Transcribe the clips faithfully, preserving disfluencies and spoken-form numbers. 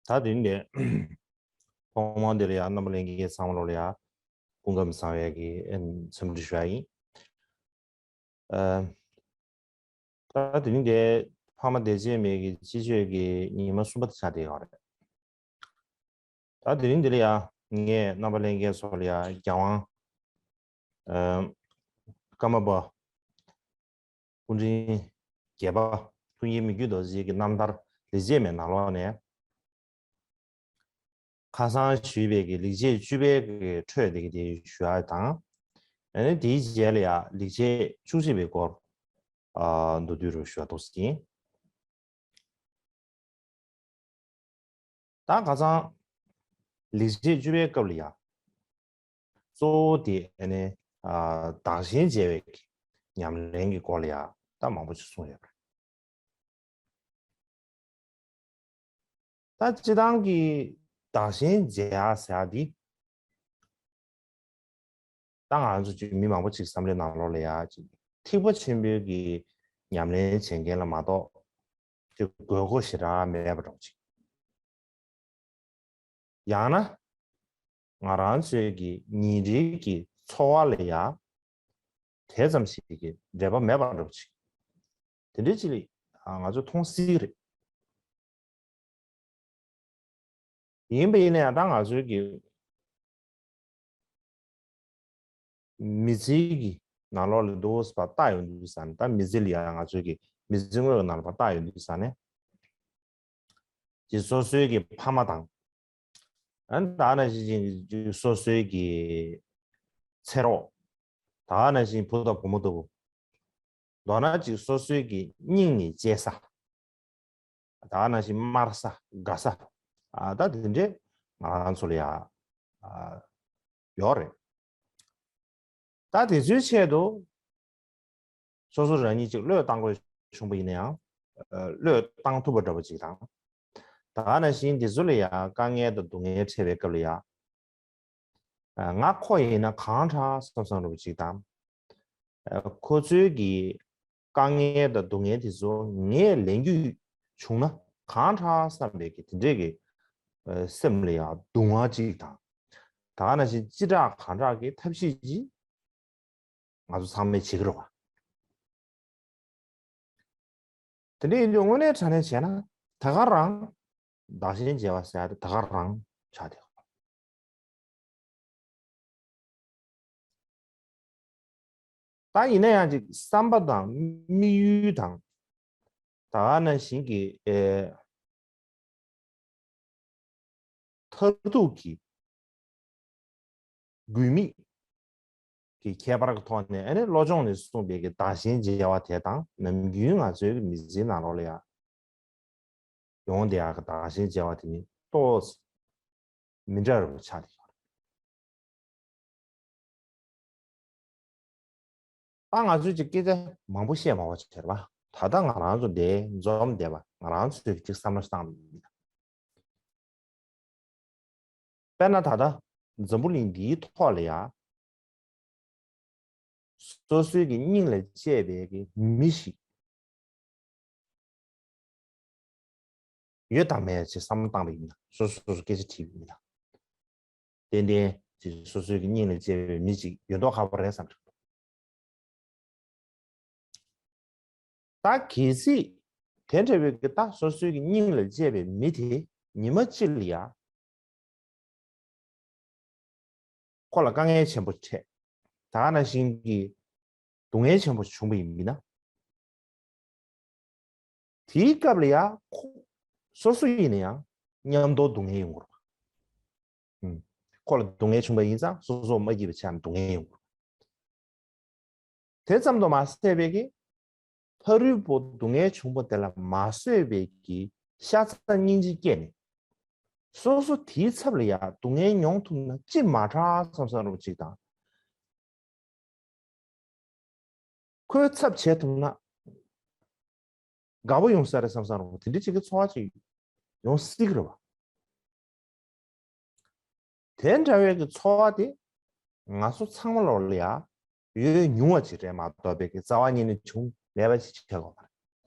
ད་དེ་ནས་ཐོག་མར་འདི་ལ་ཡང་རྣམ་པ་ལྷན་རྒྱས་ཚང་མ་ལོ་ལ་ཡང་སྐུ་ཁམས་བཟང་བའི་གི་འཚམས་འདྲི་ཞུ་ཡ་ཡིན། ཨ། ད་དེ་རིང་དེ་ཕ་མ་བདེ་སྐྱིད་མའི་གི་སྤྱི་སྤྱོད་ཀྱི་ཉི་མ་གསུམ་པ་དེ་ཆགས་བསྡད་ཡོད་རེད། ད་དེ་རིང་འདི་ལ་ཡང་ངས་རྣམ་པ་ལྷན་རྒྱས་ཚོ་ལ་ཡང་རྒྱལ་དབང་། ཨ། ཀརྨ་པ་སྐུ་ཕྲེང་བརྒྱད་པ་ཐུགས་མཉེས་མི་བསྐྱོད་རྡོ་རྗེ་གི་རྣམ་ཐར་ལེགས་བཤད་མའི་ནང་ལོགས་ནས། ཁ་སང་ཞུས་པའི་གི་ལེགས་བཤད་བཅུ་པའི་གི་འཕྲོས་དེ་གི་དེ་ཞུ་ཡ་དང་། ཨ་ནི་དེའི་རྗེས་ལ་ཡང་ལེགས་བཤད་བཅུ་གཅིག་པའི་སྐོར། ཨ། མདོར་བསྡུས་རུ་ཞུ་བ་འདུག་ཟེར་གྱིན། ད་ཁ་སང་ལེགས་བཤད་བཅུ་པའི་སྐབས་ལ་ཡང་གཙོ་བོ་དེ་ཨ་ནི། ཨ། བདག་གཞན་བརྗེ་བའི་གི་ཉམས་ལེན་གྱི་སྐོར་ལ་ཡང་ད་མང་པོ་ཞིག་གསུངས་ཡོད་པ་རེད། ད་སྤྱིར་བཏང་གི་བདག་གཞན་བརྗེ་ཡག་ཟེར་ཡག་འདི། ད་ང་ཚོ་ཅིག་མི་མང་པོ་ཅིག་བསམ་བློའི་ནང་ལོགས་ལ་ཡ་ཅིག་ཐེག་པ་ཆེན་པོའི་གི་ཉམས་ལེན་བྱེད་མཁན་ལ་མ་གཏོགས་ཅིག་དགོས་མཁོ་ཞེ་དྲག་མེད་པ་འདྲ་བོ་ཅིག། ཡང་ན་ང་རང་ཚོའི་གི་ཉིན་རེའི་གི་འཚོ་བ་ལ་ཡ་དེ་ཙམ་ཞིག་གི་འབྲེལ་བ་མེད་པ་འདྲ་བོ་ཅིག། དེ་འདྲའི་ཅིག་ལ་ང་ཚོ་མཐོང་སྲིད་ཀྱི་རེད། ཡིན་པ་ཡིན་ན་ཡང་ད་ང་ཚོའི་གི་མི་ཚེའི་གི་ནང་ལོགས་ལ་འདུག་ཟེར་བ་ལྟ་ཡོང་དུས་ཙ་ན། ད་མི་ཚེ་ལ་ཡང་ང་ཚོའི་གི་མི་ཚེ་དངོས་ཀྱི་ནང་ལ་ལྟ་ཡོང་དུས་ཙ་ན། ཅིག་སོ་སོའི་གི་ཕ་མ་དང་། ཨ་ནི་ད་ནང་བཞིན་ཅིག་སོ་སོའི་གི་ཚེ་རོགས། ད་ནང་བཞིན་བུ་དང་བུ་མོ་ལྟ་བུ། མདོར་ན་ཅིག་སོ་སོའི་གི་སྙིང་ནས་གཅེས་ས། ད་ནང་བཞིན་དམར་ས་དགའ་ས། ཨ། ད་དེ་འདྲའི་ང་རང་ཚོ་ལ་ཡ། ཨ། ཡོད་རེད། ད་དེ་ཚོའི་ཆེད་དུ་སོ་སོ་རང་ཉིད་ཅིག་བློས་བཏང་དགོས་བྱུང་པ་ཡིན་ན་ཡང་། ཨ། བློས་བཏང་ཐུབ་པ་འདྲ་པོ་ཅིག་དང་། ད་ནང་བཞིན་དེ་ཚོ་ལ་ཡ་དཀའ་ངལ་དང་སྡུག་བསྔལ་འཕྲད་པའི་སྐབས་ལ་ཡ། ཨ། ང་ཁོ་ཡིན་ན་གང་དྲག་བསམ་བསམ་འདྲ་པོ་ཅིག་དང་། ཨ། ཁོ་ཚོའི་གི་དཀའ་ངལ་དང་སྡུག་བསྔལ་དེ་ཚོ་ངས་ལེན་རྒྱུ་བྱུང་ན་གང་དྲག་བསམ་པའི་གི་དེ་འདྲའི་གི། ཨ། སེམས་ལ་ཡང་གདུང་བ་ཅིག་དང་། ད་ག་ནང་བཞིན་ཅི་དྲག་གང་དྲག་གི་ཐབས་ཤེས་ཅིག་ང་ཚོ་ཚང་མས་བྱེད་ཀྱི་རེད་བ། དེ་འདྲ་ཡིན་དུས་དངོས་གནས་དྲང་གནས་བྱས་ན་ད་ག་རང་བདག་གཞན་བརྗེ་བ་ཟེར་ཡ་དེ་ད་ག་རང་ཆགས་བསྡད་ཡོད། ད་ཡིན་ན་ཡང་ཅིག་བསམ་པ་དང་དམིགས་ཡུལ་དང་། ད་ག་ནང་བཞིན་གྱི། ཨེ། མཐར་ཐུག་གི་དགོས་དམིགས་ཀྱི་ཁྱད་པར་གྱི་ཐོག་ནས། ཨ་ནི་བློ་སྦྱོང་ནས་གསུངས་པའི་གི་བདག་གཞན་བརྗེ་བ་དེ་དང་། ནམ་རྒྱུན་ང་ཚོའི་གི་མི་ཚེའི་ནང་ལོགས་ལ་ཡང་ཡོང་བསྡད་ཡག་གི་བདག་གཞན་བརྗེ་བ་དེ་གཉིས་ཏོག་ཙམ་མི་འདྲ་བ་ཆགས་བསྡད་ཡོད་རེད། ད་ང་ཚོས་ཅིག་སྐད་ཆ་མང་པོ་བཤད་མ་བ་བྱས་པ། ད་ལྟ་ང་རང་ཚོ་འདིར་འཛོམས་བསྡད་པ་ང་རང་ཚོས་ཅིག་བསམ་བློ་བཏང་བ་ཡིན། དཔེར་ན་ད་ལྟ་འཛམ་བུ་གླིང་འདིའི་ཐོག་ལ་ཡ། སོ་སོའི་གི་སྙིང་ལ་གཅེས་པའི་གི་མི་ཞིག་ཡོད་དང་མེད་ཅེས་བསམ་བློ་བཏང་བ་ཡིན་ན། སོ་སོ་སོ་སོ་སྐད་ཆ་དྲིས་པ་ཡིན་ན། ཏན་ཏན་ཅིག་སོ་སོའི་གི་སྙིང་ལ་གཅེས་པའི་མི་ཞིག་ཡོད་མདོག་ཁ་པོ་རེད་བསམ་གྱི་འདུག། ད་གལ་སྲིད་དེ་འདྲ་བའི་གི་ད་སོ་སོའི་གི་སྙིང་ལ་གཅེས་པའི་མི་དེ་ཉི་མ་གཅིག་ལ་ཡ། ཁོ་ལ་དཀའ་ངལ་ཆེན་པོ་འཕྲད། ད་ག་ནང་བཞིན་གྱི་སྡུག་བསྔལ་ཆེན་པོ་བྱུང་བ་ཡིན་ན། དེའི་སྐབས་ལ་ཡ་ཁོ་སོ་སོ་ཡིན་ན་ཡང་མཉམ་དུ་སྡུག་བསྔལ་ཡོང་གི་རེད་བ། ཨུམ། ཁོ་ལ་སྡུག་བསྔལ་བྱུང་བ་ཡིན་ཙང་སོ་སོ་མ་སྐྱིད་པ་ཆགས་ནས་སྡུག་བསྔལ་ཡོང་གི་རེད། དེ་ཙམ་དུ་མ་ཟད་པའི་གི་ཕ་རོལ་པོ་སྡུག་བསྔལ་བྱུང་བ་དེ་ལ་མ་བཟོད་པའི་གི་ཤ་ཚ་སྙིང་རྗེ་སྐྱེས་ནས། སོ་སོ་དེའི་ཚབ་ལ་ཡ་སྡུག་བསྔལ་མྱོང་ཐུབ་ན་ཅི་མ་དྲག་བསམ་བསམ་འདྲ་པོ་ཅིག་དང་། ཁོའི་ཚབ་བྱེད་ཐུབ་ན་དགའ་པོ་ཡོང་ས་རེད་བསམ་བསམ་འདྲ་པོ་དེ་འདྲ་ཅིག་གི་ཚོར་བ་ཅིག་ཡོང་སྲིད་ཀྱི་རེད་བ། དེ་འདྲ་བའི་གི་ཚོར་བ་དེ་ང་ཚོ་ཚང་མ་ལོག་ལ་ཡ་ཡོད་མྱོང་བ་ཅིག་རེད་མ་གཏོགས་པའི་གི་རྩ་བ་ཉིད་ནས་བྱུང་མེད་པ་ཅིག་བྱེད་དགོས་པ་རེད།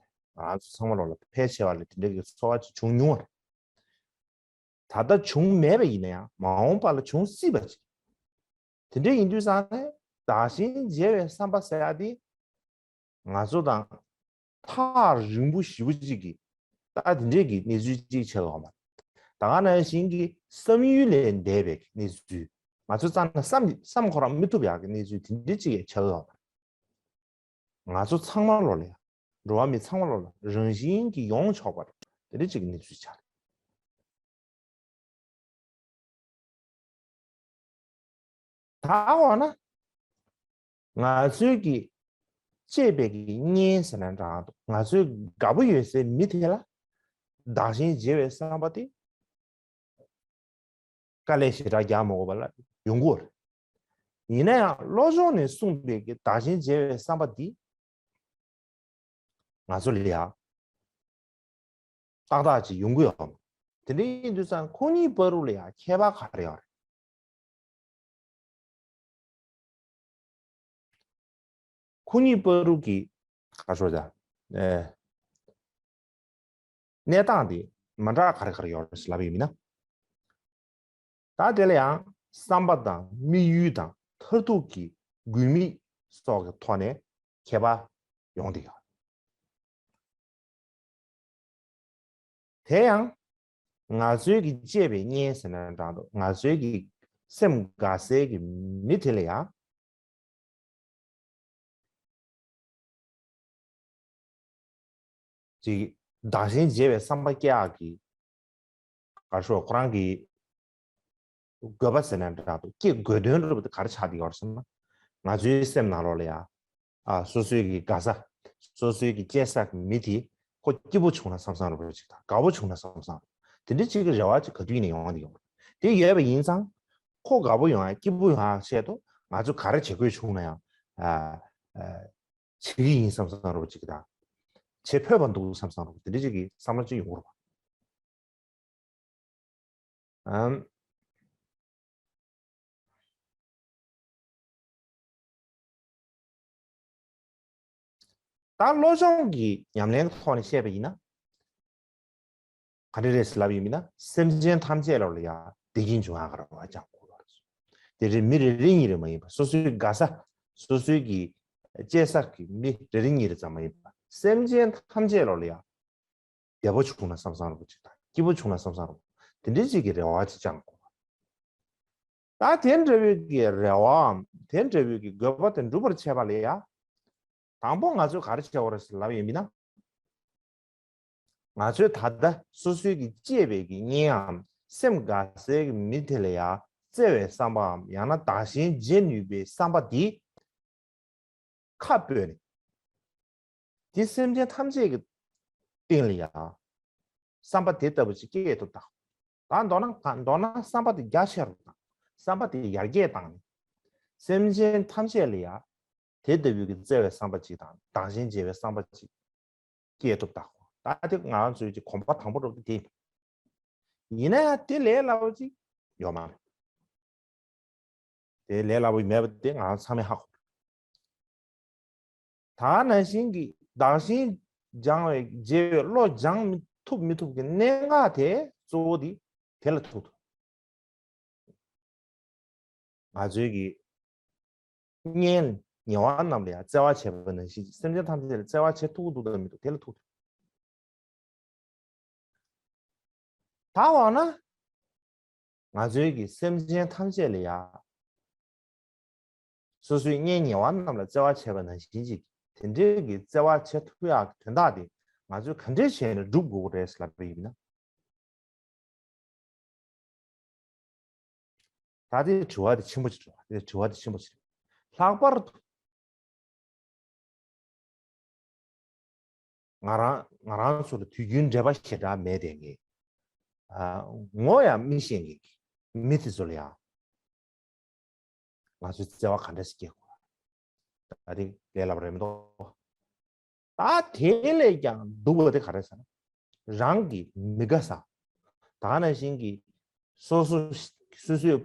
ང་ཚོ་ཚང་མ་ལོག་ལ་ཕལ་ཆེ་བ་ལ་དེ་འདྲའི་གི་ཚོར་བ་ཅིག་བྱུང་མྱོང་བ་རེད། ད་ལྟ་བྱུང་མེད་པ་ཡིན་ན་ཡང་མ་འོངས་པ་ལ་བྱུང་སྲིད་པ་ཅིག་དེ་འདྲ་ཡིན་དུས་ཙང་ནས་བདག་གཞན་བརྗེ་བའི་བསམ་པ་ཟེར་ཡ་དེ་ང་ཚོ་དང་ཐག་རིང་པོ་ཞེ་པོ་ཅིག་གི་ད་དེ་འདྲས་ཀྱི་གནས་ཚུལ་ཅིག་ཆགས་ཡོད་མ་རེད། ད་ག་ནང་བཞིན་གྱི་བསམ་ཡུལ་ལས་འདས་པའི་གནས་ཚུལ། ང་ཚོ་རྩ་ནས་བསམ་བསམ་ཁོ་རང་མི་ཐུབ་ཡག་གི་གནས་ཚུལ་དེ་འདྲས་ཅིག་ཡང་ཆགས་ཡོད་མ་རེད། ང་ཚོ་ཚང་མ་ལོ་ལ་ཡང་འགྲོ་བ་མི་ཚང་མ་ལོ་ལ་རང་བཞིན་གྱིས་ཡོང་ཆོག་པ་རེད། དེ་འདྲས་ཅིག་གི་གནས་ཚུལ་ཆགས་རེད། ད་འོ་ན། ང་ཚོའི་གི་གཅེས་པའི་གི་གཉེན་ཟེར་ན་འདྲ་འདུག་ང་ཚོའི་དགའ་པོ་ཡོད་སའི་མི་དེ་ལ་བདག་གཞན་བརྗེ་བའི་བསམ་པ་དེ་དཀའ་ལས་ཞེ་དྲག་རྒྱག་མ་དགོས་པ་ལ་ཡོང་གི་ཡོད་རེད། ཡིན་ན་ཡང་བློ་སྦྱོང་ནས་གསུངས་པའི་གི་བདག་གཞན་བརྗེ་བའི་བསམ་པ་འདི་ང་ཚོ་ལ་ཡ་ཏག་ཏག་ཅིག་ཡོང་གི་ཡོད་མ་རེད། དེ་འདྲ་ཡིན་དུས་ཙང་ཁོ་གཉིས་བར་དུ་ལ་ཡ་ཁྱད་པར་ག་རེ་ཡོད་རེད། ཁོ་གཉིས་བར་དུ་གི་ག་ཤོ་ད་ཨེ་གནས་སྟངས་དེ་མ་འདྲ་ག་རེ་ག་རེ་ཡོད་རེད་ལབ་ཡོད་མིན་ན། ད་དེ་ལ་ཡང་བསམ་པ་དང་དམིགས་ཡུལ་དང་མཐར་ཐུག་གི་དགོས་དམིགས་སོགས་ཀྱི་ཐོག་ནས་ཁྱད་པར་ཡོང་བསྡད་ཡོད། དེ་ཡང་ང་ཚོའི་གི་གཅེས་པའི་གཉེན་ཟེར་ན་འདྲ་འདུག་ང་ཚོའི་གི་སེམས་དགའ་སའི་གི་མི་དེ་ལ་ཡང་ཅིག་བདག་གཞན་བརྗེ་བའི་བསམ་པ་སྐྱེ་ཡག་གི་ག་ཤོག་ཁོ་རང་གི་དགོས་པ་ཟེར་ན་འདྲ་འདུག་སྐྱེ་དགོས་དོན་རུ་དེ་ག་རེ་ཆགས་བསྡད་ཡོད་རེད་ཟེར་ན། ང་ཚོའི་སེམས་ནང་ལོགས་ལ་ཡ། ཨ་སོ་སོའི་གི་དགའ་ས། སོ་སོའི་གི་གཅེས་ས་གི་མི་དེ་ཁོ་སྐྱིད་པོ་བྱུང་ན་བསམ་བསམ་རུ་ཅིག་དང་དགའ་པོ་བྱུང་ན་བསམ་བསམ་རུ། དེ་འདྲ་ཅིག་གི་རེ་བ་ཅིག་ག་དུས་ཡིན་ན་ཡོང་བསྡད་ཡོད་རེད། དེ་ཡོད་པ་ཡིན་ཙང་ཁོ་དགའ་པོ་ཡོང་ཡ་སྐྱིད་པོ་ཡོང་ཡ་ཆེད་དུ་ང་ཚོ་ག་རེ་བྱེད་དགོས་བྱུང་ན་ཡང་ཨ་ཨ་བྱེད་ཀྱི་ཡིན་བསམ་བསམ་རུ་ཅིག་དང་། བྱེད་ཕོད་པ་འདུག་བསམ་བསམ་རུ་དེ་འདྲ་ཅིག་གི་བསམ་བློ་ཅིག་ཡོང་གི་རེད་པ། ཨམ། ད་བློ་སྦྱོང་གི་ཉམས་ལེན་གྱི་ཐོག་ནས་བཤད་པ་ཡིན་ན། ག་རེ་རེད་ཟེར་ལབ་ཡིན་མིན་ན་སེམས་ཅན་ཐམས་ཅད་ལ་ལ་ཡ་བདེ་སྐྱིད་འབྱུང་ཡག་གི་རེ་བ་བཅངས་དགོས་པ་རེད། དེ་རེད། མི་རེ་རེ་གཉིས་རེ་མ་ཡིན་པ་སོ་སོའི་དགའ་ས། སོ་སོའི་གི་གཅེས་ས་གི་མི་རེ་རེ་གཉིས་རེ་ཙམ་མ་ཡིན་པ་སེམས་ཅན་ཐམས་ཅད་ལ་ལ་ཡ། བདེ་པོ་བྱུང་ན་བསམ་བསམ་རུ་ཅིག་དང་སྐྱིད་པོ་བྱུང་ན་བསམ་བསམ་རུ་དེ་འདྲའི་ཅིག་གི་རེ་བ་ཅིག་བཅངས་དགོས། ད་དེ་འདྲ་བའི་གི་རེ་བའམ་དེ་འདྲ་བའི་གི་དགོས་པ་དེ་འགྲུབ་པར་བྱེད་པ་ལ་ཡ། དང་པོ་ང་ཚོས་ག་རེ་བྱེད་དགོས་རེད་ཟེར་ལབ་ཡིན་མིན་ན། ང་ཚོས་ད་ལྟ་སོ་སོའི་གི་གཅེས་པའི་གི་གཉེན་སེམས་དགའ་སའི་གི་མི་དེ་ལ་ཡ་བརྩེ་བའི་བསམ་པའམ་ཡང་ན་བདག་གཞན་བརྗེ་ནུས་པའི་བསམ་པ་འདི། ཁ་སྤོས་ནས། དེ་སེམས་ཅན་ཐམས་ཅད་ཀྱི་སྟེང་ལ་ཡ། བསམ་པ་དེ་ལྟ་བུ་ཅིག་སྐྱེ་ཐུབ་དང་། ད་མདོར་ན་གང་མདོར་ན་བསམ་པ་དེ་རྒྱ་ཆེ་རུ་དང་། བསམ་པ་དེ་ཡར་རྒྱས་བཏང་ནས། སེམས་ཅན་ཐམས་ཅད་ལ་ཡ། དེ་ལྟ་བུའི་གི་བརྩེ་བའི་བསམ་པ་ཅིག་དང་བདག་གཞན་བརྗེ་བའི་བསམ་པ་ཅིག་སྐྱེ་ཐུབ་དང་། ད་དེ་ང་རང་ཚོའི་ཅིག་གོམ་པ་དང་པོ་རུ་དེ་ཡིན། ཡིན་ན་ཡང་དེ་ལས་སླ་པོ་ཅིག་ཡོད་མ་རེད། དེ་ལས་སླ་པོ་མེད་པ་དེ་ང་རང་ཚང་མས་ཧ་གོ། ད་ནང་བཞིན་གྱི་བདག་གཞན་སྦྱང་བའི་བརྗེ་བའི་བློ་སྦྱང་མི་ཐུབ་མི་ཐུབ་ཀྱི་གནད་འགག་དེ་གཙོ་བོ་དེ་དེ་ལ་ཐུག་འདུག་ང་ཚོའི་གི་གཉེན་ཉེ་བ་རྣམས་ལ་ཡང་བརྩེ་བ་བྱེད་པ་ནང་བཞིན་གྱི་སེམས་ཅན་ཐམས་ཅད་ལ་བརྩེ་བ་བྱེད་ཐུབ་ཀྱི་འདུག་དང་མི་འདུག་དེ་ལ་ཐུག་འདུག་ད་འོ་ན། ང་ཚོའི་གི་སེམས་ཅན་ཐམས་ཅད་ལ་ཡ། སོ་སོའི་གཉེན་ཉེ་བ་རྣམས་ལ་བརྩེ་བ་བྱས་པ་ནང་བཞིན་ཅིག་དེ་འདྲའི་གི་བརྩེ་བ་བྱེད་ཐུབ་ཡག་གི་དོན་དག་དེ་ང་ཚོས་ག་འདྲས་བྱས་ནས་སྒྲུབ་དགོས་ཀྱི་རེད་ལབ་པ་ཡིན་ན། ད་དེ་དྲི་བ་དེ་ཆེན་པོ་ཅིག་རེད་བ། དེ་དྲི་བ་དེ་ཆེན་པོ་ཅིག་རེད། ལྷག་པར་དུ། ང་རང་ང་རང་ཚོ་ལ་དུས་རྒྱུན་འབྲེལ་བ་ཞེ་དྲག་མེད་དེ་ངས། ཨ། ངོ་ཡང་མི་ཤེས་མཁན་གྱི་མི་དེ་ཚོ་ལ་ཡང་ང་ཚོས་བརྩེ་བ་ག་འདྲ་ཞིག་སྐྱེ་དགོས། ད་དེ་ལས་སླ་པོ་རེད་མི་འདུག་ད་དེ་ལས་ཀྱང་སྡུག་པ་དེ་ག་རེ་ཟེར་ན། རང་གི་མི་དགའ་ས། ད་ག་ནང་བཞིན་གྱི་སོ་སོ་སོ་སོའི་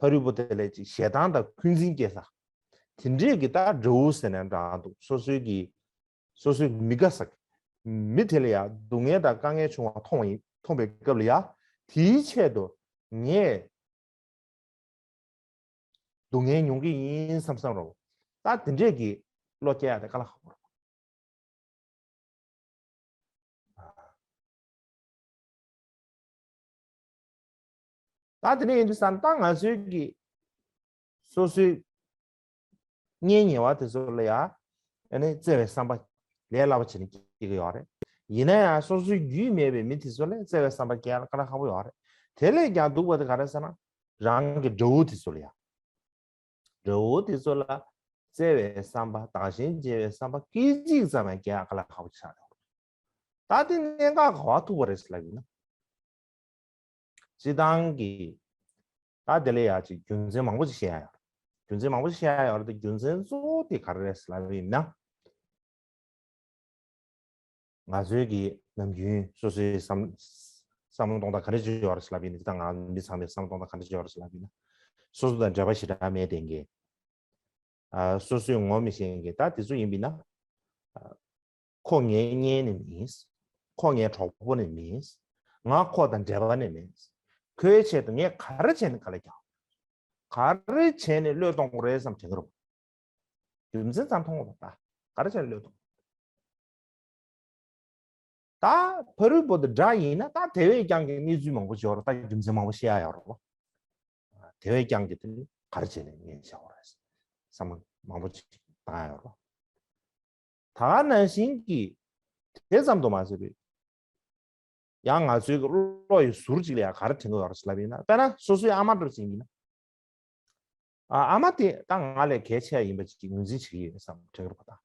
ཕ་རོལ་པོ་དེ་ལས་ཅིག་ཞེ་སྡང་དང་འཁོན་འཛིན་སྐྱེ་ས། དེ་འདྲས་ཀྱི་ད་དགྲ་བོ་ཟེར་ན་འདྲ་འདུག་སོ་སོའི་གི་སོ་སོའི་མི་དགའ་ས་གི་མི་དེ་ལ་ཡ་སྡུག་བསྔལ་དང་དཀའ་ངལ་བྱུང་བ་མཐོང་བ་ཡིན། མཐོང་བའི་སྐབས་ལ་ཡ་ དེའི་ཆེད་དུ་ངས་སྡུག་བསྔལ་མྱོང་གི་ཡིན་བསམ་བསམ་རོ། ད་དེ་འདྲས་ཀྱི་བློ་སྐྱེ་ཡག་དེ་དཀའ་ལས་ཁག་པོ་རེད། ད་དེ་འདྲ་ཡིན་དུས་ཙང་ད་ང་ཚོའི་གི་སོ་སོའི་གཉེན་ཉེ་བ་དེ་ཚོ་ལ་ཡང་ཨ་ནི་བརྩེ་བའི་བསམ་པ་ལས་སླ་པོ་བྱས་ནས་སྐྱེ་གི་ཡོད་རེད། ཡིན་ན་ཡང་སོ་སོའི་རྒྱུས་མེད་པའི་མི་དེ་ཚོ་ལ་བརྩེ་བའི་བསམ་པ་སྐྱེ་ཡག་དཀའ་ལས་ཁག་པོ་ཡོད་རེད། དེ་ལས་ཀྱང་སྡུག་པ་དེ་ག་རེ་ཟེར་ན། རང་གི་དགྲ་བོ་དེ་ཚོ་ལ་ཡང་། དགྲ་བོ་དེ་ཚོ་ལ་བརྩེ་བའི་བསམ་པ་དང་ཞེན་བྱེད་པའི་བསམ་པ་སྐད་ཅིག་ཙམ་ཡང་སྐྱེ་ཡག་དཀའ་ལས་ཁག་པོ་ཆགས་ཡོད་རེད། ད་དེ་གནད་འགག་ག་པར་ཐུག་པ་རེད་ཟེར་ལབ་ཡིན་ན། སྤྱིར་བཏང་གི་ད་དེ་ལ་ཡ་ཅིག་རྒྱུ་མཚན་མང་པོ་ཅིག་བཤད་ཡ་ཡོད་རེད། རྒྱུ་མཚན་མང་པོ་ཅིག་བཤད་ཡ་ཡོད་རེད་དེ། རྒྱུ་མཚན་གཙོ་བོ་དེ་ག་རེ་རེད་ཟེར་ལབ་ཡིན་ན། ང་ཚོའི་གི་ནམ་རྒྱུན་སོ་སོའི་བསམ་བསམ་བློ་གཏོང་སྟངས་ག་འདྲ་ཅིག་ཡོད་རེད་ཟེར་ལབ་ཡིན་ན། ད་ང་མི་ཚང་མའི་བསམ་བློ་གཏོང་སྟངས་ག་འདྲ་ཅིག་ཡོད་རེད་ཟེར་ལབ་ཡིན་ན། སོ་སོ་དང་འབྲེལ་བ་ཞེ་དྲག་མེད་དེ་གི། ཨ། སོ་སོའི་ངོ་མི་ཤེས་མཁན། ད་དེ་ཚོ་ཡིན་པས་ན། ཨ། ཁོ་ངའི་གཉེན་ནི་མིན། ཁོ་ངའི་གྲོགས་པོ་ནི་མིན། ང་ཁོ་དང་འབྲེལ་བ་ནི་མེད། ཁོའི་ཆེད་དུ་ངས་ག་རེ་བྱས་ནས་དཀའ་ལས་རྒྱག་ག་རེ་བྱས་ནས་བློས་གཏོང་དགོས་རེད་བསམ་དྲན་གྱི་རེད། རྒྱུ་མཚན་ཙམ་མཐོང་དགོས་པ། ད་ག་རེ་བྱས་ནས་བློས་གཏོང་། ད་ཕ་རོལ་པོ་དེ་འདྲ་ཡིན་ན་ད་དེ་བས་ཀྱང་གི་གནས་ཚུལ་མང་པོ་ཅིག་ཡོད་རེད། ད་རྒྱུ་མཚན་མང་པོ་བཤད་ཡ་ཡོད་རེད། དེ་བས་ཀྱང་གི་དེ་ནི་ག་རེ་བྱས་ནས་ངས་བྱ་བ་རེད། བསམ་བློ་མང་པོ་ཅིག་བཏང་ཡ་ཡོད་རེད། ད་ག་ནང་བཞིན་གྱི་དེ་ཙམ་དུ་མ་ཟད་པའི། ཡང་ང་ཚོའི་གི་བློ་ཡི་ཟུར་གཅིག་ལ་ཡང་ག་རེ་དྲན་གྱི་ཡོད་རེད་ལབ་ཡིན་ན། དཔེར་ན་སོ་སོའི་ཨ་མ་འདྲ་ཅིག་ཡིན་ན། ཨ། ཨ་མ་དེ་ད་ང་ལས་གལ་ཆེ་ཡ་ཡིན་པ་ཅིག་ངོས་འཛིན་བྱེད་ཀྱི་ཡོད་བསམ་དྲན་གྱི་རེད་པ། ད་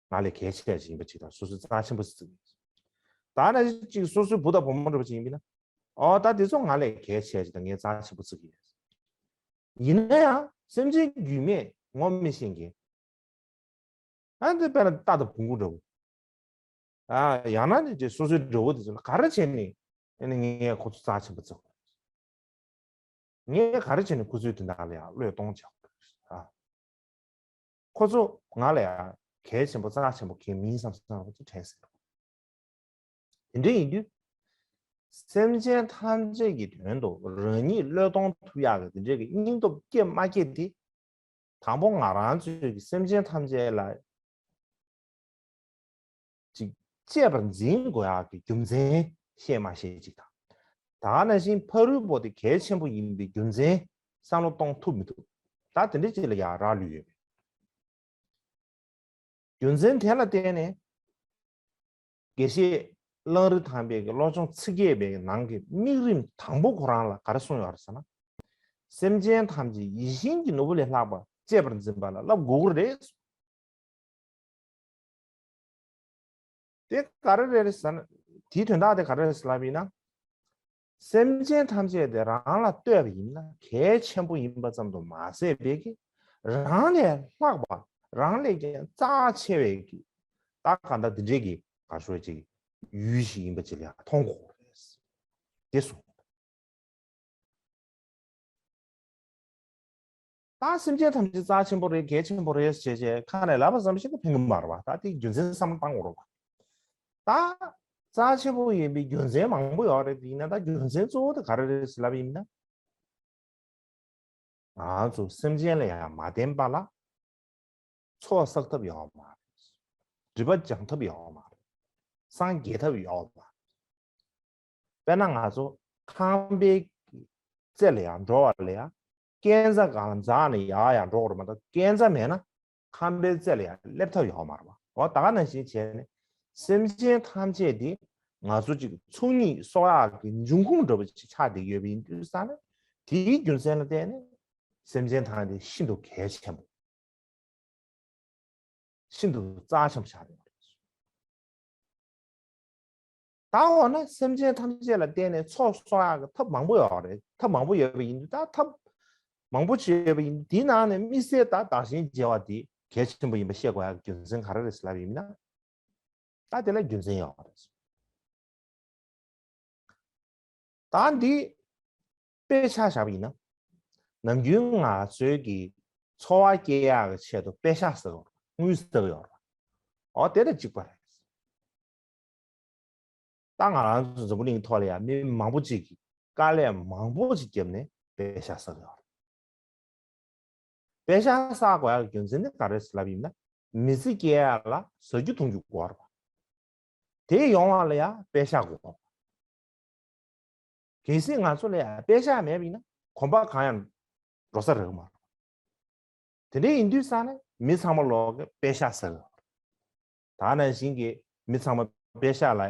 ང་ལས་གལ་ཆེ་ཡ་ཅིག་ཡིན་པ་ཅིག་དང་། སོ་སོའི་རྩ་ཆེན་པོ་ཟེར་གྱི་ཡོད། ད་ནང་བཞིན་ཅིག་སོ་སོའི་བུ་དང་བུ་མོ་འདྲ་པོ་ཅིག་ཡིན་པ་ཡིན་ན། ཨོ། ད་དེ་ཚོ་ང་ལས་གལ་ཆེ་ཡ་ཅིག་དང་ངའི་རྩ་ཆེན་པོ་བརྩི་གི་ཡོད། ཡིན་ན་ཡང་སེམས་ཅན་རྒྱུས་མེད་ངོ་མི་ཤེས་མཁན། ཨ། འདི་དཔེར་ན་རྟ་དང་བོང་གུ་འདྲ་པོ། ཨ། ཡང་ན་ནི་ཅིག་སོ་སོའི་དགྲ་བོ་དེ་ཚོ་ལ་ག་རེ་བྱས་ནས་ཨ་ནི་ངས་ཁོ་ཚོ་རྩ་ཆེན་པོ་བརྩི་དགོས། ངས་ག་རེ་བྱས་ནས་ཁོ་ཚོའི་དོན་དག་ལ་ཡང་བློས་གཏོང་བྱ་དགོས། ཨ། ཁོ་ཚོ་ང་ལ་ཡང་གལ་ཆེན་པོ་རྩ་ཆེན་པོ་གང་ཡང་མིན་བསམ་བསམ་པ་ཅིག་དྲན་སྲིད། དེ་འདྲ་ཡིན་དུས། སེམས་ཅན་ཐམས་ཅད་ཀྱི་དོན་དུ་རང་ཉིད་བློས་གཏོང་ཐུབ་ཡག་གི་དེ་འདྲའི་གི་སྙིང་སྟོབས་སྐྱེ་མ་སྐྱེ་དེ། དང་པོ་ང་རང་ཚོའི་གི་སེམས་ཅན་ཐམས་ཅད་ལ་ཅིག་གཅེས་པར་འཛིན་དགོས་ཡག་གི་རྒྱུ་མཚན་ཤེས་མ་ཤེས་ཅིག་དང་། ད་ག་ནང་བཞིན་ཕ་རོལ་པོ་དེ་གལ་ཆེན་པོ་ཡིན་པའི་རྒྱུ་མཚན་བསམ་བློ་གཏོང་ཐུབ་མི་ཐུབ། ད་དེ་འདྲ་ཅིག་ལ་ཡང་རག་ལུས་ཡོད་པས། རྒྱུ་མཚན་དེ་ལ་བརྟེན་ནས། དགེ་བཤེས་གླང་རི་ཐང་པའི་གི་བློ་སྦྱོང་ཚིག་བརྒྱད་པའི་ནང་གི་དམིགས་རིམ་དང་པོ་ཁོ་རང་ལ་ག་རེ་གསུངས་ཡོད་རེད་ཟེར་ན། སེམས་ཅན་ཐམས་ཅད་ཡིད་བཞིན་གྱི་ནོར་བུ་ལས་ལྷག་པ་གཅེས་པར་འཛིན་པ་ལ་བསླབ་དགོས་ཀྱི་རེད། དེ་ག་རེ་རེད་ཟེར་ན། དེའི་དོན་དག་དེ་ག་རེ་རེད་ཟེར་ལབ་ཡིན་ན། སེམས་ཅན་ཐམས་ཅད་དེ་རང་ལ་ལྟོས་པ་ཡིན་ན་གལ་ཆེན་པོ་ཡིན་པ་ཙམ་དུ་མ་ཟད་པའི་གི། རང་ལས་ལྷག་པ། རང་ལས་ཀྱང་རྩ་ཆེ་བའི་གི། ད་གང་ལྟར་འདི་འདྲའི་གི་ག་ཤོད་ཅིག་ཡུལ་ཞིག་ཡིན་པ་ཅིག་ལ་ཡང་མཐོང་དགོས་རེད། དེ་གསུངས། ད་སེམས་ཅན་ཐམས་ཅད་རྩ་ཆེན་པོ་རེད། གལ་ཆེན་པོ་རེད་ཅེས་བྱས་ཁ་ནས་ལབ་པ་ཙམ་ཞིག་གིས་ཕན་གྱི་མ་རེད་པ། ད་དེ་རྒྱུ་མཚན་བསམ་བློ་བཏང་དགོས་རེད་པ། ད་རྩ་ཆེན་པོ་ཡིན་པའི་རྒྱུ་མཚན་མང་པོ་ཡོད་རེད། ཡིན་ན་ད་རྒྱུ་མཚན་གཙོ་བོ་དེ་ག་རེ་རེད་ཟེར་ལབ་ཡིན་ན། ང་ཚོ་སེམས་ཅན་ལ་ཡང་མ་བརྟེན་པ་ལ། ཚོགས་བསགས་ཐབས་ཡོད་མ་རེད། སྒྲིབ་པ་སྦྱང་ཐབས་ཡོད་མ་རེད། སངས་རྒྱས་ཐབས་ཡོད་མ་རེད། དཔེར་ན་ང་ཚོ་ཁང་པའི་རྩེ་ལ་ཡང་འགྲོ་བ་ལ་ཡང་། རྐྱེན་རྩ་གང་འཛག་ནས་ཡར་ཡང་འགྲོ་དགོས་རེད་མ་གཏོགས། རྐྱེན་རྩ་མེད་ན་ཁང་པའི་རྩེ་ལ་ཡང་སླེབས་ཐབས་ཡོད་མ་རེད་པ། འོ། ད་ག་ནང་བཞིན་བྱས་ནས་སེམས་ཅན་ཐམས་ཅད་དེ་ང་ཚོ་གཅིག་ཚོགས་གཉིས་གསོག་ཡག་གི་འབྱུང་ཁུངས་འདྲ་པོ་ཅིག་ཆགས་བསྡད་ཡོད་པ་ཡིན་དུས་ཙང་ནས། དེའི་རྒྱུ་མཚན་ལ་བརྟེན་ནས་སེམས་ཅན་ཐམས་ཅད་ཤིན་ཏུ་གལ་ཆེན་པོ། ཤིན་ཏུ་རྩ་ཆེན་པོ་ཆགས་ཡོད་རེད། ད་འོ་ན་སེམས་ཅན་ཐམས་ཅད་ལ་བརྟེན་ནས་ཚོགས་གསོག་ཡག་གི་ཐབས་མང་པོ་ཡོད་རེད། ཐབས་མང་པོ་ཡོད་པ་ཡིན་དུས། ད་ཐབས་མང་པོ་ཅིག་ཡོད་པ་ཡིན་དུས། དེའི་ནང་ནས་དམིགས་བསལ་ད་བདག་གཞན་བརྗེ་བ་དེ་གལ་ཆེན་པོ་ཡིན་པ་ཤེས་དགོས་ཡག་གི་རྒྱུ་མཚན་ག་རེ་རེད་ཟེར་ལབ་ཡིན་ན། ད་དེ་ལ་རྒྱུ་མཚན་ཡོད་རེད། ད་འདི་དཔེ་ཆ་བཞག་པ་ཡིན་ན། ནམ་རྒྱུན་ང་ཚོའི་གི་འཚོ་བ་སྐྱེལ་ཡག་གི་ཆེད་དུ་པེ་ཤག་ཟ་གི་ཡོད་རེད། དངུལ་ཟ་གི་ཡོད་རེད། འོ། དེ་དང་གཅིག་པ་རེད། ད་ང་རང་ཚོ་འཛམ་བུ་གླིང་ཐོག་ལ་ཡང་མི་མང་པོ་ཅིག་གིས་ དཀའ་ལས་མང་པོ་ཞིག་བརྒྱབ་ནས་པད་ཤག་བསགས་ཡོད་རེད། པད་ཤག་བསགས་དགོས་ཡག་གི་རྒྱུ་མཚན་ནི་ག་རེ་ཟེར་ལབ་ཡིན་ན། མི་ཚེ་སྐྱེལ་ཡག་ལ་ཟ་རྒྱུ་འཐུང་རྒྱུ་དགོས་རེད་པ། དེ་ཡོང་བ་ལ་ཡང་པད་ཤག་དགོས་པ། གལ་སྲིད་ང་ཚོ་ལ་ཡང་པད་ཤག་མེད་པ་ཡིན་ན་གོམ་པ་གང་ཡང་འགྲོ་ས་རག་མ་རེད། དེ་འདྲ་ཡིན་དུས་ཙང་ནས་མི་ཚང་མ་ལོག་གི་པད་ཤག་ཟ་གི་ཡོད་རེད། ད་ནང་བཞིན་གྱི་མི་ཚང་མ་པད་ཤག་ལ་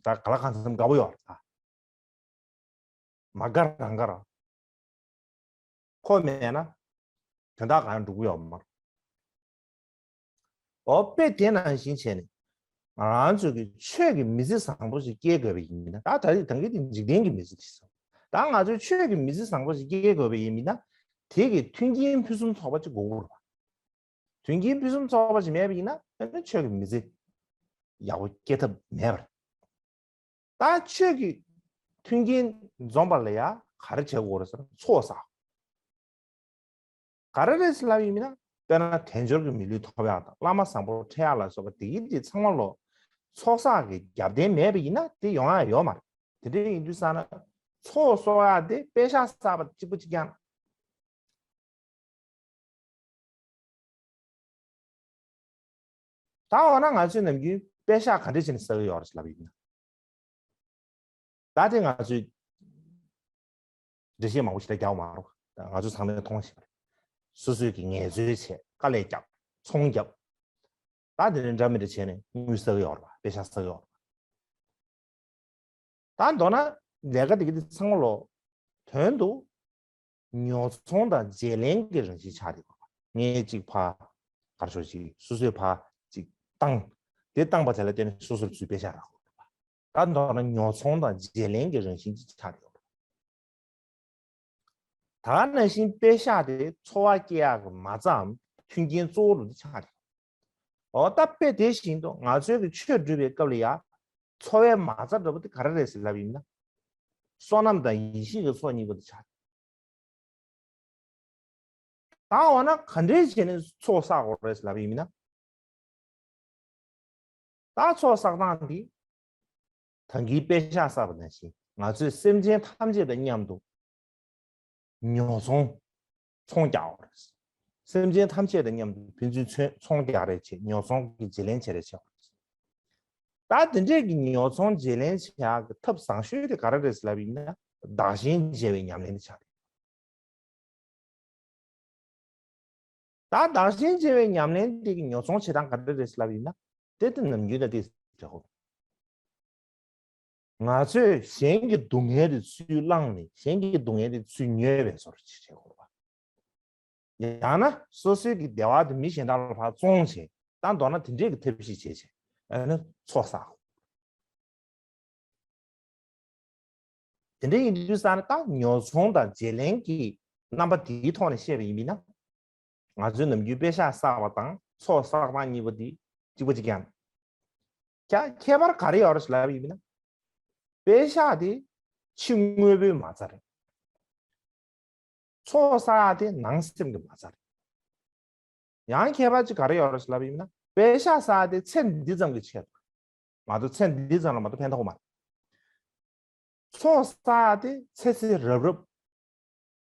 ད་ག་ལ་གང་འཚམ་དགའ་པོ་ཡོད་རེད་ད། མ་དགའ་རང་དགའ་རང་། ཁོ་མེད་ན་དོན་དག་གང་ཡང་འགྲུབ་ཀྱི་ཡོད་མ་རེད། འོ་དཔེ་དེ་ནང་བཞིན་བྱས་ནས་ང་རང་ཚོ་གི་ཆོས་ཀྱི་མི་ཚེ་བཟང་པོ་ཞིག་སྐྱེལ་དགོས་པ་ཡིན་ན། ད་ད་རེས་ད་གིན་དེ་འཇིག་རྟེན་གྱི་མི་ཚེ་དེ་སོང་། ད་ང་ཚོས་ཆོས་ཀྱི་མི་ཚེ་བཟང་པོ་ཞིག་སྐྱེལ་དགོས་པ་ཡིན་ན། དེ་གི་མཐུན་རྐྱེན་ཕུན་སུམ་ཚོགས་པ་ཅིག་དགོས་ཀྱི་རེད་པ། མཐུན་རྐྱེན་ཕུན་སུམ་ཚོགས་པ་ཞིག་མེད་པ་ཡིན་ན་ཨ་ནི་ཆོས་ཀྱི་མི་ཚེ་ཡག་པོ་སྐྱེལ་ཐབས་མེད་པ་རེད། ད་ཆོས་ཀྱི་མཐུན་རྐྱེན་འཛོམས་པ་ལ་ཡང་ག་རེ་བྱེད་དགོས་རེད་ཟེར་ན་ཚོགས་བསགས། ག་རེ་རེད་ཟེར་ལབ་ཡིན་མིན་ན། དཔེར་ན་དལ་འབྱོར་གྱི་མི་ལུས་ཐོབ་ཡག་དང་བླ་མ་བཟང་པོ་འཕྲད་ཡག་ལ་སོགས་པ་དེ་གི་དེ་ཚང་མ་ལོ། ཚོགས་བསགས་ཀྱི་རྒྱབ་རྟེན་མེད་པ་ཡིན་ན་དེ་ཡོང་ཡག་ཡོད་མ་རེད། དེ་འདྲ་ཡིན་དུས་ཙང་ན་ཚོགས་གསོག་ཡག་དེ་པད་ཤག་བསགས་པ་གཅིག་པུ་གཅིག་རྐྱང་། ད་འོ་ན་ང་ཚོས་ནམ་རྒྱུན་པད་ཤག་ག་འདྲ་བྱས་ནས་བསགས་ཀྱི་ཡོད་རེད་ལབ་ཡིན་ན། ད་དེ་ང་ཚོས་འགྲེལ་བཤད་མང་པོ་ཞིག་ད་རྒྱག་མ་རོགས། ད་ང་ཚོ་ཚང་མས་མཐོང་བཞིན་པ་རེད། སོ་སོས་ཀྱི་ངལ་རྩོལ་བྱས་དཀའ་ལས་བརྒྱབ་ཚོང་བརྒྱབ། ད་དེ་འདྲ་འདྲ་མི་འདྲ་བྱས་ནས་དངུལ་བསགས་ཀྱི་ཡོད་རེད་པ། པད་ཤག་བསགས་ཀྱི་ཡོད་རེད་པ། ད་མདོར་ན་ལས་ཀ་དེ་གི་དེ་ཚང་མ་ལོ། དོན་དུ་ཉོ་ཚོང་དང་བརྗེ་ལེན་གྱི་རང་བཞིན་ཆགས་རེད་པ། ངས་གཅིག་ཕར་ག་རེ་ཞུ་གཅིག་སོ་སོས་ཕར་གཅིག་བཏང་། དེ་བཏང་པ་དེ་ལ་བརྟེན་ནས་སོ་སོར་ཚུར་པད་ཤག་རག་གི་རེད་པ། ད་མདོར་ན་ཉོ་ཚོང་དང་བརྗེ་ལེན་གྱི་རང་བཞིན་གྱི་ཆགས་རེད་པ། ད་ག་ནང་བཞིན་པད་ཤག་དེ་འཚོ་བ་སྐྱེལ་ཡག་གི་མ་རྩའམ་མཐུན་རྐྱེན་གཙོ་བོ་རུ་དེ་ཆགས་རེད། འོ་ད་དཔེ་དེ་བཞིན་དུ་ང་ཚོའི་གི་ཆོས་སྒྲུབ་པའི་སྐབས་ལ་ཡང་འཚོ་བའི་མ་རྩ་འདྲ་པོ་དེ་ག་རེ་རེད་ཟེར་ལབ་ཡིན་ན། བསོད་ནམས་དང་ཡེ་ཤེས་ཀྱི་ཚོགས་གཉིས་པོ་དེ་ཆགས་རེད། ད་འོ་ན་ག་འདྲས་བྱས་ནས་ཚོགས་བསགས་དགོས་རེད་ལབ་ཡིན་ན། ད་ཚོགས་བསགས་སྟངས་འདི། ད་གིན་པད་ཤག་བསགས་པ་ནང་བཞིན་ང་ཚོས་སེམས་ཅན་ཐམས་ཅད་དང་མཉམ་དུ་ཉོ་ཚོང་ཚོང་རྒྱག་དགོས་རེད། སེམས་ཅན་ཐམས་ཅད་དང་མཉམ་དུ་ཕན་ཚུན་ཚོང་ཚོང་རྒྱག་རེས་བྱེད། ཉོ་ཚོང་གི་བརྗེ་ལེན་བྱེད་རེས་བྱེད་དགོས་རེད། ད་དེ་འདྲས་ཀྱི་ཉོ་ཚོང་བརྗེ་ལེན་བྱེད་ཡག་གི་ཐབས་བཟང་ཤོས་དེ་ག་རེ་རེད་ལབ་ཡིན་ན། བདག་གཞན་བརྗེ་བའི་ཉམས་ལེན་དེ་ཆགས་རེད། ད་བདག་གཞན་བརྗེ་བའི་ཉམས་ལེན་དེ་གི་ཉོ་ཚོང་བྱེད་སྟངས་ག་འདྲ་རེད་ལབ་ཡིན་ན། དེ་དེ་ནམ་རྒྱུན་ད་དེ་འདྲ་ཧོ། ང་ཚོས་གཞན་གྱི་སྡུག་བསྔལ་དེ་ཚུར་བླངས་ནས་གཞན་གྱི་སྡུག་བསྔལ་དེ་ཚུར་ཉོས་པའི་བཟོ་འདྲ་ཅིག་བྱེད་དགོས་པ། ཡང་ན་སོ་སོའི་གི་བདེ་བ་དེ་མི་གཞན་དག་ལ་ཕར་བཙོང་བྱས། ད་མདོར་ན་དེ་འདྲས་ཀྱི་ཐབས་ཤེས་བྱས་བྱས་ཨ་ནི་ཚོགས་བསགས། དེ་འདྲ་ཡིན་དུས་ཙང་ནས་ད་ཉོ་ཚོང་དང་བརྗེ་ལེན་གྱི་རྣམ་པ་དེའི་ཐོག་ནས་བཤད་པ་ཡིན་མིན་ན། ང་ཚོའི་ནམ་རྒྱུན་པད་ཤག་བསགས་པ་དང་ཚོགས་བསགས་སྟངས་གཉིས་པོ་དེ་གཅིག་པ་གཅིག་རྐྱང་། ཁྱད་ཁྱད་པར་ག་རེ་ཡོད་རེད་ལབ་ཡིན་མིན་ན། པད་ཤག་དེ་ཕྱི་དངོས་པོའི་མ་རྩ་རེད། ཚོགས་བསགས་ཡག་དེ་ནང་སེམས་ཀྱི་མ་རྩ་རེད། ཡང་ཁྱད་པར་ཅིག་ག་རེ་ཡོད་རེད་ལབ་ཡིན་ན། པད་ཤག་བསགས་དེ་ཚེ་འདི་ཙམ་གྱི་ཆེད་དུ་མ་གཏོགས་ཚེ་འདི་ཙམ་ལ་མ་གཏོགས་ཕན་ཐོགས་མ་རེད། ཚོགས་བསགས་དེ་ཚེ་ཚེ་རབས་རབས།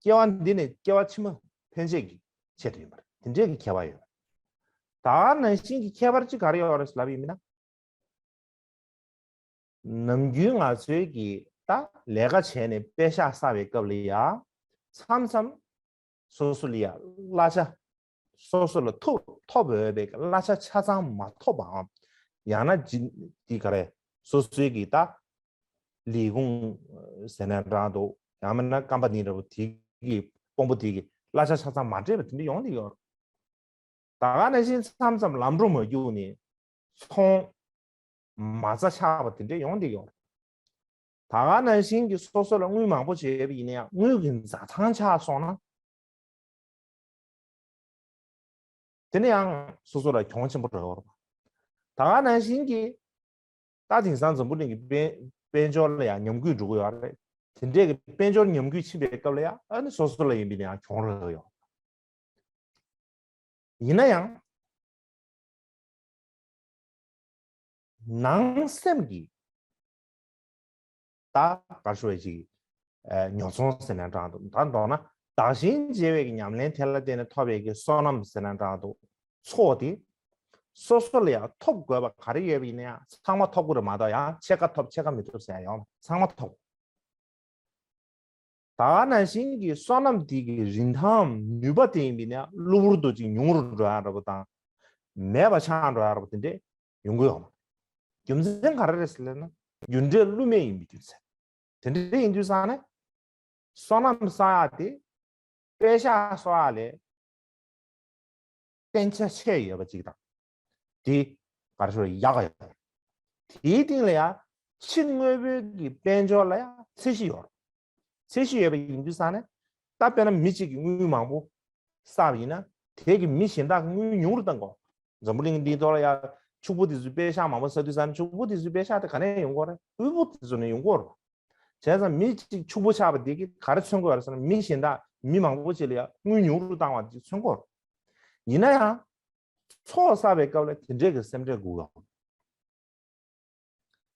སྐྱེ་བ་འདི་ནས་སྐྱེ་བ་ཕྱི་མ་ཕན་ཆད་ཀྱི་ཆེད་དུ་ཡིན་པ་རེད། དེ་འདྲས་ཀྱི་ཁྱད་པར་ཡོད་རེད། ད་ག་ནང་བཞིན་གྱི་ཁྱད་པར་ཅིག་ག་རེ་ཡོད་རེད་ལབ་ཡིན་ན། ནམ་རྒྱུན་ང་ཚོའི་གི་ད་ལས་ཀ་བྱས་ནས་པད་ཤག་བསགས་པའི་སྐབས་ལ་ཡ། མཚམས་མཚམས་སོ་སོ་ལ་ཡ་གླ་ཆ། སོ་སོ་ལ་ཐོབ་ཐོབ་འོས་པའི་གླ་ཆ་ཆ་ཚང་མ་ཐོབ་པའམ། ཡང་ན་ཇི་འདི་ག་རེ་སོ་སོའི་གི་ད་ལས་ཁུངས་ཟེར་ན་འདྲ་འདུག་ཡང་མིན་ན་ཀམ་པ་ནི་འདྲ་པོ་དེ་གི་དཔོན་པོ་དེ་གི་གླ་ཆ་ཆ་ཚང་མ་སྤྲད་པ་དེ་འདྲ་ཡོང་གི་ཡོད་རེད། ད་ག་ནང་བཞིན་མཚམས་མཚམས་ལམ་འགྲོ་མ་རྒྱུག་ནས་ཚོང་མ་རྩ་ཆག་པ་དེ་འདྲ་ཡོང་གི་ཡོད་རེད། ད་ག་ནང་བཞིན་གྱི་སོ་སོ་ལ་དངུལ་མང་པོ་བྱས་པ་ཡིན་ན་ཡང་དངུལ་གྱི་འཛའ་ཐང་ཆག་སོང་ན། དེ་ནས་ཡང་སོ་སོ་ལ་གྱོང་ཆེན་པོ་འགྲོ་ཡོད་རེད་པ། ད་ག་ནང་བཞིན་གྱི་ད་དེང་སང་འཛམ་བུ་གླིང་གི་དཔལ་དཔལ་འབྱོར་ལ་ཡང་ཉམས་རྒུད་འགྲོ་གི་ཡོད་རེད། དེ་འདྲས་ཀྱི་དཔལ་འབྱོར་ཉམས་རྒུད་ཕྱིན་པའི་སྐབས་ལ་ཡང་ཨ་ནི་སོ་སོ་ལ་ཡིན་པའི་ནས་ཡང་གྱོང་རག་ཡོད། ཡིན་ན་ཡང་། ནང་སེམས་ཀྱི་ ད་ག་རེ་ཞུ་བའི་ཅིག་ཉོ་ཚོང་ཟེར་ན་འདྲ་འདུག་ད་མདོར་ན་བདག་གཞན་བརྗེ་བའི་ཉམས་ལེན་དེ་ལ་བརྟེན་ནས་ཐོབ་པའི་གི་བསོད་ནམས་ཟེར་ན་འདྲ་འདུག་ཚོགས་དེ་སོ་སོ་ལ་ཡང་ཐོབ་དགོས་པ་ག་རེ་ཡོད་པ་ཡིན་ན་ཡང་ཚང་མ་ཐོབ་དགོས་རེད་མ་གཏོགས་ཡང་ཕྱེད་ཀ་ཐོབ་ཕྱེད་ཀ་མི་ཐོབ་ཟེར་ཡ་ཡོད་མ་རེད། ཚང་མ་ཐོབ། ད་ག་ནང་བཞིན་གྱི་བསོད་ནམས་དེ་གི་རིན་ཐང་ནུས་པ་དེ་ཡིན་པ་ཡིན་ན་གློ་བུར་དུ་ཅིག་ཉུང་རུ་འགྲོ་ཡ་འདྲ་པོ་དང་མེད་པ་ཆགས་འགྲོ་ཡ་འདྲ་པོ་དེ་འདྲས་ཡོང་གི་ཡོད་མ་རེད། རྒྱུ་མཚན་ག་རེ་རེད་ཟེར་ན་རྒྱུ་འབྲས་བསླུ་མེད་ཡིན་པའི་རྒྱུ་མཚན། དེ་འདྲ་ཡིན་དུས་ཙང་ནས་བསོད་ནམས་བསགས་ཡག་དེ་པད་ཤག་གསོག་ཡག་ལས་བརྟན་ཆ་ཆེ་ཡོད་པ་ཅིག་དང་དེ་ག་རེ་ཞུ་ཡག་ཡོད། དེའི་སྟེང་ལ་ཡང་ཕྱི་དངོས་པོའི་གི་དཔལ་འབྱོར་ལ་ཡང་ཚད་གཞི་ཡོད། ཚད་གཞི་ཡོད་པ་ཡིན་དུས་ཙང་ནས་ད་དཔེར་ན་མི་གཅིག་གིས་དངུལ་མང་པོ་བསགས་པ་ཡིན་ན་དེ་གི་མི་གཞན་དག་གི་དངུལ་ཉུང་རུ་བཏང་དགོས། འཛམ་བུ་གླིང་འདིའི་ཐོག་ལ་ཡང་ཕྱུག་པོ་དེ་ཚོས་པད་ཤག་མང་པོ་བསགས་དུས་ཙང་ནས་ཕྱུག་པོ་དེ་ཚོའི་པད་ཤག་དེ་ག་ནས་ཡོང་གི་ཡོད་རེད། དབུལ་པོ་དེ་ཚོ་ནས་ཡོང་གི་ཡོད་རེད། བྱས་ཙང་མི་གཅིག་ཕྱུག་པོ་ཆགས་པ་དེ་གིས་ག་རེ་མཚོན་གྱི་ཡོད་རེད་ཟེར་ན་མི་གཞན་དག་མི་མང་པོ་ཅིག་ལ་ཡང་དངུལ་ཉུང་རུ་བཏང་བ་དེ་མཚོན་གྱི་ཡོད་རེད། ཡིན་ན་ཡང་ཚོགས་བསགས་པའི་སྐབས་ལ་དེ་འདྲས་ཀྱི་སེམས་ཁྲལ་དགོས་ཡོད།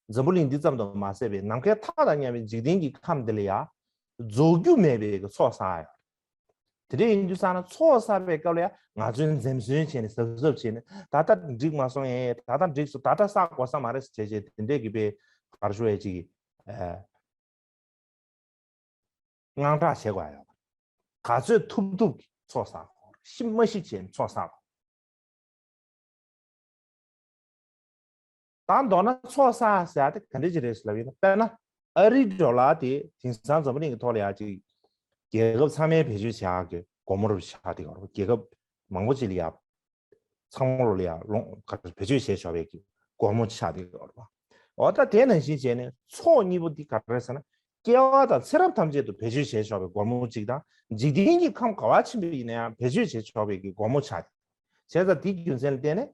འཛམ་བུ་གླིང་འདི་ཙམ་དུ་མ་ཟད་པའི་ནམ་མཁའི་མཐའ་དང་མཉམ་པའི་འཇིག་རྟེན་གྱི་ཁམས་འདི་ལ་ཡང་རྫོགས་རྒྱུ་མེད་པའི་གི་ཚོགས་བསགས་ཡོད། དེ་འདྲ་ཡིན་དུས་ཙང་ན་ཚོགས་བསགས་པའི་སྐབས་ལ་ཡང་ང་ཚོས་འཛེམ་ཟོན་བྱས་ནས་གཟབ་གཟབ་བྱས་ནས་ད་ལྟ་འགྲིག་མ་སོང་ཨེ། ད་ལྟ་འགྲིག་སོང་། ད་ལྟ་བསགས་དགོས་ས་མ་རེད་ཟེར་བྱས་བྱས་དེ་འདྲས་ཀྱི་དཔེ་ག་རེ་ཞུ་ཡས་ཅིག་ཨ་དངངས་སྐྲག་བྱེད་དགོས་ཡ་ཡོད་མ་རེད། ག་ཚོད་ཐུབ་ཐུབ་ཀྱིས་ཚོགས་བསགས་དགོས། ཤི་མ་ཤི་བྱས་ནས་ཚོགས་བསགས་དགོས། ད་མདོར་ན་ཚོགས་བསགས་ཟེར་ཡ་དེ་ག་འདྲ་ཅིག་རེད་ཟེར་ལབ་ཡིན་ན། དཔེར་ན་ཨ་རིའི་ཌོ་ལར་དེ་དེང་སང་འཛམ་བུ་གླིང་གི་ཐོག་ལ་ཡ་ཅིག་རྒྱལ་ཁབ་ཚང་མས་བེད་སྤྱོད་བྱེད་ཡག་གི་སྒོར་མོ་རུ་ཆགས་བསྡད་ཡོད་རེད། རྒྱལ་ཁབ་མང་པོ་ཅིག་ལ་ཡ་ཚང་མ་ལོ་ལ་ཡ་ལོང་ག་བེད་སྤྱོད་བྱེད་ཆོག་པའི་གི་སྒོར་མོ་ཆགས་བསྡད་ཡོད་རེད་པ། འོ་ད་དེ་ནང་བཞིན་བྱས་ནས་ཚོགས་གཉིས་པོ་འདི་ག་རེ་རེད་ཟེར་ན། སྐྱེ་བ་དང་ཚེ་རབས་ཐམས་ཅད་དུ་བེད་སྤྱོད་བྱེད་ཆོག་པའི་སྒོར་མོ་གཅིག་དང་། འཇིག་རྟེན་གྱི་ཁམས་ག་བ་ཕྱིན་པ་ཡིན་ན་ཡང་བེད་སྤྱོད་བྱེད་ཆོག་པའི་གི་སྒོར་མོ་ཆགས་ཏེ། བྱས་ཙང་དེའི་རྒྱུ་མཚན་ལ་བརྟེན་ནས།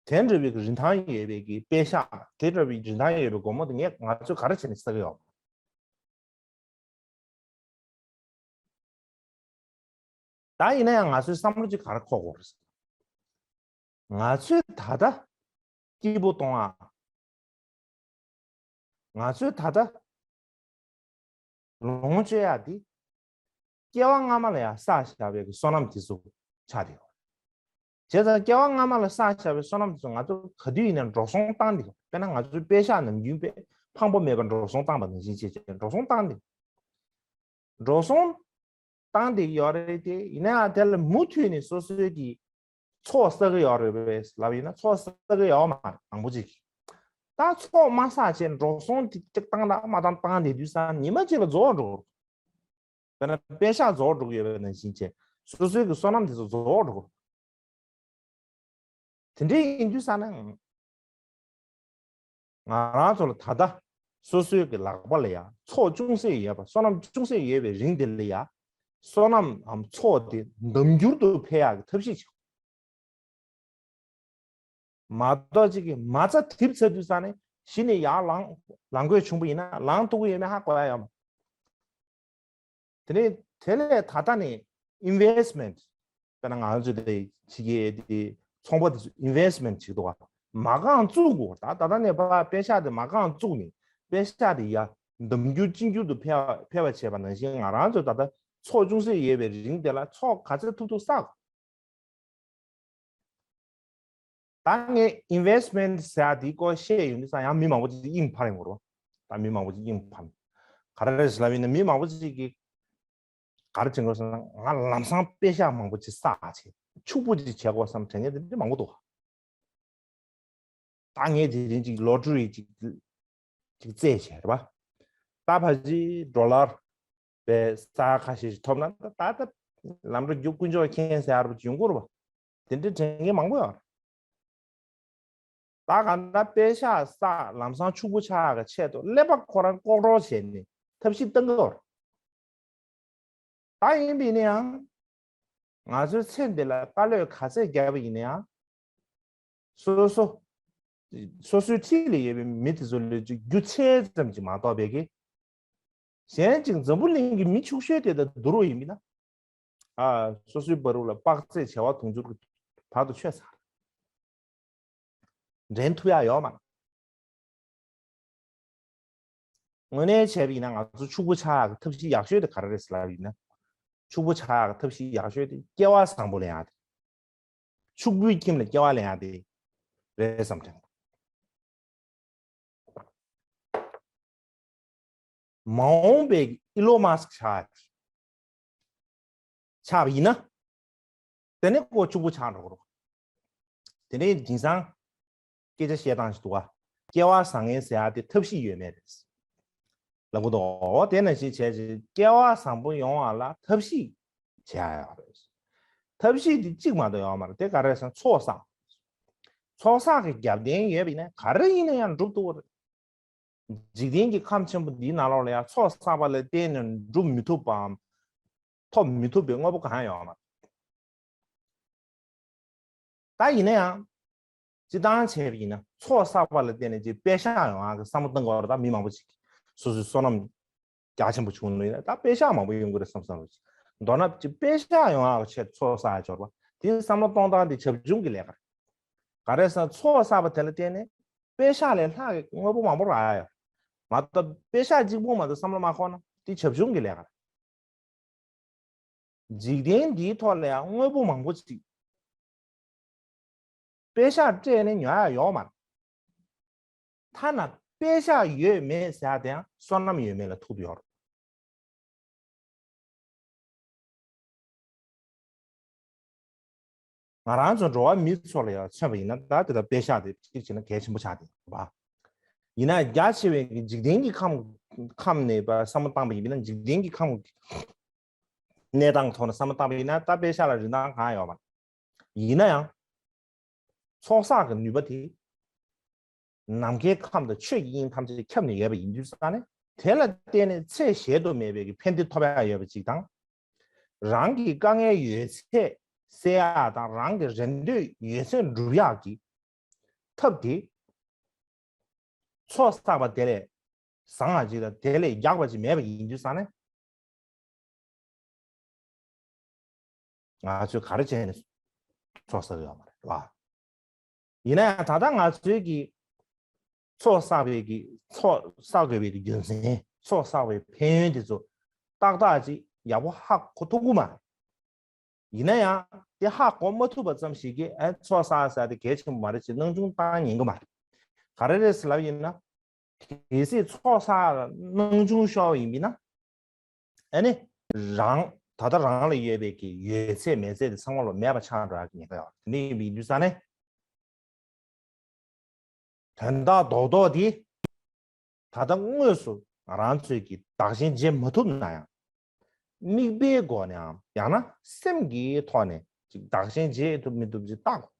དེ་འདྲ་བའི་གི་རིན་ཐང་ཡོད་པའི་གི་པད་ཤག་དེ་འདྲ་བའི་རིན་ཐང་ཡོད་པའི་སྒོར་མོ་དེ་ངས་ང་ཚོས་ག་རེ་བྱས་ནས་བསགས་ཀྱི་ཡོད། ད་ཡིན་ན་ཡང་ང་ཚོའི་བསམ་བློ་གཅིག་ག་རེ་འཁོར་དགོས་རེད། ང་ཚོས་ད་ལྟ་སྐྱིད་པོ་གཏོང་ཡག་ང་ཚོས་ད་ལྟ་ལོངས་སྤྱོད་ཡག་འདི་སྐྱེ་བ་སྔ་མ་ལ་ཡང་བསགས་བཞག་པའི་གི་བསོད་ནམས་དེ་ཚོ་ཆགས་བསྡད་ཡོད། བྱས་ཙང་སྐྱེ་བ་སྔ་མ་ལ་བསགས་བཞག་པའི་བསོད་ནམས་དེ་ཚོ་ང་ཚོ་ག་དུས་ཡིན་ན་འགྲོ་སོང་བཏང་བསྡད་ཡོད། དཔེར་ན་ང་ཚོའི་པད་ཤག་ནམ་རྒྱུན་པས་ཕངས་པོ་མེད་པར་འགྲོ་སོང་བཏང་པ་ནང་བཞིན་བྱས་བྱས་འགྲོ་སོང་བཏང་བསྡད་ཡོད། འགྲོ་སོང་བཏང་བསྡད་ཡོད་རེད་དེ། ཡིན་ན་ཡང་དེ་ལ་མུ་མཐུད་ནས་སོ་སོའི་གི་ཚོགས་བསགས་ཀྱི་ཡོད་རེད་པས་ལབ་ཡིན་ན་ཚོགས་བསགས་ཀྱི་ཡོད་མ་རེད། མང་པོ་ཅིག་གིས་ད་ཚོགས་མ་བསགས་བྱས་འགྲོ་སོང་དེ་གཅིག་བཏང་དང་མ་བཏང་བཏང་བསྡད་དུས་ཙང་ཉི་མ་གཅིག་ལ་རྫོགས་འགྲོ། དཔེར་ན་པད་ཤག་རྫོགས་འགྲོ་གི་ཡོད་པ་ནང་བཞིན་བྱས་སོ་སོའི་གི་བསོད་ནམས་དེ་ཚོ་རྫོགས་འགྲོ། དེ་འདྲ་ཡིན་དུས་ཙང་ན་ང་རང་ཚོ་ལ་ད་ལྟ་སོ་སོའི་གི་ལག་པ་ལ་ཡ་ཚོགས་ཅུང་ཟད་ཡོད་པ་བསོད་ནམས་ཅུང་ཟད་ཡོད་པའི་རིང་དེ་ལ་ཡ་བསོད་ནམས་འམ་ཚོགས་དེ་འདམ་འགྱུར་དུ་འཕེལ་ཡག་གི་ཐབས་ཤེས་བྱེད། མ་གཏོགས་གཅིག་གིས་མ་རྩ་དིབ་ཚར་དུས་ཙང་ནས་གཞི་ནས་ཡར་ལངས་ལངས་དགོས་བྱུང་པ་ཡིན་ན་ལངས་ཐུབ་ཀྱི་ཡོད་མེད་ཧ་གོ་ཡ་ཡོད་མ། དེ་ནས་དེ་ལས་ད་ལྟ་ནས་ཨིན་ཝེ་སི་མེན་ཊི། དཔེར་ན་ང་ཚོ་དེ་ཕྱི་རྒྱལ་དེ་ཚོང་པ་དེ་ཚོ་ཨིན་ཝེ་སི་མེན་ཊི་བྱེད་འདུག་ག་མ་རྐང་བཙུགས་དགོས། ད་ད་ལྟ་ནས་ཕར་པད་ཤག་དེ་མ་རྐང་བཙུགས་ནས་པད་ཤག་དེ་ཡར་འདམ་འགྱུར་ཅིང་འགྱུར་དུ་འཕེལ་བ་འཕེལ་བ་བྱས་པ་ནང་བཞིན་ང་རང་ཚོ་ད་ལྟ་ཚོགས་ཅུང་ཟད་ཡོད་པའི་རིང་དེ་ལ་ཚོགས་ག་ཚོད་ཐུབ་ཐུབ་བསགས། ད་ངས་ཨིན་ཝེ་སི་མེན་ཊི་ཟེར་ཡ་དེའི་སྐོར་བཤད་ཡོང་དུས་ཙང་ཡང་མི་མང་པོ་ཅིག་དབྱིངས་འཕར་ཡོང་གི་རེད་བ། ད་མི་མང་པོ་ཅིག་དབྱིངས་འཕར། ག་རེ་རེད་ཟེར་ལབ་ཡིན་ན་མི་མང་པོ་ཅིག་གིས་ག་རེ་བྱེད་དགོས་ཟེར་ན་ང་ལམ་སང་པད་ཤག་མང་པོ་ཅིག་བསགས་བྱས་ཕྱུག་པོ་ཅིག་བྱེད་དགོས་བསམ་དྲན་མཁན་དེ་འདྲ་མང་པོ་འདུག་ད་ངས་དེ་རིང་ཅིག་ལོ་ཊ་རི་ཅིག་ཅིག་རྩེད་བྱས་རེད་པ། ད་ཕལ་ཆེར་ཌོ་ལར་པའི་ས་ཡ་ཁ་ཤས་ཤིག་ཐོབ་ན་ད་ད་ལམ་འགྲོ་རྒྱུ་དཀོན་མཆོག་མཁྱེན་ཟེར་ཡ་རུ་ཡོང་གི་རེད་པ། དེ་འདྲ་དྲན་མཁན་མང་པོ་ཡོད་རེད། ད་གང་ལྟར་པད་ཤག་བསགས་ལམ་སང་ཕྱུག་པོ་ཆགས་ཡག་གི་ཆེད་དུ་ཀླད་པ་ཁོ་རང་ལྐོག་གྲོགས་བྱས་ནས་ཐབས་ཤེས་གཏང་གི་ཡོད་རེད། ད་ཡིན་པ་ཡིན་ན་ཡང་། ང་ཚོའི་ཚེ་འདི་ལ་དཀའ་ལས་ག་ཚད་བརྒྱབ་པ་ཡིན་ན་ཡང་། སོ་སོ། སོ་སོའི་འཁྲིས་ལ་ཡོད་པའི་མི་དེ་ཚོ་ལ་ཅིག་རྒྱུ་ཆེ་ཙམ་ཅིག་མ་གཏོགས་པའི་གི། གཞན་ཅིག་འཛམ་བུ་གླིང་གི་མི་ཕྱུག་ཤོས་དེ་ད་དུ་རུ་ཡིན་པ་ཡིན་ན། ཨ། སོ་སོའི་བར་དུ་ལ་དཔག་ཚད་བྱེ་བ་དུང་ཕྱུར་གྱི་བར་དུ་ཆོད་ཚར། འགྲན་ཐུབ་ཡག་ཡོད་མ་རེད། དངོས་གནས་བྱས་པ་ཡིན་ན་ང་ཚོ་ཕྱུག་པོ་ཆགས་ཡག་གི་ཐབས་ཤེས་ཡག་ཤོས་དེ་ག་རེ་རེད་ཟེར་ལབ་ཡིན་ན། ཕྱུག་པོ་ཆགས་ཡག་གི་ཐབས་ཤེས་ཡག་ཤོས་དེ་སྐལ་བ་བཟང་པོ་ལེན་ཡག་དེ། ཕྱུག་པོའི་ཁྱིམ་ལ་སྐལ་བ་ལེན་ཡག་དེ་རེད་བསམ་དྲན། མ་འོངས་པའི་ཨི་ལོན་མཱ་སི་ཀི་ཆགས་ཆགས་པ་ཡིན་ན། དེ་ནས་ཁོ་ཕྱུག་པོ་ཆགས་འགྲོ་གི་རེད། དེ་ནས་དེང་སང་སྐད་ཆ་བཤད་སྟངས་ཤིག་འདུག་ག་སྐལ་བ་བཟང་ངན་ཟེར་ཡག་དེ་ཐབས་ཤེས་ཡོད་མེད་རེད། ལབ་གི་འདུག་འོ་དེ་ནང་བཞིན་བྱས་ཙང་སྐལ་བ་བཟང་པོ་ཡོང་བ་ལ་ཐབས་ཤེས་བྱེད་ཡག་ཡོད་རེད། ཐབས་ཤེས་དེ་གཅིག་མ་གཏོགས་ཡོད་མ་རེད། དེ་ག་རེ་རེད་ཟེར་ན་ཚོགས་བསགས། ཚོགས་བསགས་ཀྱི་རྒྱབ་རྟེན་ཡོད་པ་ཡིན་ན་ག་རེ་ཡིན་ན་ཡང་འགྲུབ་ཐུབ་པ་རེད། འཇིག་རྟེན་གྱི་ཁམས་ཆེན་པོ་འདིའི་ནང་ལོགས་ལ་ཡང་ཚོགས་བསགས་པ་ལ་བརྟེན་ནས་འགྲུབ་མི་ཐུབ་པའམ་ཐོབ་མི་ཐུབ་པའི་དངོས་པོ་གང་ཡང་ཡོད་མ་རེད། ད་ཡིན་ན་ཡང་། སྤྱིར་བཏང་བྱས་པ་ཡིན་ན་ཚོགས་བསགས་པ་ལ་བརྟེན་ནས་ཅིག་པད་ཤག་ཡོང་ཡག་གི་བསམ་བློ་གཏང་དགོས་རེད། ད་མི་མང་པོ་ཅིག་སོ་སོའི་བསོད་ནམས་རྒྱ་ཆེན་པོ་བྱུང་ནས་ཡིན་ན་ད་པད་ཤག་མང་པོ་ཡོང་གི་རེད་བསམ་བསམ་རེད། མདོར་ན་ཅིག་པད་ཤག་ཡོང་ཡག་གི་ཆེད་ཚོགས་བསགས་ཡག་འབྱོར་བ་དེའི་བསམ་བློ་གཏོང་སྟངས་དེ་བྱབ་ཆུང་གི་ལས་ཀ་རེད། ག་རེ་ཟེར་ན་ཚོགས་བསགས་པ་དེ་ལ་བརྟེན་ནས་པད་ཤག་ལས་ལྷག་གི་དངོས་པོ་མང་པོ་རག་ཡ་ཡོད། མ་གཏོགས་པད་ཤག་གཅིག་པོ་མ་གཏོགས་བསམ་བློ་མ་འཁོར་ན་དེ་བྱབ་ཆུང་གི་ལས་ཀ་རེད། འཇིག་རྟེན་འདིའི་ཐོག་ལ་ཡང་དངོས་པོ་མང་པོ་ཅིག་པད་ཤག་སྤྲད་ནས་ཉོ་ཡ་ཡོད་མ་རེད། ཐ་ན་པད་ཤག་ཡོད་མེད་ཟེར་ཡ་དེ་ཡང་བསོད་ནམས་ཡོད་མེད་ལ་ཐུག་ཏུ་ཡོད་རེད། ང་རང་ཚོ་འགྲོ་བ་མི་ཚོ་ལ་ཡང་མཚོན་པ་ཡིན་ན་ད་དེ་ལྟར་པད་ཤག་དེ་གཅིག་བྱས་ན་གལ་ཆེན་པོ་ཆགས་བསྡད་ཡོད་པ། ཡིན་ན་རྒྱ་ཆེ་བའི་འཇིག་རྟེན་གྱི་ཁམས་ཁམས་ནས་པ་བསམ་བློ་བཏང་པ་ཡིན་ན་འཇིག་རྟེན་གྱི་ཁམས་གནས་སྟངས་ཐོག་ནས་བསམ་བློ་བཏང་པ་ཡིན་ན་ད་པད་ཤག་ལ་རིན་ཐང་གང་ཡང་ཡོད་མ་རེད། ཡིན་ན་ཡང་། ཚོགས་བསགས་ཀྱི་ནུས་པ་དེ། ནམ་མཁའི་ཁམས་དང་ཆོས་ཀྱི་དབྱིངས་ཐམས་ཅད་ཁྱབ་ནས་ཡོད་པ་ཡིན་དུས་ཙང་ནས་དེ་ལ་བརྟེན་ནས་ཚད་གཞལ་དུ་མེད་པའི་གི་ཕན་བདེ་ཐོབ་ཡག་ཡོད་པ་ཅིག་དང་། རང་གི་དཀའ་ངལ་ཡོད་ཚད་སེལ་ཡག་དང་རང་གི་རེ་འདོད་ཡོད་ཚད་འགྲུབ་ཡག་གི་ཐབས་དེ་ཚོགས་བསགས་པ་དེ་ལས་བཟང་བ་ཅིག་དང་དེ་ལས་ཡག་པ་ཅིག་མེད་པ་ཡིན་དུས་ཙང་ནས། ང་ཚོས་ག་རེ་བྱས་ནས་ཚོགས་བསགས་ཡོད་མ་རེད་བ། ཡིན་ན་ཡང་ད་ལྟ་ང་ཚོའི་གི་ཚོགས་བསགས་པའི་གི་ཚོགས་བསགས་དགོས་པའི་གི་རྒྱུ་མཚན་ཚོགས་བསགས་པའི་ཕན་ཡོན་དེ་ཚོ་ཏག་ཏག་ཅིག་ཡག་པོ་ཧ་གོ་ཐུབ་ཀྱི་མ་རེད། ཡིན་ན་ཡང་དེ་ཧ་གོ་མ་ཐུབ་པ་ཙམ་ཞིག་གིས་ཨ་ཚོགས་བསགས་ཟེར་དེ་གལ་ཆེན་པོ་མ་རེད་ཅེས་སྣང་ཆུང་བཏང་ཉན་གི་མ་རེད། ག་རེ་རེད་ཟེར་ལབ་ཡིན་ན། གལ་སྲིད་ཚོགས་བསགས་ལ་སྣང་ཆུང་ཤོར་བ་ཡིན་པ་ཡིན་ན། ཨ་ནི། རང་ད་ལྟ་རང་ལ་ཡོད་པའི་གི་ཡོད་ཚད་མེད་ཚད་དེ་ཚང་མ་ལོ་མེད་པ་ཆགས་འགྲོ་ཡག་གི་ཉེན་ཁ་ཡོད་རེད། དེ་འདྲ་ཡིན་པའི་དུས་ས་ནས། དོན་དག་རྡོག་རྡོག་འདི། ད་ལྟ་དངོས་སུ་ང་རང་ཚོས་ཀྱི་བདག་གཞན་བརྗེ་མ་ཐུབ་ན་ཡང་། དམིགས་པའི་སྒོ་ནས་ཡང་ཡང་ན་སེམས་ཀྱི་ཐོག་ནས་ཅིག་བདག་གཞན་བརྗེ་ཐུབ་མི་ཐུབ་ཅིག་བལྟ་དགོས།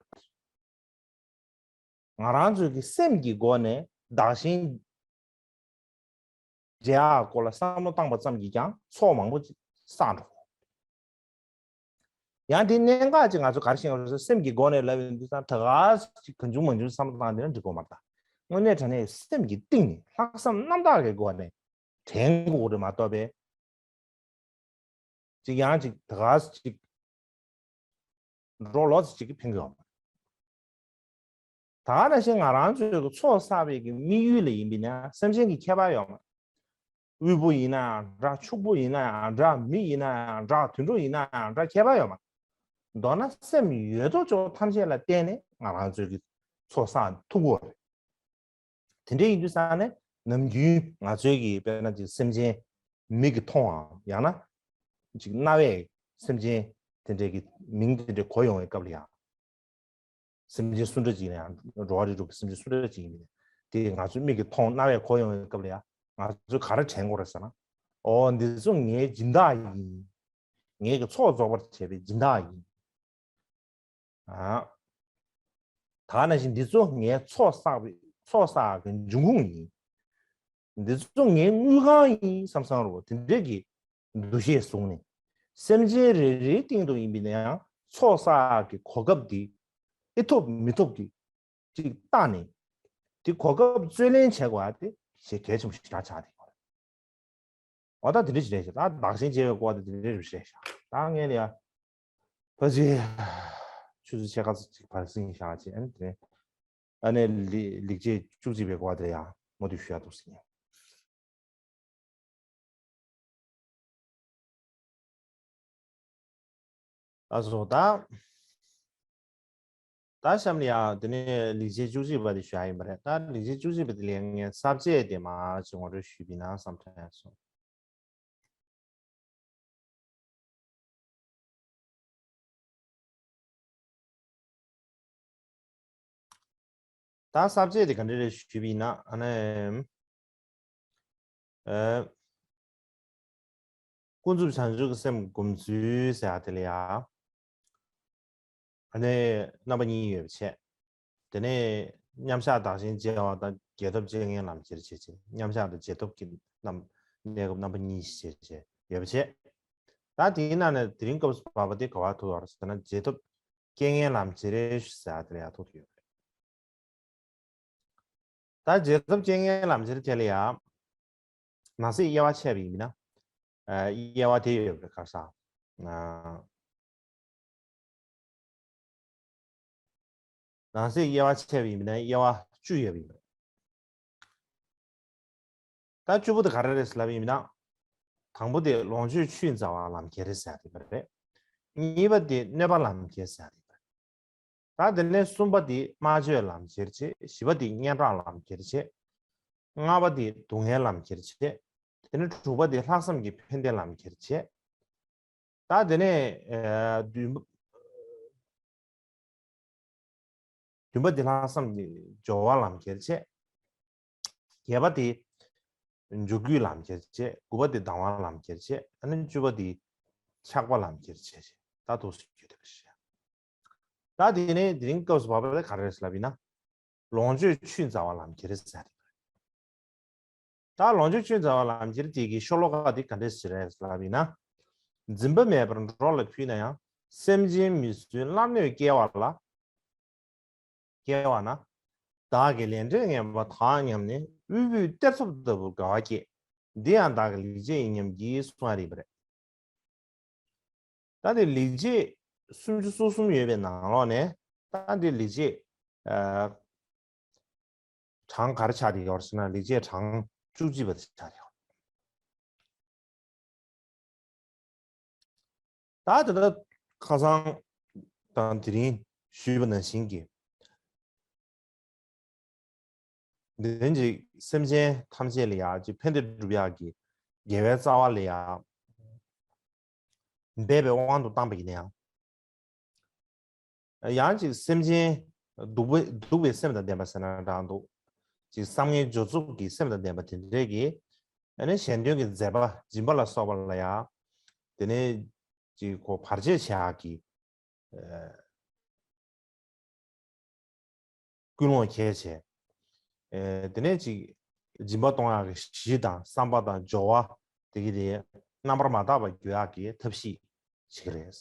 ང་རང་ཚོའི་གི་སེམས་ཀྱི་སྒོ་ནས་བདག་གཞན་བརྗེ་ཡག་སྐོར་ལ་བསམ་བློ་བཏང་པ་ཙམ་གྱིས་ཀྱང་ཚོགས་མང་པོ་ཅིག་བསགས་འགྲོ། ཡང་དེ་གནད་འགག་ཅིག་ང་ཚོ་ག་རེ་ཤེས་དགོས་རེད་ཟེར་སེམས་ཀྱི་སྒོ་ནས་ལབ་ཡོང་དུས་ཙང་ད་ག་ཅིག་གང་བྱུང་མང་བྱུང་བསམ་བློ་བཏང་དེ་ན་འགྲིག་གི་མ་རེད། དངོས་གནས་དྲང་གནས་སེམས་ཀྱི་གཏིང་ནས་ལྷག་བསམ་རྣམ་དག་གི་སྒོ་ནས་དྲན་དགོས་རེད་མ་གཏོགས་པས། ཅིག་ཡང་ཅིག་ད་ག་ཅིག་འགྲོ་ལོག་ཅིག་གི་ཕན་གི་ཡོད་མ་རེད། ད་ག་ནང་བཞིན་ང་རང་ཚོའི་གི་ཚོགས་བསགས་པའི་གི་དམིགས་ཡུལ་ལ་ཡིན་པས་ན་སེམས་ཅན་གྱི་ཁྱད་པར་ཡོད་མ་རེད། དབུལ་པོ་ཡིན་ན་ཡང་འདྲ། ཕྱུག་པོ་ཡིན་ན་ཡང་འདྲ། མི་ཡིན་ན་ཡང་འདྲ། དུད་འགྲོ་ཡིན་ན་ཡང་འདྲ། ཁྱད་པར་ཡོད་མ་རེད། མདོར་ན་སེམས་ཡོད་དོ་ཅོག་ཐམས་ཅད་ལ་བརྟེན་ནས་ང་རང་ཚོའི་གི་ཚོགས་བསགས་ཐུབ་ཀྱི་ཡོད་རེད། དེ་འདྲ་ཡིན་དུས་ཙང་ནས་ནམ་རྒྱུན་ང་ཚོའི་གི་དཔེར་ན་ཅིག་སེམས་ཅན་མིག་གིས་མཐོང་བའམ་ཡང་ན་ཅིག་རྣ་བས་སེམས་ཅན་དེ་འདྲའི་གི་མིང་དེ་འདྲ་གོ་ཡོང་བའི་སྐབས་ལ་ཡང་། སེམས་ཅན་སུ་འདྲ་ཅིག་ཡིན་ན་ཡང་འགྲོ་བ་རིགས་དྲུག་གི་སེམས་ཅན་སུ་འདྲ་ཅིག་ཡིན་ནའི་དེ་ང་ཚོའི་མིག་གིས་མཐོང་རྣ་བས་གོ་ཡོང་བའི་སྐབས་ལ་ཡང་ང་ཚོས་ག་རེ་དྲན་དགོས་རེད་ཟེར་ན། ཨོ་འདི་ཚོ་ངའི་སྦྱིན་བདག་ཡིན། ངའི་གི་ཚོགས་རྫོགས་པར་བྱེད་པའི་སྦྱིན་བདག་ཡིན། ཨ། ད་ག་ནང་བཞིན་འདི་ཚོ་ངའི་ཚོགས་བསགས་པའི་ཚོགས་བསགས་ཀྱི་འབྱུང་ཁུངས་ཡིན། འདི་ཚོ་ངའི་དངུལ་ཁང་ཡིན་བསམ་བསམ་རོ་དེ་འདྲས་ཀྱི་འདུ་ཤེས་བཟུང་ནས་སེམས་ཅན་རེ་རེའི་སྟེང་དུ་ཡིན་པས་ན་ཡང་ཚོགས་བསགས་ཀྱི་གོ་སྐབས་འདི་ཨེ་ཐོབ་མི་ཐོབ་ཀྱི་ཅིག་བལྟས་ནས་དེ་གོ་སྐབས་རྩོད་ལེན་བྱེད་དགོས་ཡ་དེ་ཞེ་གལ་ཆེན་པོ་ཞིག་ཆགས་ཆགས་བསྡད་ཡོད་རེད། འོ་ད་དེ་འདྲ་ཞིག་རེད་ཤག་ད་བདག་གཞན་བརྗེ་བའི་སྐོར་དེ་དེ་འདྲ་རེད་ཤག་ད་ངས་ལ་ཡ་ཕ་ཅི་ཆུ་ཚོད་ཕྱེད་ཀ་ཙམ་ཅིག་བར་སྲིང་བཞག་ཅིག་ཨ་ནི་དེ་ནས་ཨ་ནི་ལི་ལིག་རྗེས་བཅུ་གཅིག་པའི་སྐོར་དེ་ཡང་མུ་མཐུད་ཞུ་ཡ་འདུག་ཟེར་ཡིན། ལགས་སོ། ད་ད་གཤམ་ལ་ཡང་དེ་ནས་ལེགས་བྱས་བཅུ་གཅིག་པ་དེ་ཞུ་ཡ་ཡིན་པ་རེད། ད་ལེགས་བྱས་བཅུ་གཅིག་པ་དེ་ལ་ངས་ས་བཅད་དེ་མར་ཅིག་ངོ་སྤྲོད་ཞུས་པ་ཡིན་ན་བསམ་དྲན་སོང་། ད་ས་བཅད་དེ་ག་འདྲ་རེད་ཞུས་པ་ཡིན་ན། ཨ་ནི། ཨ། ཀུན་རྫོབ་བྱང་ཆུབ་ཀྱི་སེམས་སྒོམ་ཚུལ་ཟེར་ཡ་དེ་ལ་ཡ། ཨ་ནི་རྣམ་པ་གཉིས་ཡོད་པ་བྱས། དེ་ནས་མཉམ་གཞག་བདག་གཞན་བརྗེ་བ་དང་རྒྱས་ཐོབ་བཅས་ངན་ལམ་ཁྱེར་བྱེད་ཅིང་། མཉམ་གཞག་དང་རྒྱས་ཐོབ་ཀྱི་རྣམ་གནས་སྐབས་རྣམ་པ་གཉིས་ཤིག་བྱས་བྱས་ཡོད་པ་བྱས། ད་དེའི་ནང་ནས་དེ་རིང་སྐབས་སུ་བབས་པ་དེ་ག་པར་ཐུག་ཡོད་རེད་ཟེར་ན། རྒྱས་ཐོབ་བཅས་ངན་ལམ་ཁྱེར་ཟེར་ཡ་དེ་ལ་ཡ་ཐུག་ཡོད་རེད། ད་རྗེས་ཐོབ་བཅས་ངན་ལམ་ཁྱེར་དེ་ལ་ཡང་ནང་གསེས་དབྱེ་བ་ཕྱེ་བ་ཡིན་ན། ཨ། དབྱེ་བ་དེ་ཡོད་པའི་ཁར་ས། ཨ། ནང་གསེས་དབྱེ་བ་ཕྱེ་བ་ཡིན་ན་དབྱེ་བ་བཅུ་ཡོད་པ་ཡིན་པ་རེད། ད་བཅུ་པོ་དེ་ག་རེ་རེད་ལབ་ཡིན་ན། དང་པོ་དེ་ལོངས་སྤྱོད་ཆུད་འཛའ་བ་ལམ་ཁྱེར་ཟེར་ཡ་དེ་རེད། གཉིས་པ་དེ་གནོད་པ་ལམ་ཁྱེར་ཟེར་ཡ་དེ་རེད། ད་དེ་ནས་གསུམ་པ་དེ་སྨྲ་བརྗོད་ལམ་ཁྱེར་བྱེད། བཞི་པ་དེ་སྙན་གྲགས་ལམ་ཁྱེར་བྱེད། ལྔ་པ་དེ་སྡུག་བསྔལ་ལམ་ཁྱེར་བྱེད། དེ་ནས་དྲུག་པ་དེ་ལྷག་བསམ་གྱི་ཕན་བདེ་ལམ་ཁྱེར་བྱེད། ད་དེ་ནས། ཨ། བདུན་པ། བདུན་པ་དེ་ལྷག་བསམ་གྱི་སྦྱོར་བ་ལམ་ཁྱེར་བྱེད། བརྒྱད་པ་དེ་འཇུག་རྒྱུའི་ལམ་ཁྱེར་བྱེད། དགུ་པ་དེ་སྡང་བ་ལམ་ཁྱེར་བྱེད། ཨ་ནི་བཅུ་པ་དེ་ཆགས་པ་ལམ་ཁྱེར་བྱེད། ད་འདུག་སེ་ཡོད་པ་རེད། ད་དེ་ནས་དེ་རིང་སྐབས་སུ་བབས་པ་དེ་ག་རེ་རེད་ལབ་ཡིན་ན། ལོངས་སྤྱོད་ཆུད་འཛའ་བ་ལམ་ཁྱེར་ཟེར་ཡ་དེ་རེད། ད་ལོངས་སྤྱོད་ཆུད་འཛའ་བ་ལམ་ཁྱེར་དེ་གི་ཤོ་ལོ་ཀ་དེ་ག་འདྲ་ཞིག་རེད་ལབ་ཡིན་ན། འཛིན་པ་མེད་པར་འགྲོ་ལ་ཕུལ་ན་ཡང་། སེམས་ཅན་མི་བསྲུན་སླར་གནོད་སྐྱེལ་བ་ལ། སྐྱེལ་བ་ན། བདག་གི་ལས་འབྲས་ངན་པ་དག་ཉམས་ནས། དབུལ་པོས་གཏེར་ཐོབ་ལྟ་བུར་དགའ་བ་སྐྱེས། འདི་ཡང་བདག་གི་ལེགས་བྱས་ཡིན་སྙམ་གྱིས་གསུང་བ་རེད་པ་རེད། ད་འདི་ལེགས་བྱས་སུམ་ཅུ་སོ་གསུམ་ཡོད་པའི་ནང་ལོགས་ནས། ད་འདི་ལེགས་བྱས། ཨ། གྲངས་ག་རེ་ཆགས་བསྡད་ཡོད་ཟེར་ན། ལེགས་བྱས་གྲངས་བཅུ་གཅིག་པ་དེ་ཆགས་བསྡད་ཡོད། ད་དེ་ལྟར་ཁ་སང་དང་དེ་རིང་ཞུས་པ་ནང་བཞིན་གྱི། འདི་ནི་སེམས་ཅན་ཐམས་ཅད་ལ་ཡང་ཅིག་ཕན་བདེ་སྒྲུབ་ཡག་གི་དགེ་བའི་རྩ་བ་ལ་ཡང་འབད་པའི་དབང་དུ་བཏང་པ་ཡིན་ན་ཡང་། ཡང་ཅིག་སེམས་ཅན་སྡུག་པའི་སྡུག་པའི་སེམས་དང་ལྡན་པ་ཟེར་ན་འདྲ་འདུག་ཅིག་བསམ་ངན་སྦྱོར་རྩུབ་ཀྱི་སེམས་དང་ལྡན་པ་དེ་འདྲས་ཀྱིས། ཨ་ནི་གཞན་དོན་གྱི་མཛད་པ་སྦྱིན་པ་ལ་སོགས་པ་ལ་ཡང་། དེ་ནས་ཅིག་ཁོ་བར་ཆད་བྱེད་ཡག་གི། ཨ། ཀུན་སློང་གལ་ཆེ། ཨེ། དེ་ནས་ཅིག་སྦྱིན་པ་གཏོང་ཡག་གི་གཞི་དང་བསམ་པ་དང་སྦྱོར་བ་དེ་གི་དེ་རྣམ་པར་མ་དག་པ་འགྱུར་ཡག་གི་ཐབས་ཤེས་ཤིག་རེད།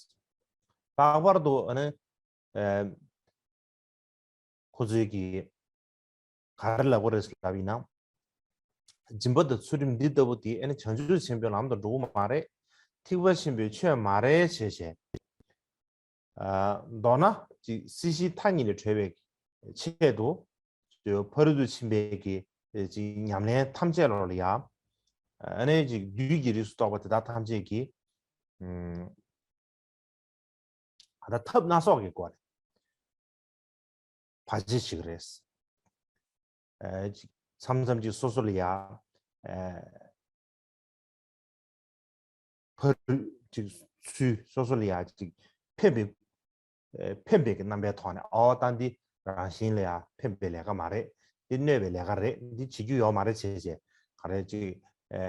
ལྷག་པར་དུ་ཨ་ནི། ཨེ། ཁོ་ཚོས་ཀྱི་ག་རེ་ལབ་དགོས་རེད་ལབ་ཡིན་ན། སྦྱིན་པ་དང་ཚུལ་ཁྲིམས་འདི་ལྟ་བུ་དེ་ཨ་ནི་བྱང་ཆུབ་ཆེན་པོའི་ལམ་དུ་འགྲོ་གི་མ་རེད། ཐེག་པ་ཆེན་པོའི་ཆོས་མ་རེད་བྱས་བྱས། ཨ། མདོར་ན་ཅིག་སྲིད་ཞིའི་མཐའ་གཉིས་ལས་གྲོལ་བའི་ཆེད་དུ། ཕ་རོལ་ཏུ་ཕྱིན་པའི་གི་ཅིག་ཉམས་ལེན་ཐམས་ཅད་ལོག་ལ་ཡ། ཨ་ནི་ཅིག་བདུད་ཀྱི་རིགས་སུ་གཏོགས་པ་དེ་དག་ཐམས་ཅད་ཀྱིས། ཨ། ད་ཐབས་སྣ་ཚོགས་ཀྱི་སྒོ་ནས་བར་ཆད་བྱེད་ཀྱི་རེད། ཨ། ཅིག་མཚམས་མཚམས་ཅིག་སོ་སོ་ལ་ཡ། ཨ། ཕར་ཅིག་ཚུར་སོ་སོ་ལ་ཡ་ཅིག་ཕན་པའི། ཨ། ཕན་པའི་གི་རྣམ་པའི་ཐོག་ནས། ཨོ་ད་འདི་རང་བཞིན་ལ་ཡ་ཕན་པའི་ལས་ཀ་མ་རེད། འདི་གནོད་པའི་ལས་ཀ་རེད། འདི་བྱེད་རྒྱུ་ཡོད་མ་རེད་བྱས་བྱས། ག་རེ་ཅིག་ཨ།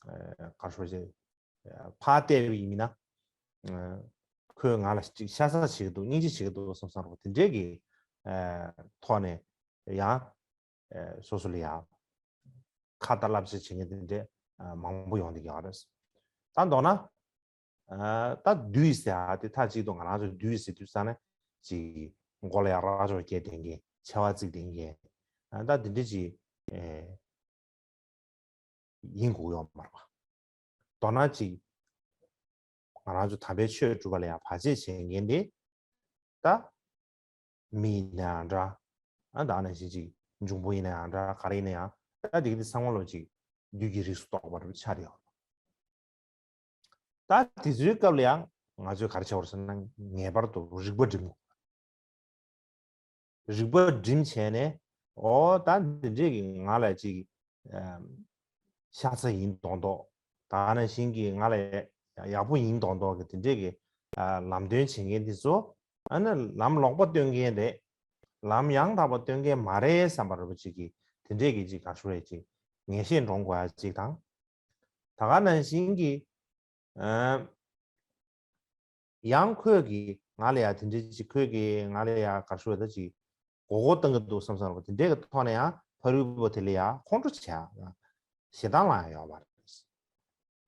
ཨ། ག་རེ་ཞུ་དགོས་རེད། ཕར་བལྟས་པ་ཡིན་ན། ཨ། ཁོས་ང་ལ་ཅིག་ཤ་ཚ་བྱེད་ཀྱི་འདུག་སྙིང་རྗེ་བྱེད་ཀྱི་འདུག་བསམ་བསམ་རོགས་དེ་འདྲས་ཀྱི། ཨ། ཐོག་ནས་ཡང་། ཨ། སོ་སོ་ལ་ཡང་ཁ་ཏ་བསླབ་བྱ་བྱེད་མཁན་དེ་འདྲས། ཨ། མང་པོ་ཡོང་བསྡད་ཀྱི་ཡོད་རེད། ད་མདོར་ན། ཨ། ད་བདུད་ཟེར་ཡ་དེ་མཐའ་གཅིག་ཏུ་ང་རང་ཚོ་བདུད་ཟེར་དུས་ཙ་ན་ཅིག་མགོ་ལ་ཡ་རྭ་ཅོ་བརྒྱབ་བསྡད་མཁན། མཆེ་བ་གཙིགས་བསྡད་མཁན། ཨ། ད་དེ་འདྲས་ཅིག་ཨེ། ཡིན་དགོས་ཡོད་མ་རེད་པ། མདོར་ན་ཅིག་ང་རང་ཚོ་དམ་པའི་ཆོས་སྒྲུབ་པ་ལ་ཡང་བར་ཆད་བྱེད་མཁན་དེ། ད་མི་ཡིན་ན་ཡང་འདྲ། ཨ། ད་ནང་བཞིན་ཅིག་འབྱུང་པོ་ཡིན་ན་ཡང་འདྲ། ག་རེ་ཡིན་ན་ཡང་། ད་དེ་གི་དེ་ཚང་མ་ལོ་ཅིག་བདུད་ཀྱི་རིགས་སུ་གཏོགས་པ་རུ་ཆགས་ཡོད། ད་དེ་ཚོའི་སྐབས་ལ་ཡང་ ང་ཚོས་ག་རེ་བྱ་བར་ཟེར་ན། ངེས་པར་དུ་རིག་པ་སྒྲིམ་དགོས། རིག་པ་སྒྲིམ་བྱས་ནས། འོ་ད་འདི་འདྲས་ཀྱི་ང་ལ་ཅིག་ཨམ། ཤ་ཚ་ཡིན་མདོག་མདོག། ད་ནང་བཞིན་གྱི་ང་ལ་ཡག་པོ་ཡིན་མདོག་མདོག་གི་དེ་འདྲས་ཀྱི་ཨ། ལམ་སྟོན་བྱེད་མཁན་དེ་ཚོ། ཨ་ནི་ལམ་ལོག་པ་སྟོན་མཁན་རེད། ལམ་ཡང་དག་པ་སྟོན་མཁན་མ་རེད་བསམ་པ་རེད་པ་ཅིག་གི་དེ་འདྲས་ཀྱི་ཅིག་ག་ཞུ་རེད། ཅིག་ངེས་ཤེས་འདྲོངས་དགོས་ཡ་ཅིག་དང་། ད་ག་ནང་བཞིན་གྱི་ཨ། ཡང་ཁོས་ཀྱིས་ང་ལ་ཡ་དེ་འདྲའི་ཅིག་ཁོས་ཀྱིས་ང་ལ་ཡ་ག་ཞུ་བ་ད་ཅིག་མགོ་སྐོར་བཏང་གི་འདུག་བསམ་བསམ་རོགས། དེ་འདྲའི་གི་ཐོག་ནས་ཡང་ཕ་རོལ་པོ་དེ་ལ་ཡ་ཁོང་ཁྲོ་བྱས་ཡ། ཞེ་སྡང་ལངས་ཡ་ཡོད་མ་རེད།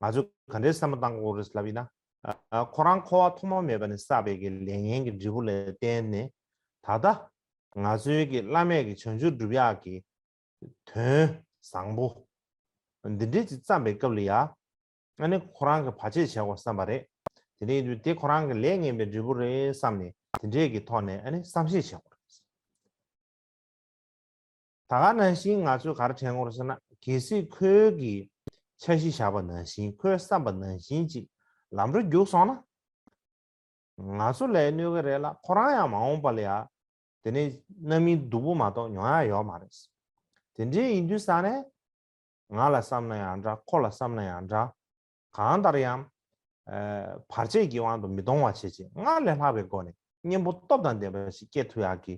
ང་ཚོས་ག་འདྲའི་བསམ་བློ་བཏང་དགོས་རེད་ལབ་ཡིན་ན། ཨ། ཁོ་རང་འཁོར་བ་ཐོག་མ་མེད་པ་ནས་བསགས་པའི་གི་ལས་ངན་གྱི་འབྲས་བུ་ལ་བརྟེན་ནས། ད་ལྟ་ང་ཚོའི་གི་བླ་མེད་ཀྱི་བྱང་ཆུབ་སྒྲུབ་ཡག་གི་དོན་བཟང་པོ་འདི་འདྲས་ཅིག་བརྩམས་པའི་སྐབས་ལ་ཡ། ཨ་ནི་ཁོ་རང་གི་བར་ཆད་བྱེད་དགོས་བསམ་པ་རེད། དེ་ནས་དེ་ཁོ་རང་གི་ལས་ངན་པའི་འབྲས་བུ་རེད་བསམ་ནས་དེ་འདྲས་ཀྱི་ཐོག་ནས་ཨ་ནི་བསམ་ཤེས་བྱེད་དགོས་རེད། ད་ག་ནང་བཞིན་ང་ཚོས་ག་རེ་དྲན་དགོས་རེད་ཟེར་ན། གལ་སྲིད་ཁོའི་གི་འཆར་གཞི་བཞག་པ་ནང་བཞིན། ཁོས་བསམ་པ་ནང་བཞིན་ཅིག་ལམ་འགྲོ་རྒྱུགས་སོང་ན། ང་ཚོ་ལས་གནོད་གི་རེད་ལ། ཁོ་རང་ཡང་མ་འོངས་པ་ལ་ཡ་དེ་ནས་རྣམ་སྨིན་སྡུག་པོ་མ་གཏོགས་མྱོང་ཡ་ཡོད་མ་རེད། དེ་འདྲའི་ཡིན་དུས་ཙང་ནས། ང་ལ་བསམ་ན་ཡང་འདྲ། ཁོ་ལ་བསམ་ན་ཡང་འདྲ། གང་ལྟར་ཡང་ཨ། བར་ཆད་ཀྱི་དབང་དུ་མི་གཏོང་བ་བྱེད་ཅིང་། སྔར་ལས་ལྷག་པའི་སྒོ་ནས་གཉེན་པོ་སྟོབས་དང་ལྡན་པ་ཞིག་སྐྱེ་ཐུབ་ཡག་གི་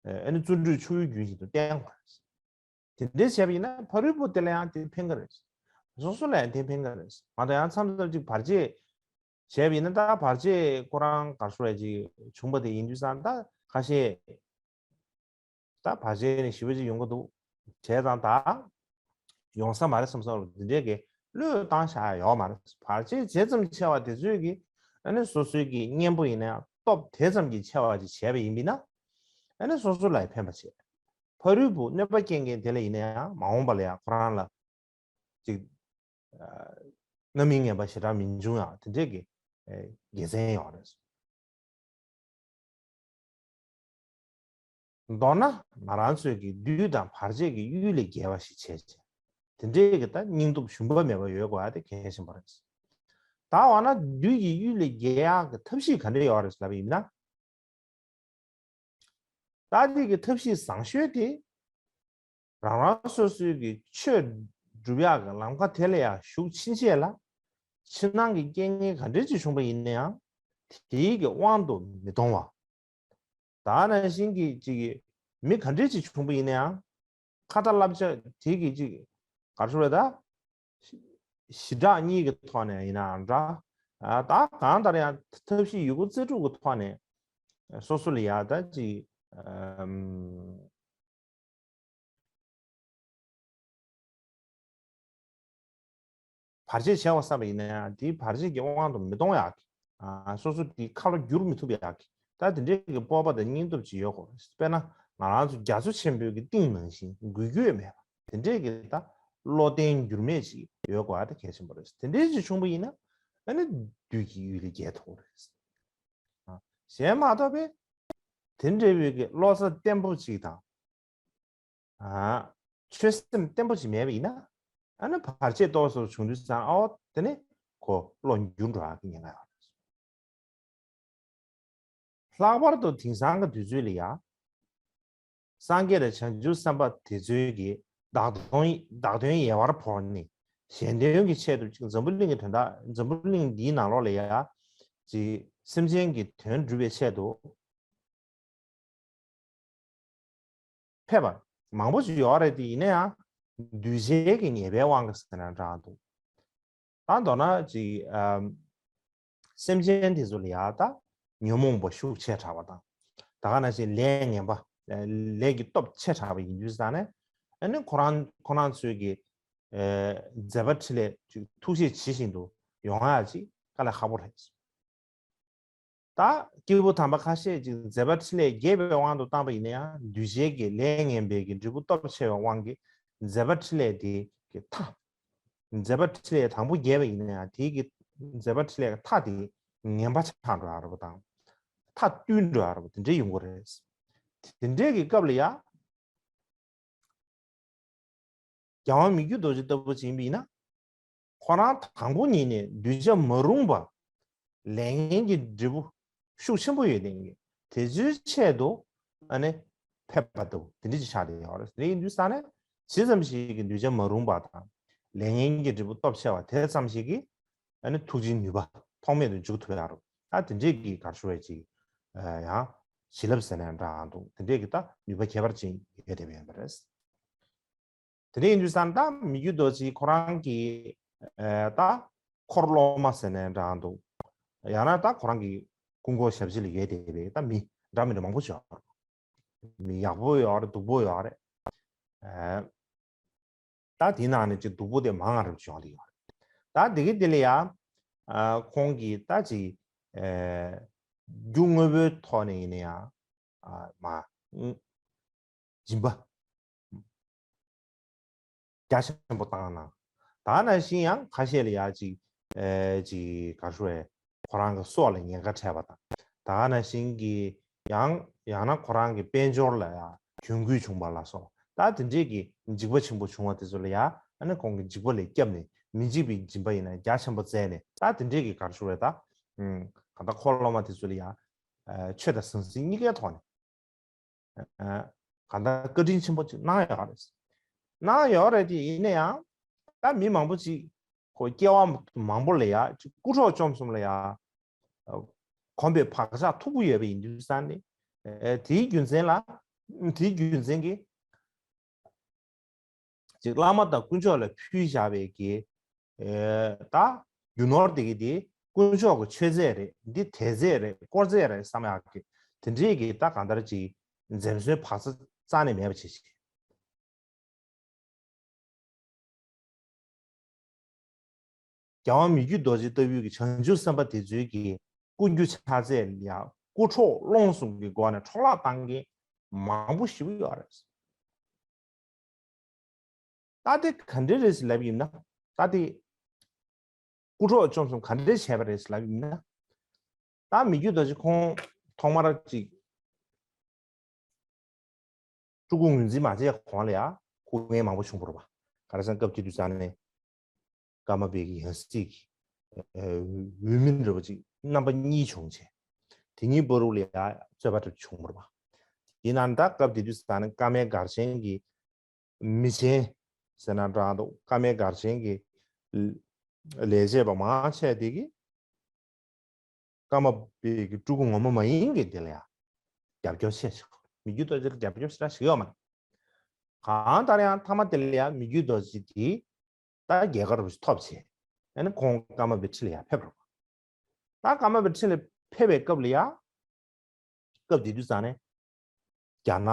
ཨ་ནི་བརྩོན་འགྲུས་ཆུ་བོའི་རྒྱུན་བཞིན་དུ་བསྟེན་དགོས། དེ་འདྲའི་བྱས་པ་ཡིན་ན་ཕ་རོལ་པོ་དེ་ལ་ཡང་དེ་ཕན་གི་རེད། སོ་སོ་ལ་ཡང་དེ་ཕན་གི་རེད། མ་གཏོགས་ཡང་མཚམས་མཚམས་ཅིག་བར་ཆད་བྱས་པ་ཡིན་ན། ད་བར་ཆད་ཁོ་རང་ག་རེ་ཞུ་རེད། ཅིག་བྱུང་པ་དེ་ཡིན་དུས་ཙང་ད་ཁ་ཤས། ད་བར་ཆད་ནི་ཞེ་པོ་ཅིག་ཡོང་གི་འདུག་བྱས་ཙང་ད་ཡོང་ས་མ་རེད་བསམ་བསམ་རོགས། འདི་འདྲའི་གི་བློས་བཏང་བཞག་ཡ་ཡོད་མ་རེད། བར་ཆད་ཇི་ཙམ་ཆེ་བ་དེ་ཚོས་གི་ཨ་ནི་སོ་སོའི་གི་གཉེན་པོ་ཡིན་ན་ཡང་སྟོབས་དེ་ཙམ་གྱིས་ཆེ་བ་ཅིག་བྱས་པ་ཡིན་པས་ན། ཨ་ནི་སོ་སོ་ལ་ཕན་པ་བྱེད། ཕ་རོལ་པོ་གནོད་པ་སྐྱེལ་མཁན་དེ་ལ་ཡིན་ན་ཡང་མ་འོངས་པ་ལ་ཡང་ཁོ་རང་ལ་ཅིག་ཨ། རྣམ་སྨིན་ངན་པ་ཞེ་དྲག་མི་འབྱུང་ཡ་དེ་འདྲས་ཀྱི་ཨེ། དགེ་མཚན་ཡོད་རེད། མདོར་ན་ང་རང་ཚོས་ཀྱི་བདུད་དང་བར་ཆད་ཀྱི་གཡུལ་ལས་རྒྱལ་བ་ཞིག་བྱས་ཅིང་། དེ་འདྲས་ཀྱི་ད་སྙིང་སྟོབས་ཞུམ་པ་མེད་པ་ཡོད་དགོས་ཡ་དེ་གལ་ཆེན་པོ་རེད། ད་འོ་ན་བདུད་ཀྱི་གཡུལ་ལས་རྒྱལ་ཡག་གི་ཐབས་ཤེས་ག་འདྲས་ཡོད་རེད་ལབ་པ་ཡིན་ན། ད་འདི་གི་ཐབས་ཤེས་བཟང་ཤོས་དེ། རང་རང་སོ་སོའི་གི་ཆོས་སྒྲུབ་ཡག་གི་ལམ་ཁ་དེ་ལ་ཡང་ཞུགས་ཕྱིན་ཆད་ལ། ཕྱི་ནང་གི་རྐྱེན་ངན་ག་འདྲས་ཅིག་བྱུང་པ་ཡིན་ན་ཡང་། དེའི་གི་དབང་དུ་མི་གཏོང་བ། ད་ནང་བཞིན་གྱི་ཅིག་གི་མི་ག་འདྲས་ཅིག་བྱུང་པ་ཡིན་ན་ཡང་། ཁ་ཏ་བསླབ་བྱ་དེ་གི་ཅིག་ག་རེ་ཞུ་རེད་ད། ཞི་དྲག་གཉིས་ཀྱི་ཐོག་ནས་ཡིན་ནའང་འདྲ། ཨ། ད་གང་ལྟར་ཡང་ཐབས་ཤེས་ཡོད་རྒུ་རྩལ་སྤྲུགས་ཀྱི་ཐོག་ནས་སོ་སོ་ལ་ཡ་ད་ཅིག་ཨམ། བར་ཆད་བྱས་པ་བསམ་པ་ཡིན་ན་ཡང་དེའི་བར་ཆད་ཀྱི་དབང་དུ་མི་གཏོང་ཡག་གི། ཨ། སོ་སོ་དེའི་ཁ་ལོ་བསྒྱུར་མི་ཐུབ་ཡག་གི། ད་དེ་འདྲའི་གི་སྤོབས་པ་དང་སྙིང་སྟོབས་ཅིག་ཡོད་དགོས། དཔེར་ན་ང་རང་ཚོ་རྒྱ་མཚོ་ཆེན་པོའི་གི་གཏིང་ནང་བཞིན་འགུལ་སྐྱོད་མེད་པ། དེ་འདྲའི་གི་ད་བློ་བརྟན་འགྱུར་མེད་ཅིག་ཡོད་དགོས་ཡ་དེ་གལ་ཆེན་པོ་རེད། དེ་འདྲའི་ཅིག་བྱུང་པ་ཡིན་ན་ཨ་ནི་བདུད་ཀྱི་གཡུལ་ལས་རྒྱལ་ཐུབ་ཀྱི་རེད། ཨ། གཞན་མ་གཏོགས་པའི་དེ་འདྲ་བའི་གི་བློ་རྩ་བརྟན་པོ་ཅིག་དང་། ཨ། ཆོད་སེམས་བརྟན་པོ་ཅིག་མེད་པ་ཡིན་ན། ཨ་ནི་བར་ཆད་ཏོག་ཙམ་བྱུང་དུས་ཙང་། ཨོ། དེ་ནི་ཁོ་བློ་འགྱུར་འགྲོ་ཡག་གི་ཉེན་ཁ་ཡོད་རེད། ལྷག་པར་དུ་དེང་སང་གི་དུས་ཚོད་ལ་ཡ། སངས་རྒྱས་དང་བྱང་ཆུབ་སེམས་དཔའ་དེ་ཚོའི་གི་བདག་དོན་བདག་དོན་ཡལ་བར་བོར་ནས། གཞན་དོན་གྱི་ཆེད་དུ་ཅིག་འཛམ་བུ་གླིང་གི་དོན་དག་འཛམ་བུ་གླིང་འདིའི་ནང་ལོགས་ལ་ཡ། ཅིག་སེམས་ཅན་གྱི་དོན་སྒྲུབ་པའི་ཆེད་དུ་ཕེབས་པ་མང་པོ་ཞིག་ཡོད་རེད་དེ། ཡིན་ན་ཡང་གདུལ་བྱའི་གི་ཉེས་པའི་དབང་གིས་ཟེར་ན་འདྲ་འདུག་ད་མདོར་ན་ཅིག་ཨམ། སེམས་ཅན་དེ་ཚོ་ལ་ཡ་ད་ཉོན་མོངས་པ་ཤུགས་ཆེ་དྲགས་པ་དང་། ད་ག་ནང་བཞིན་ལས་ངན་པ། ལས་ཀྱི་སྟོབས་ཆེ་དྲགས་པ་ཡིན་དུས་ཙང་ནས། ཨ་ནི་ཁོ་རང་ཁོ་རང་ཚོའི་གི་ཨེ། མཛད་པ་འཕྲིན་ལས་ཅིག་ཐུགས་རྗེ་ཇི་བཞིན་དུ་ཡོང་ཡ་ཅིག་དཀའ་ལས་ཁག་པོ་རེད། ད་སྐྱེས་བུ་དམ་པ་ཁ་ཤས་ཅིག་མཛད་པ་འཕྲིན་ལས་རྒྱས་པའི་དབང་དུ་བཏང་པ་ཡིན་ན་ཡང་། གདུལ་བྱའི་གི་ལས་ངན་པའི་གི་འབྲས་བུ་སྟོབས་ཆེ་བའི་དབང་གིས་མཛད་པ་འཕྲིན་ལས་དེ་གི་མཐའ། མཛད་པ་འཕྲིན་ལས་དང་པོ་རྒྱས་པ་ཡིན་ན་ཡང་། དེའི་གི་མཛད་པ་འཕྲིན་ལས་ཀྱི་མཐའ་དེ་ངན་པ་ཆགས་འགྲོ་ཡ་རེད་པ་དང་། མཐའ་བསྟུལ་འགྲོ་ཡ་རེད་པ། དེ་འདྲས་ཡོང་གི་རེད། དེ་འདྲས་ཀྱི་སྐབས་ལ་ཡ། རྒྱལ་དབང་མི་བསྐྱོད་རྡོ་རྗེ་ལྟ་བུ་ཅིག་ཡིན་པ་ཡིན་ན། ཁོ་རང་དང་པོ་ཉིད་ནས་གདུལ་བྱ་མ་རུངས་པ། ལས་ངན་གྱི་འབྲས་བུ་ཤུགས་ཆེན་པོ་ཡོད་དེ་ངེས། དེ་ཚོའི་ཆེད་དུ་ཨ་ནི་ཕེབས་པ་འདུག་དེ་འདྲ་ཅིག་ཆགས་བསྡད་ཡོད་རེད། དེ་ཡིན་དུས་ས་ནས་ཇི་ཙམ་ཞིག་གི་གདུལ་བྱ་མ་རུངས་པ་དང་ལས་ངན་གྱི་འབྲས་བུ་སྟོབས་ཆེ་བ་དེ་ཙམ་ཞིག་གིས་ཨ་ནི་ཐུགས་རྗེའི་ནུས་པ་ཐོགས་མེད་དུ་འཇུག་ཐུབ་ཡ་རུ། ད་དེ་འདྲས་ཀྱི་གར་ཞུ་བའི་ཅིག་ཡང་བྱིན་རླབས་ཟེར་ནའང་འདྲ་འདུག་དེ་འདྲས་ཀྱི་ད་ནུས་པ་ཁྱད་པར་ཅན་ཡོད་བསྡད་པ་ཡིན་པ་རེད། དེ་འདྲ་ཡིན་དུས་ཙང་ད་མི་བསྐྱོད་རྡོ་རྗེ་ཁོ་རང་གི་ཨ་ད་འཁོར་སློབ་མ་ཟེར་ནའང་འདྲ་འདུག་ཡང་ན་ད་ཁོ་རང་གི་སྐུ་འཁོར་ཞབས་ཕྱི་ལ་ཡོད་བསྡད་པའི་ད་མི་འདྲ་མི་འདྲ་མང་པོ་ཞིག་ཡོད་རེད། མི་ཡག་པོ་ཡོད་རེད། སྡུག་པོ་ཡོད་རེད། ཨ་ད་དེའི་ནང་ནས་ཅིག་སྡུག་པོ་དེ་མང་བ་རབ་བྱུང་བ་ཡོད་རེད། ད་དེ་གི་དེ་ལ་ཡང་ཨ་ཁོང་གིས་ད་ཅིག་ཨ་རྒྱུ་དངོས་པོའི་ཐོག་ནས་ཡིན་ན་ཡང་ཨ་མ་སྦྱིན་པ་རྒྱ་ཆེན་པོ་བཏང་གནང་། ད་ནང་བཞིན་ཡང་ཁ་ཤས་ལ་ཡ་ཅིག་ཨེ་ཅིག་ག་རེ་ཞུ་བས་ཁོ་རང་གི་སྲོག་ལ་ཉེན་ཁ་འཕྲད་པ་དང་། ད་ནང་བཞིན་གྱི་ཡང་ཡང་ན་ཁོ་རང་གི་དཔལ་འབྱོར་ལ་ཡ་གྱོང་གུད་བྱུང་བ་ལ་སོགས། ད་དེ་འདྲས་ཀྱི་འཇིགས་པ་ཆེན་པོ་བྱུང་བ་དེ་ཚོ་ལ་ཡ་ཨ་ནི་ཁོང་གི་འཇིགས་པ་ལས་བསྐྱབས་ནས་མི་འཇིགས་པའི་སྦྱིན་པ་ཡིན་ན་རྒྱ་ཆེན་པོ་བསྩལ་ནས། ད་དེ་འདྲས་ཀྱི་ག་རེ་ཞུ་བས་ད་ཨུམ་གང་ལྟར་འཁོར་སློབ་མ་དེ་ཚོ་ལ་ཡ་ཨེ་ཆོས་དང་ཟང་ཟིང་གཉིས་ཀའི་ཐོག་ནས། ཨ་གང་ལྟར་བཀའ་དྲིན་ཆེན་པོ་ཅིག་གནང་ཡོད་རེད། གནང་ཡོད་རེད་དེ་ཡིན་ན་ཡང་ད་མི་མང་པོ་ཅིག་ཁོ་སྐྱེ་བ་མང་པོ་ལ་ཡ་ཅིག་རྐུ་འཕྲོག་བཅོམ་གསུམ་ལ་ཡ་གོམས་པའི་བག་ཆགས་མཐུག་པོ་ཡོད་པ་ཡིན་དུས་ཙང་ནི་ཨ་དེའི་རྒྱུ་མཚན་ལ་དེའི་རྒྱུ་མཚན་གྱིས། ཅིག་བླ་མ་དང་དཀོན་མཆོག་ལ་ཕུལ་བཞག་པའི་གི་ཨེ་ད་རྒྱུ་ནོར་དེ་གི་དེ་དཀོན་མཆོག་གི་མཆོད་རྫས་རེད། འདི་དད་རྫས་རེད། དཀོར་རྫས་རེད་བསམ་ཡག་གི་དེ་འདྲས་ཀྱི་ད་གང་ལྟར་ཅིག་འཛེམ་ཟོན་བག་ཆགས་རྩ་ནས་མེད་པ་བྱེད་ཅིག་རྒྱལ་དབང་མི་བསྐྱོད་རྡོ་རྗེ་ལྟ་བུའི་གི་བྱང་ཆུབ་སེམས་དཔའ་དེ་ཚོའི་གི་སྐུ་རྒྱུ་ཕྱག་རྫས་ལ་ཡང་རྐུ་འཕྲོག་སློང་གསུམ་གི་སྒོ་ནས་འཕྲོ་བརླག་བཏང་མཁན་མང་པོ་ཞིག་ཡོད་རེད། ད་དེ་ག་འདྲས་རེད་ཟེར་ལབ་ཡིན་ན། ད་དེ་རྐུ་འཕྲོག་བཅོམ་གསུམ་ག་འདྲས་བྱས་པ་རེད་ཟེར་ལབ་ཡིན་ན། ད་མི་བསྐྱོད་རྡོ་རྗེ་ཁོང་ཐོག་མར་ཅིག་སྤྲུལ་སྐུ་ངོས་འཛིན་མ་བྱས་གོང་ལ་ཡ་སྐུ་ངལ་མང་པོ་བྱུང་བ་རེད་པ། ག་རེ་ཟེར་ན་སྐབས་དེ་དུས་ཙང་ནས་ཀརྨ་པའི་གི་ཡང་སྲིད་ཀྱི་ཨ་འོས་མི་འདྲ་བ་ཅིག་རྣམ་པ་གཉིས་བྱུང་བྱས། དེ་གཉིས་བར་དུ་ལ་ཡ་རྩོད་པ་འདྲ་བྱུང་བ་རེད་པ། ཡིན་ནའང་ད་སྐབས་དེ་དུས་ཙང་ནས་ཀརྨའི་སྒར་ཆེན་གྱི་མི་ཆེན་ཟེར་ན་འདྲ་འདུག་ཀརྨའི་སྒར་ཆེན་གྱི་ལས་བྱེད་པ་མང་ཆེ་དེ་གིས་ཀརྨ་པའི་གི་སྤྲུལ་སྐུ་ངོ་མ་མ་ཡིན་མཁན་དེ་ལ་ཡང་རྒྱབ་སྐྱོར་བྱས་ཤག་མི་བསྐྱོད་རྡོ་རྗེ་ལ་རྒྱབ་སྐྱོར་ཞེ་དྲག་ཞིག་ཡོད་མ་རེད། གང་ལྟར་ཡང་མཐའ་མ་དེ་ལ་ཡང་མི་བསྐྱོད་རྡོ་རྗེ་དེ་ད་རྒྱལ་ཁ་རུ་ཐོབ་བྱས། ཨ་ནི་ཁོང་ཀརྨ་པའི་ཁྲི་ལ་ཡང་ཕེབས་རོགས། ད་ཀརྨ་པའི་ཁྲི་ལ་ཕེབས་པའི་སྐབས་ལ་ཡང་། སྐབས་དེ་དུས་ཙང་ནས་རྒྱ་ནག་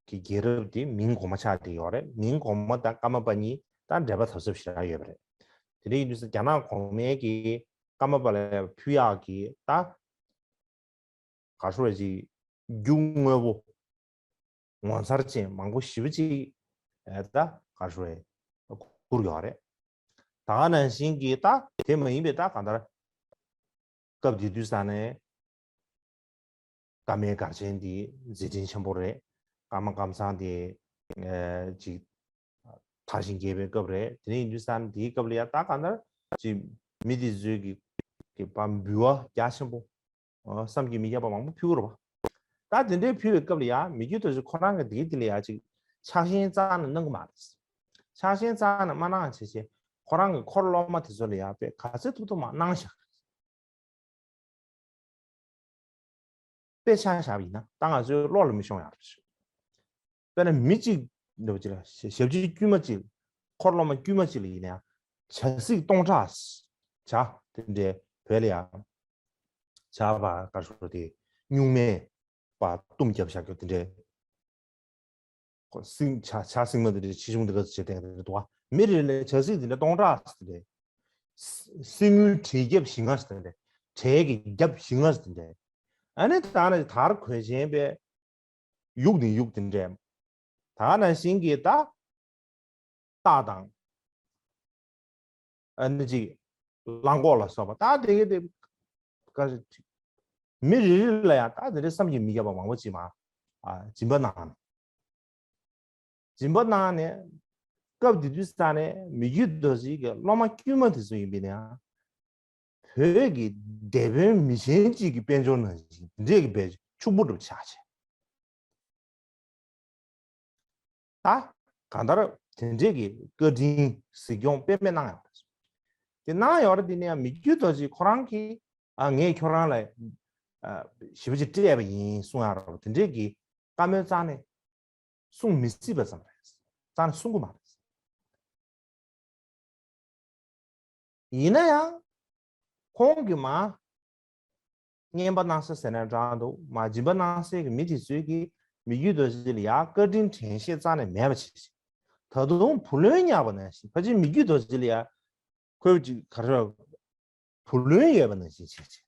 གི་རྒྱལ་རབས་དེ་མིང་གོང་མ་ཆགས་བསྡད་ཡོད་རེད། མིང་གོང་མ་དང་ཀརྨ་པ་གཉིས་ད་འབྲེལ་བ་དམ་ཟབ་ཞེ་དྲག་ཡོད་པ་རེད། དེ་འདྲ་ཡིན་དུས་ཙང་རྒྱ་ནག་གོང་མའི་གིས་ཀརྨ་པ་ལ་ཕུལ་ཡག་གི་ད་ག་རེ་ཞུ་དགོས་རེད། རྒྱུ་དངོས་པོ་ངོ་མཚར་ཅན་མང་པོ་ཞེ་པོ་ཅིག་ཨ་ད་ག་རེ་ཞུ་དགོས་རེད། བསྐུར་ཡོད་རེད། ད་ག་ནང་བཞིན་གྱི་ད་དེ་མ་ཡིན་པའི་ད་གང་ལྟར་སྐབས་དེ་དུས་ཙང་ནས་ཀརྨའི་སྒར་ཆེན་འདི་མཛད་འཕྲིན་ཆེན་པོ་རེད། ཀརྨ་ཀམ་ཚང་དེ་ཨ་ཅིག་དར་ཞིང་རྒྱས་པའི་སྐབས་རེད། དེ་འདྲ་ཡིན་དུས་ཙང་ནས་དེའི་སྐབས་ལ་ཡང་ད་གང་ལྟར་ཅིག་མི་དེ་ཚོའི་གི་གི་འབུལ་བ་རྒྱ་ཆེན་པོ་ཨ་བསམ་གྱིས་མི་ཁྱབ་པ་མང་པོ་ཕུལ་གྱི་རེད་པ། ད་དེ་འདྲའི་ཕུལ་བའི་སྐབས་ལ་ཡང་མི་བསྐྱོད་རྡོ་རྗེ་ཁོ་རང་གིས་དེའི་དེ་ལ་ཡང་ཅིག་ཆགས་ཞེན་རྩ་ནས་གནང་གི་མ་རེད། ཆགས་ཞེན་རྩ་ནས་མ་གནང་བྱས་བྱས་ཁོ་རང་གི་འཁོར་སློབ་མ་དེ་ཚོ་ལ་ཡང་དཔེ་ག་ཚོད་ཐུབ་ཐུབ་མར་གནང་བཞག་དཔེ་ཆ་བཞག་པ་ཡིན་ན་ད་ང་ཚོའི་བློ་ལ་མི་ཤོང་ཡག་རེད། དཔེར་ན་མི་གཅིག་འདྲ་བོ་ཅིག་ལ་ཞབས་ཕྱི་དཀྱུས་མ་གཅིག་འཁོར་སློབ་མ་དཀྱུས་མ་གཅིག་ལ་ཡིན་ན་ཡང་བྱ་ཚིག་སྟོང་ཕྲག་བྱ་དེ་འདྲའི་བོད་ལ་ཡང་བྱ་བ་ག་རེ་ཞུ་དགོས་རེད། དེ་སྨྱུག་མས་པ་གཏུམ་རྒྱབ་བཞག་རྒྱུ་དེ་འདྲའི་ཁོ་སྲིང་བྱ་བྱ་སྲིང་མ་དེ་འདྲའི་ཆེ་ཆུང་དེ་ག་ཚོད་བྱེད་བསྡད་མཁན་དེ་འདྲ་འདུག་ག་མི་རེ་ལ་བྱ་ཚིག་དེ་འདྲ་སྟོང་ཕྲག་དེ་འདྲའི་སྲིང་མོའི་གྲལ་རྒྱབ་བཞི་ལྔ་ཞིག་དེ་འདྲའི་གྲལ་གྱི་རྒྱབ་བཞི་ལྔ་ཞིག་དེ་འདྲའི་ཨ་ནི་ད་ནི་དར་གོས་ཆེན་པས་ཡུག་ནས་ཡུག་དེ་འདྲའི་ད་ནང་བཞིན་གྱི་ད་རྟ་དང་ཨ་ནི་ཅིག་གླང་གོག་ལ་སོགས་པ་ད་དེ་གི་དེ་ག་ཞིག་མི་རེ་རེ་ལ་ཡང་ད་དེ་འདྲའི་བསམ་གྱིས་མི་ཁྱབ་པ་མང་པོ་ཅིག་མར་ཨ་སྦྱིན་པ་གནང་། སྦྱིན་པ་གནང་ནས་སྐབས་དེ་དུས་ཙང་ནས་མི་བསྐྱོད་རྡོ་རྗེ་གི་སློབ་མ་དཀྱུས་མ་དེ་ཚོ་ཡིན་པས་ན་ བོད་ཀྱི་སྡེ་དཔོན་མི་ཆེན་གཅིག་གི་དཔལ་འབྱོར་ནང་བཞིན་དེ་འདྲས་ཀྱི་དཔལ་ཕྱུག་པོ་འདྲ་པོ་ཆགས་བྱས། ད་གང་ལྟར་དེ་འདྲས་ཀྱི་བཀའ་དྲིན་གཟིགས་སྐྱོང་དཔེ་མེད་གནང་ཡོད་པ་རེད། དེ་གནང་ཡོད་རེད། དེ་ནས་ཡང་མི་བསྐྱོད་རྡོ་རྗེ་ཁོ་རང་གིས་ཨ་ངས་ཁྱོད་རང་ལ་ཨ་ཞེ་པོ་ཅིག་སྤྲད་པ་ཡིན་གསུང་ཡག་རེད་པ། དེ་འདྲས་ཀྱི་བཀའ་མོལ་རྩ་ནས་གསུང་མི་སྲིད་པ་ཙམ་རེད། རྩ་ནས་གསུང་གི་མ་རེད། ཡིན་ན་ཡང་ཁོང་གིས་མ་རྔན་པ་གནང་ས་ཟེར་ན་འདྲ་འདུག་མ་སྦྱིན་པ་གནང་སའི་གི་མི་དེ་ཚོས་ཀྱིས་མི་བསྐྱོད་རྡོ་རྗེ་ལ་ཡ་བཀའ་དྲིན་དྲན་ཤེས་རྩ་ནས་མེད་པ་བྱེད་ཅིག་ད་དུང་བུ་ལོན་བསྙགས་པ་ནང་བཞིན་ཕལ་ཆེར་མི་བསྐྱོད་རྡོ་རྗེ་ལ་ཡ་ཁོས་ཅིག་ག་རེ་བུ་ལོན་ཡོད་པ་ནང་བཞིན་བྱེད་ཅིག་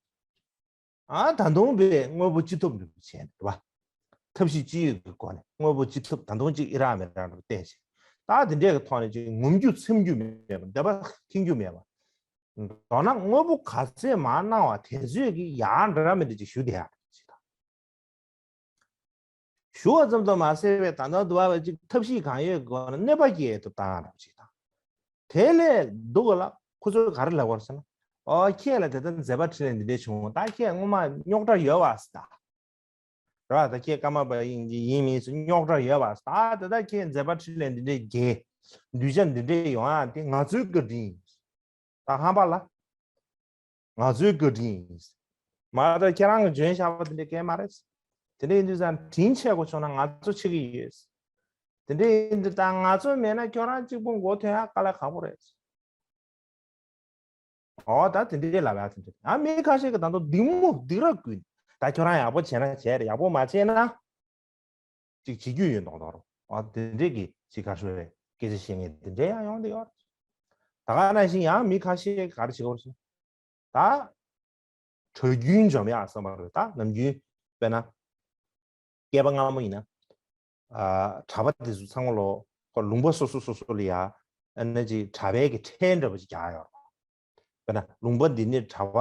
ཨ་ད་དུང་པའི་དངོས་པོ་ཅི་ཐུབ་འདྲ་པོ་བྱས་ནས་རེད་པ། ཐབས་ཤེས་ཅི་ཡོད་ཀྱི་སྒོ་ནས་དངོས་པོ་ཅི་ཐུབ་ད་དུང་ཅིག་ཨི་རག་མི་རག་འདྲ་པོ་བསྟན་བྱས། ད་དེ་འདྲས་ཀྱི་ཐོག་ནས་ཅིག་ངོམ་རྒྱུ་ཚིམ་རྒྱུ་མེད་པ། འདོད་པ་ཁེངས་རྒྱུ་མེད་པ། མདོར་ན་དངོས་པོ་ག་ཚད་མར་གནང་བ་དེ་ཚོས་ཀྱིས་ཡག་འདྲ་མི་འདྲ་ཅིག་ཞུ་བསྡད་ཡག་ཅིག་དང་། ཞུ་བ་ཙམ་དུ་མ་ཟད་པའི་ད་ལྟ་འདུག་པ་ཅིག་ཐབས་ཤེས་གང་ཡོད་སྒོ་ནས་གནོད་པ་སྐྱེལ་ཐུབ་སྟངས་འདྲ་པོ་ཅིག་དང་། དེ་ལས་སྡུག་ག་ལ་ཁོ་ཚོས་ག་རེ་ལབ་པ་རེད་ཟེར་ན། ཨོ་ཁྱེད་ལ་དེ་ལྟར་མཛད་པ་འཕྲིན་ལས་འདི་འདྲས་བྱུང་། ད་ཁྱེད་སྔོན་མ་རྙོག་དྲ་ཡོད་པ་ཟེར་ད། རེད་པ། ད་ཁྱེད་ཀརྨ་པ་ཡིན་ཡིན་མིན་ཟེར་རྙོག་དྲ་ཡོད་པ་ཟེར་ད། ད་ལྟ་ཁྱེད་མཛད་པ་འཕྲིན་ལས་འདི་འདྲས་རྒྱས། གདུལ་བྱ་འདི་འདྲས་ཡོང་ཡག་དེ་ང་ཚོའི་བཀའ་དྲིན་ཡིན། ད་ཧམ་པ་ལ། ང་ཚོའི་བཀའ་དྲིན་ཡིན། མ་གཏོགས་ཁྱེད་རང་གིས་འཇོན་ཤག་པ་དེ་འདྲ་གང་ཡང་མ་རེད། དེ་འདྲ་ཡིན་དུས་ཙང་དྲིན་ཆེ་དགོས་བྱུང་ན་ང་ཚོ་ཆེ་གི་ཡོད། དེ་འདྲ་ཡིན་དུས་ད་ང་ཚོ་མེད་ན་ཁྱོད་རང་གཅིག་པུ་མགོ་ཐོན་ཡག་དཀའ་ལས་ཁག་པོ་རེད། འོ་ད་དེ་འདྲའི་ལབ་ཡག་དེ་འདྲ། ཨ་མི་ཁ་ཤས་ཀྱིས་ད་དུང་སྡིགས་མོ་སྡིགས་ར་བསྐུལ། ད་ཁྱོད་རང་ཡག་པོ་བྱས་ན་བྱས་རེད། ཡག་པོ་མ་བྱས་ན། ཅིག་བྱེད་རྒྱུ་ཡོད་མདོག་མདོག་རེད། ཨ་དེ་འདྲས་ཀྱི་ཅིག་ག་རེ་ཞུ་རེད། སྐད་ཆ་བཤད་མཁན་དེ་འདྲས་ཡང་ཡོང་བསྡད་ཡོད་རེད། ད་ག་ནང་བཞིན་ཡང་མི་ཁ་ཤས་ག་རེ་བྱེད་ཀྱི་ཡོད་རེད་ཟེར་ན། ད་གྲྭ་རྒྱུན་འཇོམས་ཡག་བསམ་པ་རེད། ད་ནམ་རྒྱུན་དཔེར་ན་བསྐལ་པ་སྔ་མོ་ཡིན་ན། ཨ་གྲྭ་པ་དེ་ཚོ་ཚང་མ་ལོ་ཁོ་ལུང་པ་སོ་སོ་སོ་སོ་ལ་ཡ་ཨ་ནི་ཅིག་གྲྭ་པའི་གི་ཁྲལ་འདྲ་པོ་ཅིག་རྒྱག་ཡོད་རེད། དཔེར་ན་ལུང་པ་འདི་ནས་གྲྭ་པ་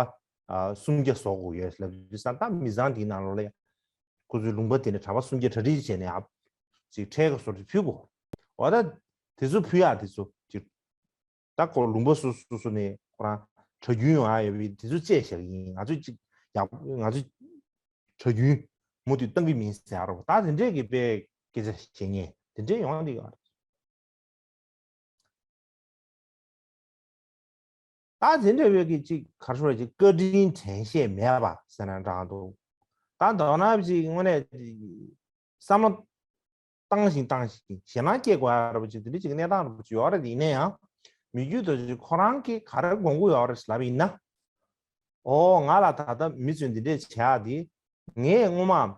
ཨ་སུམ་བརྒྱ་བཟོ་དགོས་ཡོད་ལབ་དུས་ཙང་། ད་མི་ཚང་འདིའི་ནང་ལོགས་ལ་ཡ་ཁོ་ཚོའི་ལུང་པ་དེ་ནས་གྲྭ་པ་སུམ་བརྒྱ་གྲ་སྒྲིག་བྱས་ནས་ཨ་ཅིག་ཁྲལ་ག་བཟོ་འདྲ་ཕུལ་དགོས། འོ་ད་དེ་ཚོ་ཕུལ་ཡག་དེ་ཚོ་ཅིག་ད་ཁོ་ལུང་པ་སོ་སོ་སོ་ནས་ཁོ་རང་གྲྭ་རྒྱུན་ཡོང་ཡག་ཡོད་པའི་དེ་ཚོ་བཅད་བཞག་གི་ཡིན། ང་ཚོས་ཅིག་ཡག་ང་ཚོས་གྲྭ་རྒྱུན་མུ་མཐུད་གཏོང་གི་མིན་ཟེར་ཡག་རོ། ད་དེ་འདྲས་ཀྱི་དཔེ་སྐད་ཆ་བཤད་མཁན་དེ་འདྲས་ཡོང་བསྡད་ཡོད་རེད། ད་དེ་འདྲ་བའི་གི་ཅིག་ག་རེ་ཞུ་རེད། ཅིག་བཀའ་དྲིན་དྲན་ཤེས་མེད་པ་ཟེར་ན་འདྲ་འདུག་ད་མདོར་ན་ཅིག་དངོས་གནས་བསམ་བློ་བཏང་བཞིན་བཏང་བཞིན་ཞེད་སྣང་སྐྱེ་དགོས་ཡག་འདྲ་པོ་ཅིག་དེ་འདྲ་ཅིག་གནས་སྟངས་འདྲ་པོ་ཅིག་ཡོད་རེད། ཡིན་ན་ཡང་མི་བསྐྱོད་རྡོ་རྗེ་ཁོ་རང་གིས་ག་རེ་དགོངས་ཀྱི་ཡོད་རེད་ལབ་ཡིན་ན། ཨོ་ང་ལ་ད་ལྟ་མི་ཚོས་འདི་འདྲས་བྱེད་ཡག་འདི། ངས་སྔོན་མ་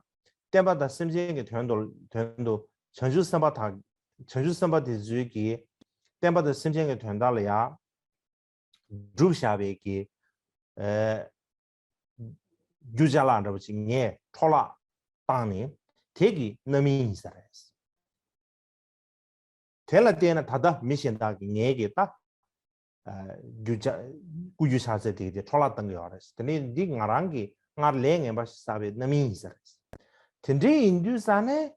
བསྟན་པ་དང་སེམས་ཅན་གྱི་དོན་དུ་དོན་དུ་བྱང་ཆུབ་སེམས་དཔའ་དང་། བྱང་ཆུབ་སེམས་དཔའ་དེ་ཚོས་ཀྱིས་བསྟན་པ་དང་སེམས་ཅན་གྱི་དོན་དག་ལ་ཡ་བསྒྲུབས་བཞག་པའི་གི་ཨེ་རྒྱུ་ཅ་ལག་འདྲ་པོ་ཅིག་ངས་འཕྲོ་བརླག་བཏང་ནས་དེ་གི་རྣམ་སྨིན་ཡིན་ས་རེད། དེ་ལ་བརྟེན་ནས་ད་ལྟ་མི་གཞན་དག་གིས་ངའི་གི་ད་རྒྱུ་ཆ་སྐུ་རྒྱུ་ཆ་ཚད་དེ་དེ་འཕྲོ་བརླག་བཏང་གི་ཡོད་རེད། དེ་ནས་འདི་ང་རང་གིས་སྔར་ལས་ངན་པ་ཞིག་བསགས་པའི་རྣམ་སྨིན་ཡིན་ས་རེད། དེ་འདྲའི་ཡིན་དུས་ཙང་ནས་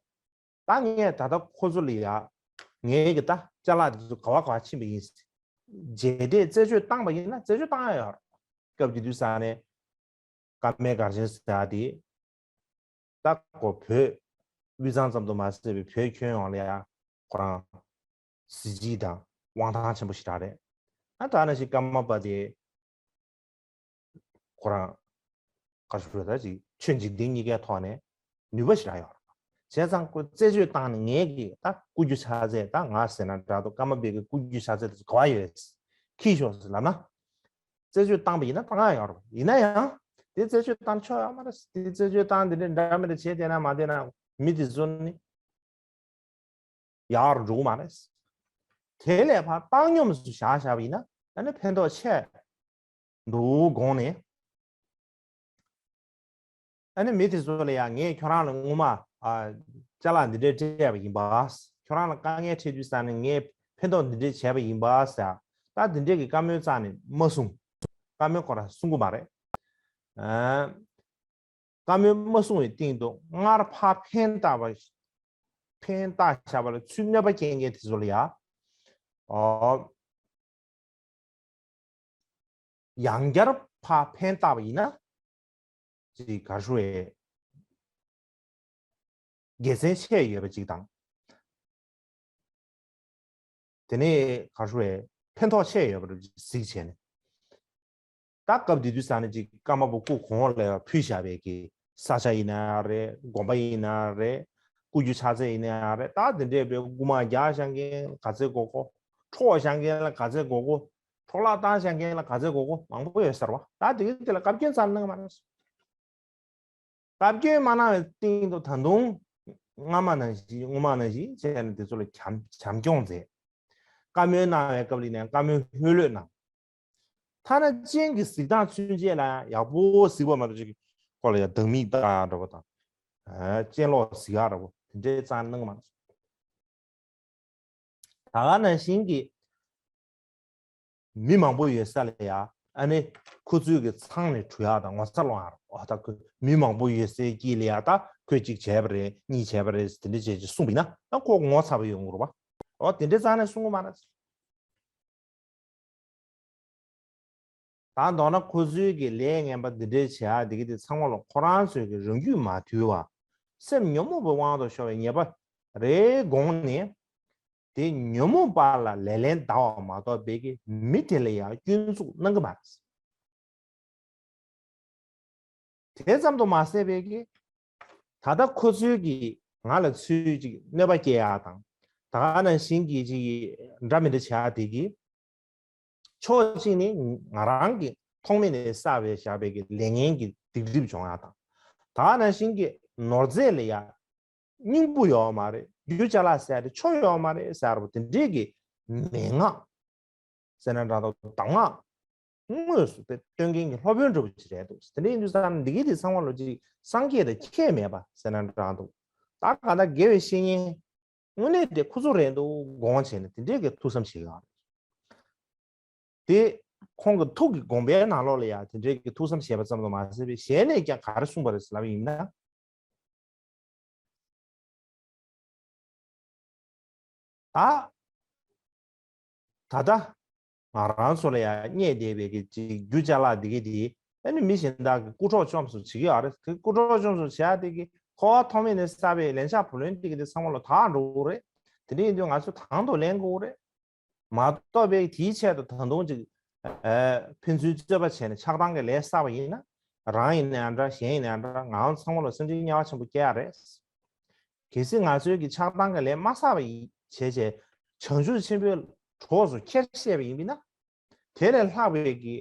ད་ངས་ད་ལྟ་ཁོ་ཚོ་ལ་ཡ་ངའི་གི་ད་ཅ་ལག་དེ་ཚོ་ག་བ་ག་བ་ཕྱིན་པ་ཡིན། རྗེས་འདེད་རྩད་གཅོད་བཏང་པ་ཡིན་ན་རྩད་གཅོད་བཏང་ཡ་ཡོད་རེད། སྐབས་དེ་དུས་ཙང་ནས། ཀརྨའི་གར་ཆེན་ཟེར་ཡ་དེ། ད་ཁོ་བོད་དབུས་གཙང་ཙམ་དུ་མ་ཟད་པའི་བོད་ཁྱོན་ཡོངས་ལ་ཡ་ཁོ་རང་གཟི་བརྗིད་དང་དབང་ཐང་ཆེན་པོ་ཞིག་རང་རེད། ཨ་ད་ནང་བཞིན་ཀརྨ་པ་དེ་ཁོ་རང་ག་རེ་ཞུ་དགོས་རེད། ད་ཅིག་ཆོས་འཇིག་རྟེན་གཉིས་ཀའི་ཐོག་ནས་ནུས་པ་ཞིག་རང་ཡོད་རེད། བྱས་ཙང་ཁོ་རྩད་གཅོད་བཏང་ནས་ངས་ཀྱི་ད་སྐུ་རྒྱུ་ཕྱག་རྫས་ད་ང་ཟེར་ན་འདྲ་འདུག་ཀརྨ་པའི་གི་སྐུ་རྒྱུ་ཕྱག་རྫས་དེ་ཚོ་ག་བ་ཡོད། ཁྱེར་ཤོག་ཟེར་ལབ་ན། རྩད་གཅོད་བཏང་པ་ཡིན་ན་བཏང་ཡག་ཡོད་རེད། ཡིན་ན་ཡང་དེ་རྩད་གཅོད་བཏང་ཆོག་ཡོད་མ་རེད། དེ་རྩད་གཅོད་བཏང་དེ་འདྲ་འདྲ་མི་འདྲ་བྱས་བསྡད་ན་མ་བསྡད་ན་མི་དེ་ཚོ་ནི་ཡག་རུ་འགྲོ་གི་མ་རེད། དེ་ལས་ཕར་བཏང་སྙོམས་སུ་བཞག་བཞག་པ་ཡིན་ན་ཨ་ནི་ཕན་ཐོགས་ཆེ་འདུག་དགོངས་ནས། ཨ་ནི་མི་དེ་ཚོ་ལ་ཡང་ངས་ཁྱོད་རང་ལ་སྔོན་མ་ཨ་ཅ་ལག་འདི་འདྲ་སྤྲད་པ་ཡིན་པ། ཁྱོད་རང་ལ་དཀའ་ངལ་འཕྲད་དུས་ཙང་ནས་ངས་ཕན་ཐོགས་འདི་འདྲ་བྱས་པ་ཡིན་པ་ཟེར། ད་འདི་འདྲས་ཀྱི་བཀའ་མོལ་རྩ་ནས་མ་གསུང་། བཀའ་མོལ་ཁོ་རང་གསུང་གི་མ་རེད། ཨ་བཀའ་མོལ་མ་གསུང་བའི་སྟེང་དུ་སྔར་ཕར་ཕན་བཏགས་པ། ཕན་བཏགས་བཞག་པ་ལ་ཚུར་གནོད་པ་སྐྱེལ་མཁན་དེ་ཚོ་ལ་ཡ། ཨོ། ཡང་བསྐྱར་ ཕར་ཕན་བཏགས་པ་ཡིན་ན། ཅིག་ག་རེ་ཞུ་དགེ་མཚན་ཆེ་ཡོད་པ་ཅིག་དང་། དེ་ནས་ག་རེ་ཞུ་ཕན་ཐོགས་ཆེ་ཡོད་པ་གཟིགས་བྱས་ནས། ད་སྐབས་དེ་དུས་ས་ནས་ཅིག་ཀརྨ་པ་སྐུ་གོང་ལ་ཕུལ་བཞག་པའི་གི་ས་ཆ་ཡིན་ན་རེད། དགོན་པ་ཡིན་ན་རེད། སྐུ་རྒྱུ་ཕྱག་རྫས་ཡིན་ན་རེད། ད་དེ་འདྲས་པའི་རྐུ་མ་རྒྱག་བཞག་མཁན་ག་ཚད་དགོས་གོ། འཕྲོག་བཞག་མཁན་ལ་ག་ཚད་དགོས་གོ། འཕྲོ་བརླག་བཏང་བཞག་མཁན་ལ་ག་ཚད་དགོས་གོ། མང་པོ་ཡོད་ས་རེད་བ། ད་དེ་གི་དེ་ལ་བཀའ་བཀྱོན་རྩ་གནང་གི་མ་རེད། བཀའ་བཀྱོན་མ་གནང་བའི་སྟེང་དུ་ད་དུང་སྔ་མ་ནང་བཞིན་སྔོན་མ་ནང་བཞིན་བྱས་ནས་དེ་ཚོ་ལ་བྱམས་བྱམས་སྐྱོང་མཛད། བཀའ་མོལ་གནང་བའི་སྐབས་ལ་ནས་བཀའ་མོལ་ལྷོད་ལྷོད་གནང་། ཐ་ན་སྤྱན་གྱི་གཟིགས་སྟངས་ཚུན་ཆད་ལ་ཡག་པོ་གཟིགས་པ་མ་གཏོགས་ཅིག་སྐོར་ལ་ཡང་སྡང་མིག་ལྟ་ཡག་འདྲ་པོ་དང་། སྤྱན་ལོག་གཟིགས་ཡག་འདྲ་པོ་དེ་འདྲའི་རྩ་གནང་མ་སོང་། ད་ག་ནང་བཞིན་གྱི་མི་མང་པོ་ཡོད་ས་ལ་ཡ། ཨ་ནི་ཁོ་ཚོའི་གི་ཚང་ནས་བྲོས་ཡག་དང་ངོ་ཚ་སློང་ཡག་རེད། ཨ་ད་ཁོ་མི་མང་པོ་ཡོད་སའི་དཀྱིལ་ལ་ཡ། ད་ཁོས་གཅིག་བྱས་པ་རེད། གཉིས་བྱས་པ་རེད། དེ་འདྲ་བྱས་ཅིག་གསུངས་པ་ཡིན་ན། ཨ་ཁོ་ངོ་ཚ་པོ་ཡོང་གི་རེད་པ། ཨོ་དེ་འདྲའི་རྩ་ནས་གསུང་གི་མ་རེད། ད་མདོར་ན་ཁོ་ཚོའི་གི་ལས་ངན་པ་འདི་འདྲའི་བྱེད་ཡག་འདི་གི་དེ་ཚང་མ་ལ་ཁོ་རང་ཚོའི་གི་རང་རྒྱུད་མ་དུལ་བ། སེམས་ཉོན་མོངས་པའི་དབང་དུ་ཤོར་བའི་ཉེས་པ་རེ་དགོངས་ནས། དེ་ཉོན་མོངས་པ་ལ་ལེ་ལན་བདའ་བ་མ་གཏོགས་པའི་གི་མི་དེ་ལ་ཡང་སྐྱོན་འཛུགས་གནང་གི་མ་རེད། དེ་ཙམ་དུ་མ་ཟད་པའི་གི། ད་ལྟ་ཁོ་ཚོའི་གི་ང་ལ་ཚུར་ཅིག་གནོད་པ་སྐྱེལ་ཡག་དང་། ད་ག་ནང་བཞིན་གྱི་ཅིག་འདྲ་མི་འདྲ་བྱེད་ཡག་དེ་གི། ཕྱོགས་གཅིག་ནི་ང་རང་གི་ཐོག་མེད་ནས་བསགས་པའི་བཞག་པའི་གི་ལས་ངན་གྱི་སྡིག་སྒྲིབ་སྦྱོང་ཡག་དང་། ད་ག་ནང་བཞིན་གྱི་ནོར་རྫས་ལ་ཡ་སྙིང་པོ་ཡོད་མ་རེད། རྒྱུ་ཅ་ལག་ཟེར་དེ་ཆོ་ཡོད་མ་རེད་ཟེར་བ་དེ་འདྲས་ཀྱི་མན་ངག་ཟེར་ན་འདྲ་འདུག་གདམས་ངག་དངོས་སུ་དེ་སྟོན་མཁན་གྱི་སློབ་དཔོན་འདྲ་པོ་ཅིག་རེད་འདུག་དེ་འདྲ་ཡིན་དུས་ཙང་འདི་གའི་དེ་ཚང་མ་ལོ་ཅིག་སངས་རྒྱས་དང་ཁྱད་མེད་པ་ཟེར་ན་འདྲ་འདུག་ད་ག་ད་དགེ་བའི་བཤེས་གཉེན་དངོས་གནས་དེ་ཁོ་ཚོ་རེད་འདུག་དགོངས་བྱས་ནས་དེ་འདྲས་ཀྱི་ཐུགས་བསམ་བཞེས་ཡོད་རེད། དེ་ཁོང་གི་ཐུགས་ཀྱི་དགོངས་པའི་ནང་ལོགས་ལ་ཡང་དེ་འདྲའི་གི་ཐུགས་བསམ་བཞེས་པ་ཙམ་དུ་མ་ཟད་པའི་ཞལ་ནས་ཀྱང་ག་རེ་གསུངས་པ་རེད་ལབ་ཡིན་ན། ད་ད་ལྟ་ང་རང་ཚོ་ལ་ཡང་རྙེད་བསྡད་པའི་གི་ཅིག་རྒྱུ་ཅ་ལག་འདི་གི་དེ་ཨ་ནི་མི་གཞན་དག་གི་རྐུ་འཕྲོག་བཅོམ་གསུམ་བྱེད་ཀྱི་ཡོད་རེད། དེ་རྐུ་འཕྲོག་བཅོམ་གསུམ་བྱེད་ཡ་དེ་གི་འཁོར་བ་ཐོག་མེད་ནས་བསགས་པའི་ལན་ཆགས་བུ་ལོན་དེ་གི་དེ་ཚང་མ་ལོ་དག་འགྲོ་གི་རེད། དེ་འདྲ་ཡིན་དུས་ང་ཚོ་དང་དུ་ལེན་དགོས་རེད། མ་གཏོགས་པའི་དེའི་ཆེད་དུ་ད་དུང་ཅིག་ཨ་ཕན་ཚུན་རྩོད་པ་བྱས་ནས་ཆགས་སྡང་གི་ལས་བསགས་པ་ཡིན་ན། རང་ཡིན་ནའང་འདྲ། གཞན་ཡིན་ནའང་འདྲ། ང་ཚང་མ་ལ་སེམས་ཅན་དམྱལ་བ་ཆེན་པོ་སྐྱེ་ཡ་རེད། གལ་སྲིད་ང་ཚོའི་གི་ཆགས་སྡང་གི་ལས་མ་བསགས་པ་ཡིན་བྱས་བྱས་བྱང་ཆུབ་ཆེན་པོའི་གྲོགས་སུ་ཁྱེར་ཤེས་པ་ཡིན་པས་ན། དེ་ལས་ལྷག་པའི་གི་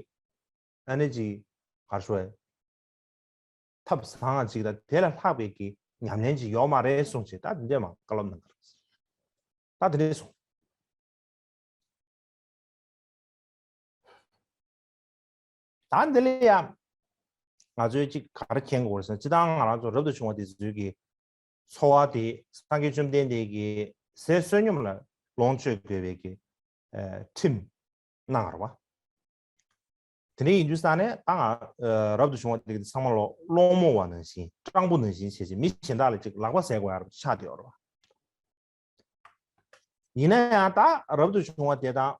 ཨ་ནི་ཅིག་ག་རེ་ཞུ་དགོས་རེད། ཐབས་བཟང་ཅིག་དང་དེ་ལས་ལྷག་པའི་གི་ཉམས་ལེན་ཅིག་ཡོད་མ་རེད་གསུངས་བྱས། ད་དེ་འདྲས་མ་བཀའ་སློབ་གནང་གི་རེད། ད་དེ་འདྲས་སོང་། ད་འདི་ལ་ཡང་ང་ཚོས་ཅིག་ག་རེ་མཁྱེན་དགོས་རེད་ཟེར་ན། སྤྱིར་བཏང་ང་རང་ཚོ་རབ་ཏུ་བྱུང་བ་དེ་ཚོའི་གི་འཚོ་བ་དེ་སངས་རྒྱས་བཅོམ་ལྡན་འདས་ཀྱི་ཟས་བསོད་སྙོམས་ལ་ལོངས་སྤྱོད་དགོས་པའི་གི་ཨ་ཁྲིམས་གནང་བ་རེད་བ། དེ་འདྲ་ཡིན་དུས་ཙང་ནས་ད་ང་ཨ་རབ་ཏུ་བྱུང་བ་དེ་གི་ཚང་མ་ལོ་སློང་མོ་བ་ནང་བཞིན་སྤྲང་པོ་ནང་བཞིན་བྱས་བྱས་མི་གཞན་དག་ལ་ཅིག་ལག་པ་ཟས་དགོས་ཡ་རབ་ཏུ་ཆགས་བསྡད་ཡོད་རེད་བ། ཡིན་ན་ཡང་ད་རབ་ཏུ་བྱུང་བ་དེ་དང་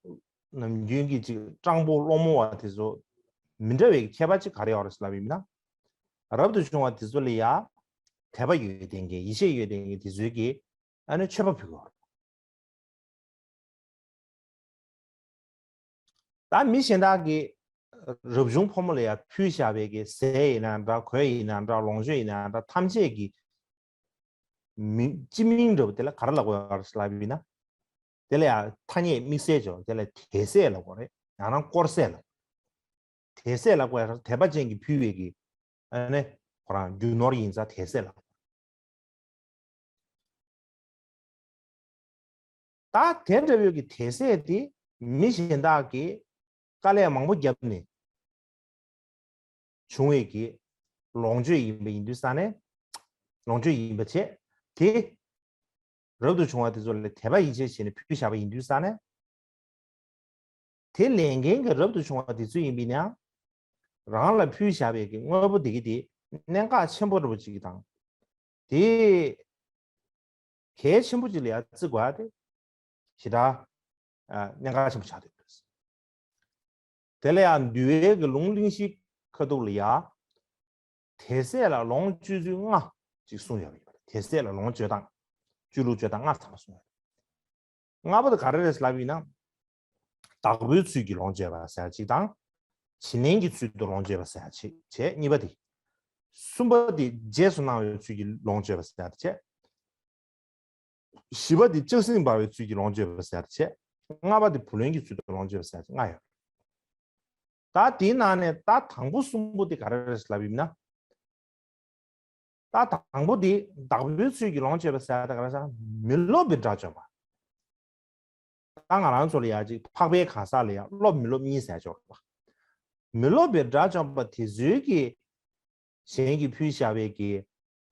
ནམ་རྒྱུན་གྱི་ཅིག་སྤྲང་པོ་སློང་མོ་བ་དེ་ཚོ་མི་འདྲ་བའི་ཁྱད་པར་ཅིག་ག་རེ་ཡོད་རེད་ལབ་ཡིན་ན། རབ་ཏུ་བྱུང་བ་དེ་ཚོ་ལ་ཡ་དད་པ་ཡོད་བསྡད་མཁན། ཡིད་ཆེས་ཡོད་བསྡད་མཁན་དེ་ཚོས་ཀྱིས་ཨ་ནི་མཆོད་པ་ཕུལ་གྱི་ཡོད་རེད། ད་མི་གཞན་དག་གིས་རབ་བྱུང་ཕོ་མོ་ལ་ཡང་ཕུལ་བཞག་པའི་གི་ཟས་ཡིན་ན་འདྲ། གོས་ཡིན་ན་འདྲ། ལོངས་སྤྱོད་ཡིན་ན་འདྲ། ཐམས་ཅད་ཀྱི་མིང་སྤྱི་མིང་འདྲ་པོ་དེ་ལ་ག་རེ་ལབ་དགོས་ཡོད་རེད་ལབ་ཡིན་ན། དེ་ལ་ཡང་ཐ་སྙད་དམིགས་བསལ་ཅིག་ཡོད། དེ་ལ་དད་ཟས་ལབ་དགོས་རེད། ཡང་ན་དཀོར་ཟས་ལབ། དད་ཟས་ལབ་དགོས་ཡོད་རེད། དད་པ་ཅན་གྱིས་ཕུལ་བའི་གི་ཨ་ནི་ཁོ་རང་རྒྱུ་ནོར་ཡིན་ཙང་དད་ཟས་ལབ། ད་དེ་འདྲ་བོའི་གི་དད་ཟས་དེ་མི་གཞན་དག་གིས་དཀའ་ལས་མང་པོ་བརྒྱབ་ནས་བྱུང་བའི་གི་ལོངས་སྤྱོད་ཡིན་པ་ཡིན་དུས་ཙང་ནས། ལོངས་སྤྱོད་ཡིན་པ་བྱས། དེ་རབ་ཏུ་བྱུང་བ་དེ་ཚོ་ལ་དད་པ་ཡིད་ཆེས་བྱས་ནས་ཕུལ་བཞག་པ་ཡིན་དུས་ཙང་ནས། དེ་ལེན་མཁན་གྱི་རབ་ཏུ་བྱུང་བ་དེ་ཚོ་ཡིན་པས་ན། རང་ལ་ཕུལ་བཞག་པའི་གི་དངོས་པོ་དེ་གི་དེ་གནད་འགག་ཆེན་པོ་འདྲ་པོ་ཅིག་དང་། དེ་གལ་ཆེན་པོ་ཅིག་ལ་ཡང་བརྩི་དགོས་ཡ་དེ་ཞེ་དྲག་ཨ་གནད་འགག་ཆེན་པོ་ཆགས་བསྡད་ཡོད། དེ་ལ་ཡང་འདུལ་བའི་གི་ལུང་གླེང་གཞི་ ཁ་ཐུག་ལ་ཡ། དེ་ཚད་ལ་ལོངས་སྤྱོད་ཚུལ་ལྔ་ཅིག་གསུངས་ཡོད་པ་ཡིན་པ་རེད། དེ་ཚད་ལ་ལོངས་སྤྱོད་སྟངས། སྤྱོད་ལུགས་སྤྱོད་སྟངས་ལྔ་ཚང་མ་གསུངས་ཡོད་རེད། ལྔ་པ་དེ་ག་རེ་རེད་ལབ་ཡིན་ན། བདག་པོའི་ཚུལ་གྱིས་ལོངས་སྤྱོད་པ་ཟེར་ཡ་གཅིག་དང་། བྱིན་ལེན་གྱི་ཚུལ་དུ་ལོངས་སྤྱོད་པ་ཟེར་ཡ་གཅིག་བྱས། གཉིས་པ་དེ། གསུམ་པ་དེ་རྗེས་སུ་གནང་བའི་ཚུལ་གྱིས་ལོངས་སྤྱོད་པ་ཟེར་ཡ་དེ་བྱས། བཞི་པ་དེ་ལྕགས་སྲིན་འབར་བའི་ཚུལ་གྱིས་ལོངས་སྤྱོད་པ་ཟེར་ཡ་དེ་བྱས། ལྔ་པ་དེ་བུ་ལོན་གྱི་ཚུལ་དུ་ལོངས་སྤྱོད་པ་ཟེར་ཡ་དེ་ལྔ་ཡོད། ད་དེའི་ནང་ནས་ད་དང་པོ་གསུམ་པོ་དེ་ག་རེ་རེད་ལབ་ཡིན་ན། ད་དང་པོ་དེ་བདག་པོའི་ཚུལ་གྱིས་ལོངས་སྤྱོད་པ་ཟེར་ཡ་དེ་ག་རེ་ཟེར་ན། མི་སློབ་པའི་དགྲ་བཅོམ་པ། ད་ང་རང་ཚོ་ལ་ཡ་ཅིག་འཕགས་པའི་གང་ཟག་ལ་ཡ་སློབ་མི་སློབ་གཉིས་ཟེར་ཆོག་པ། མི་སློབ་པའི་དགྲ་བཅོམ་པ་དེ་ཚོའི་གི་གཞན་གྱིས་ཕུལ་བཞག་པའི་གི་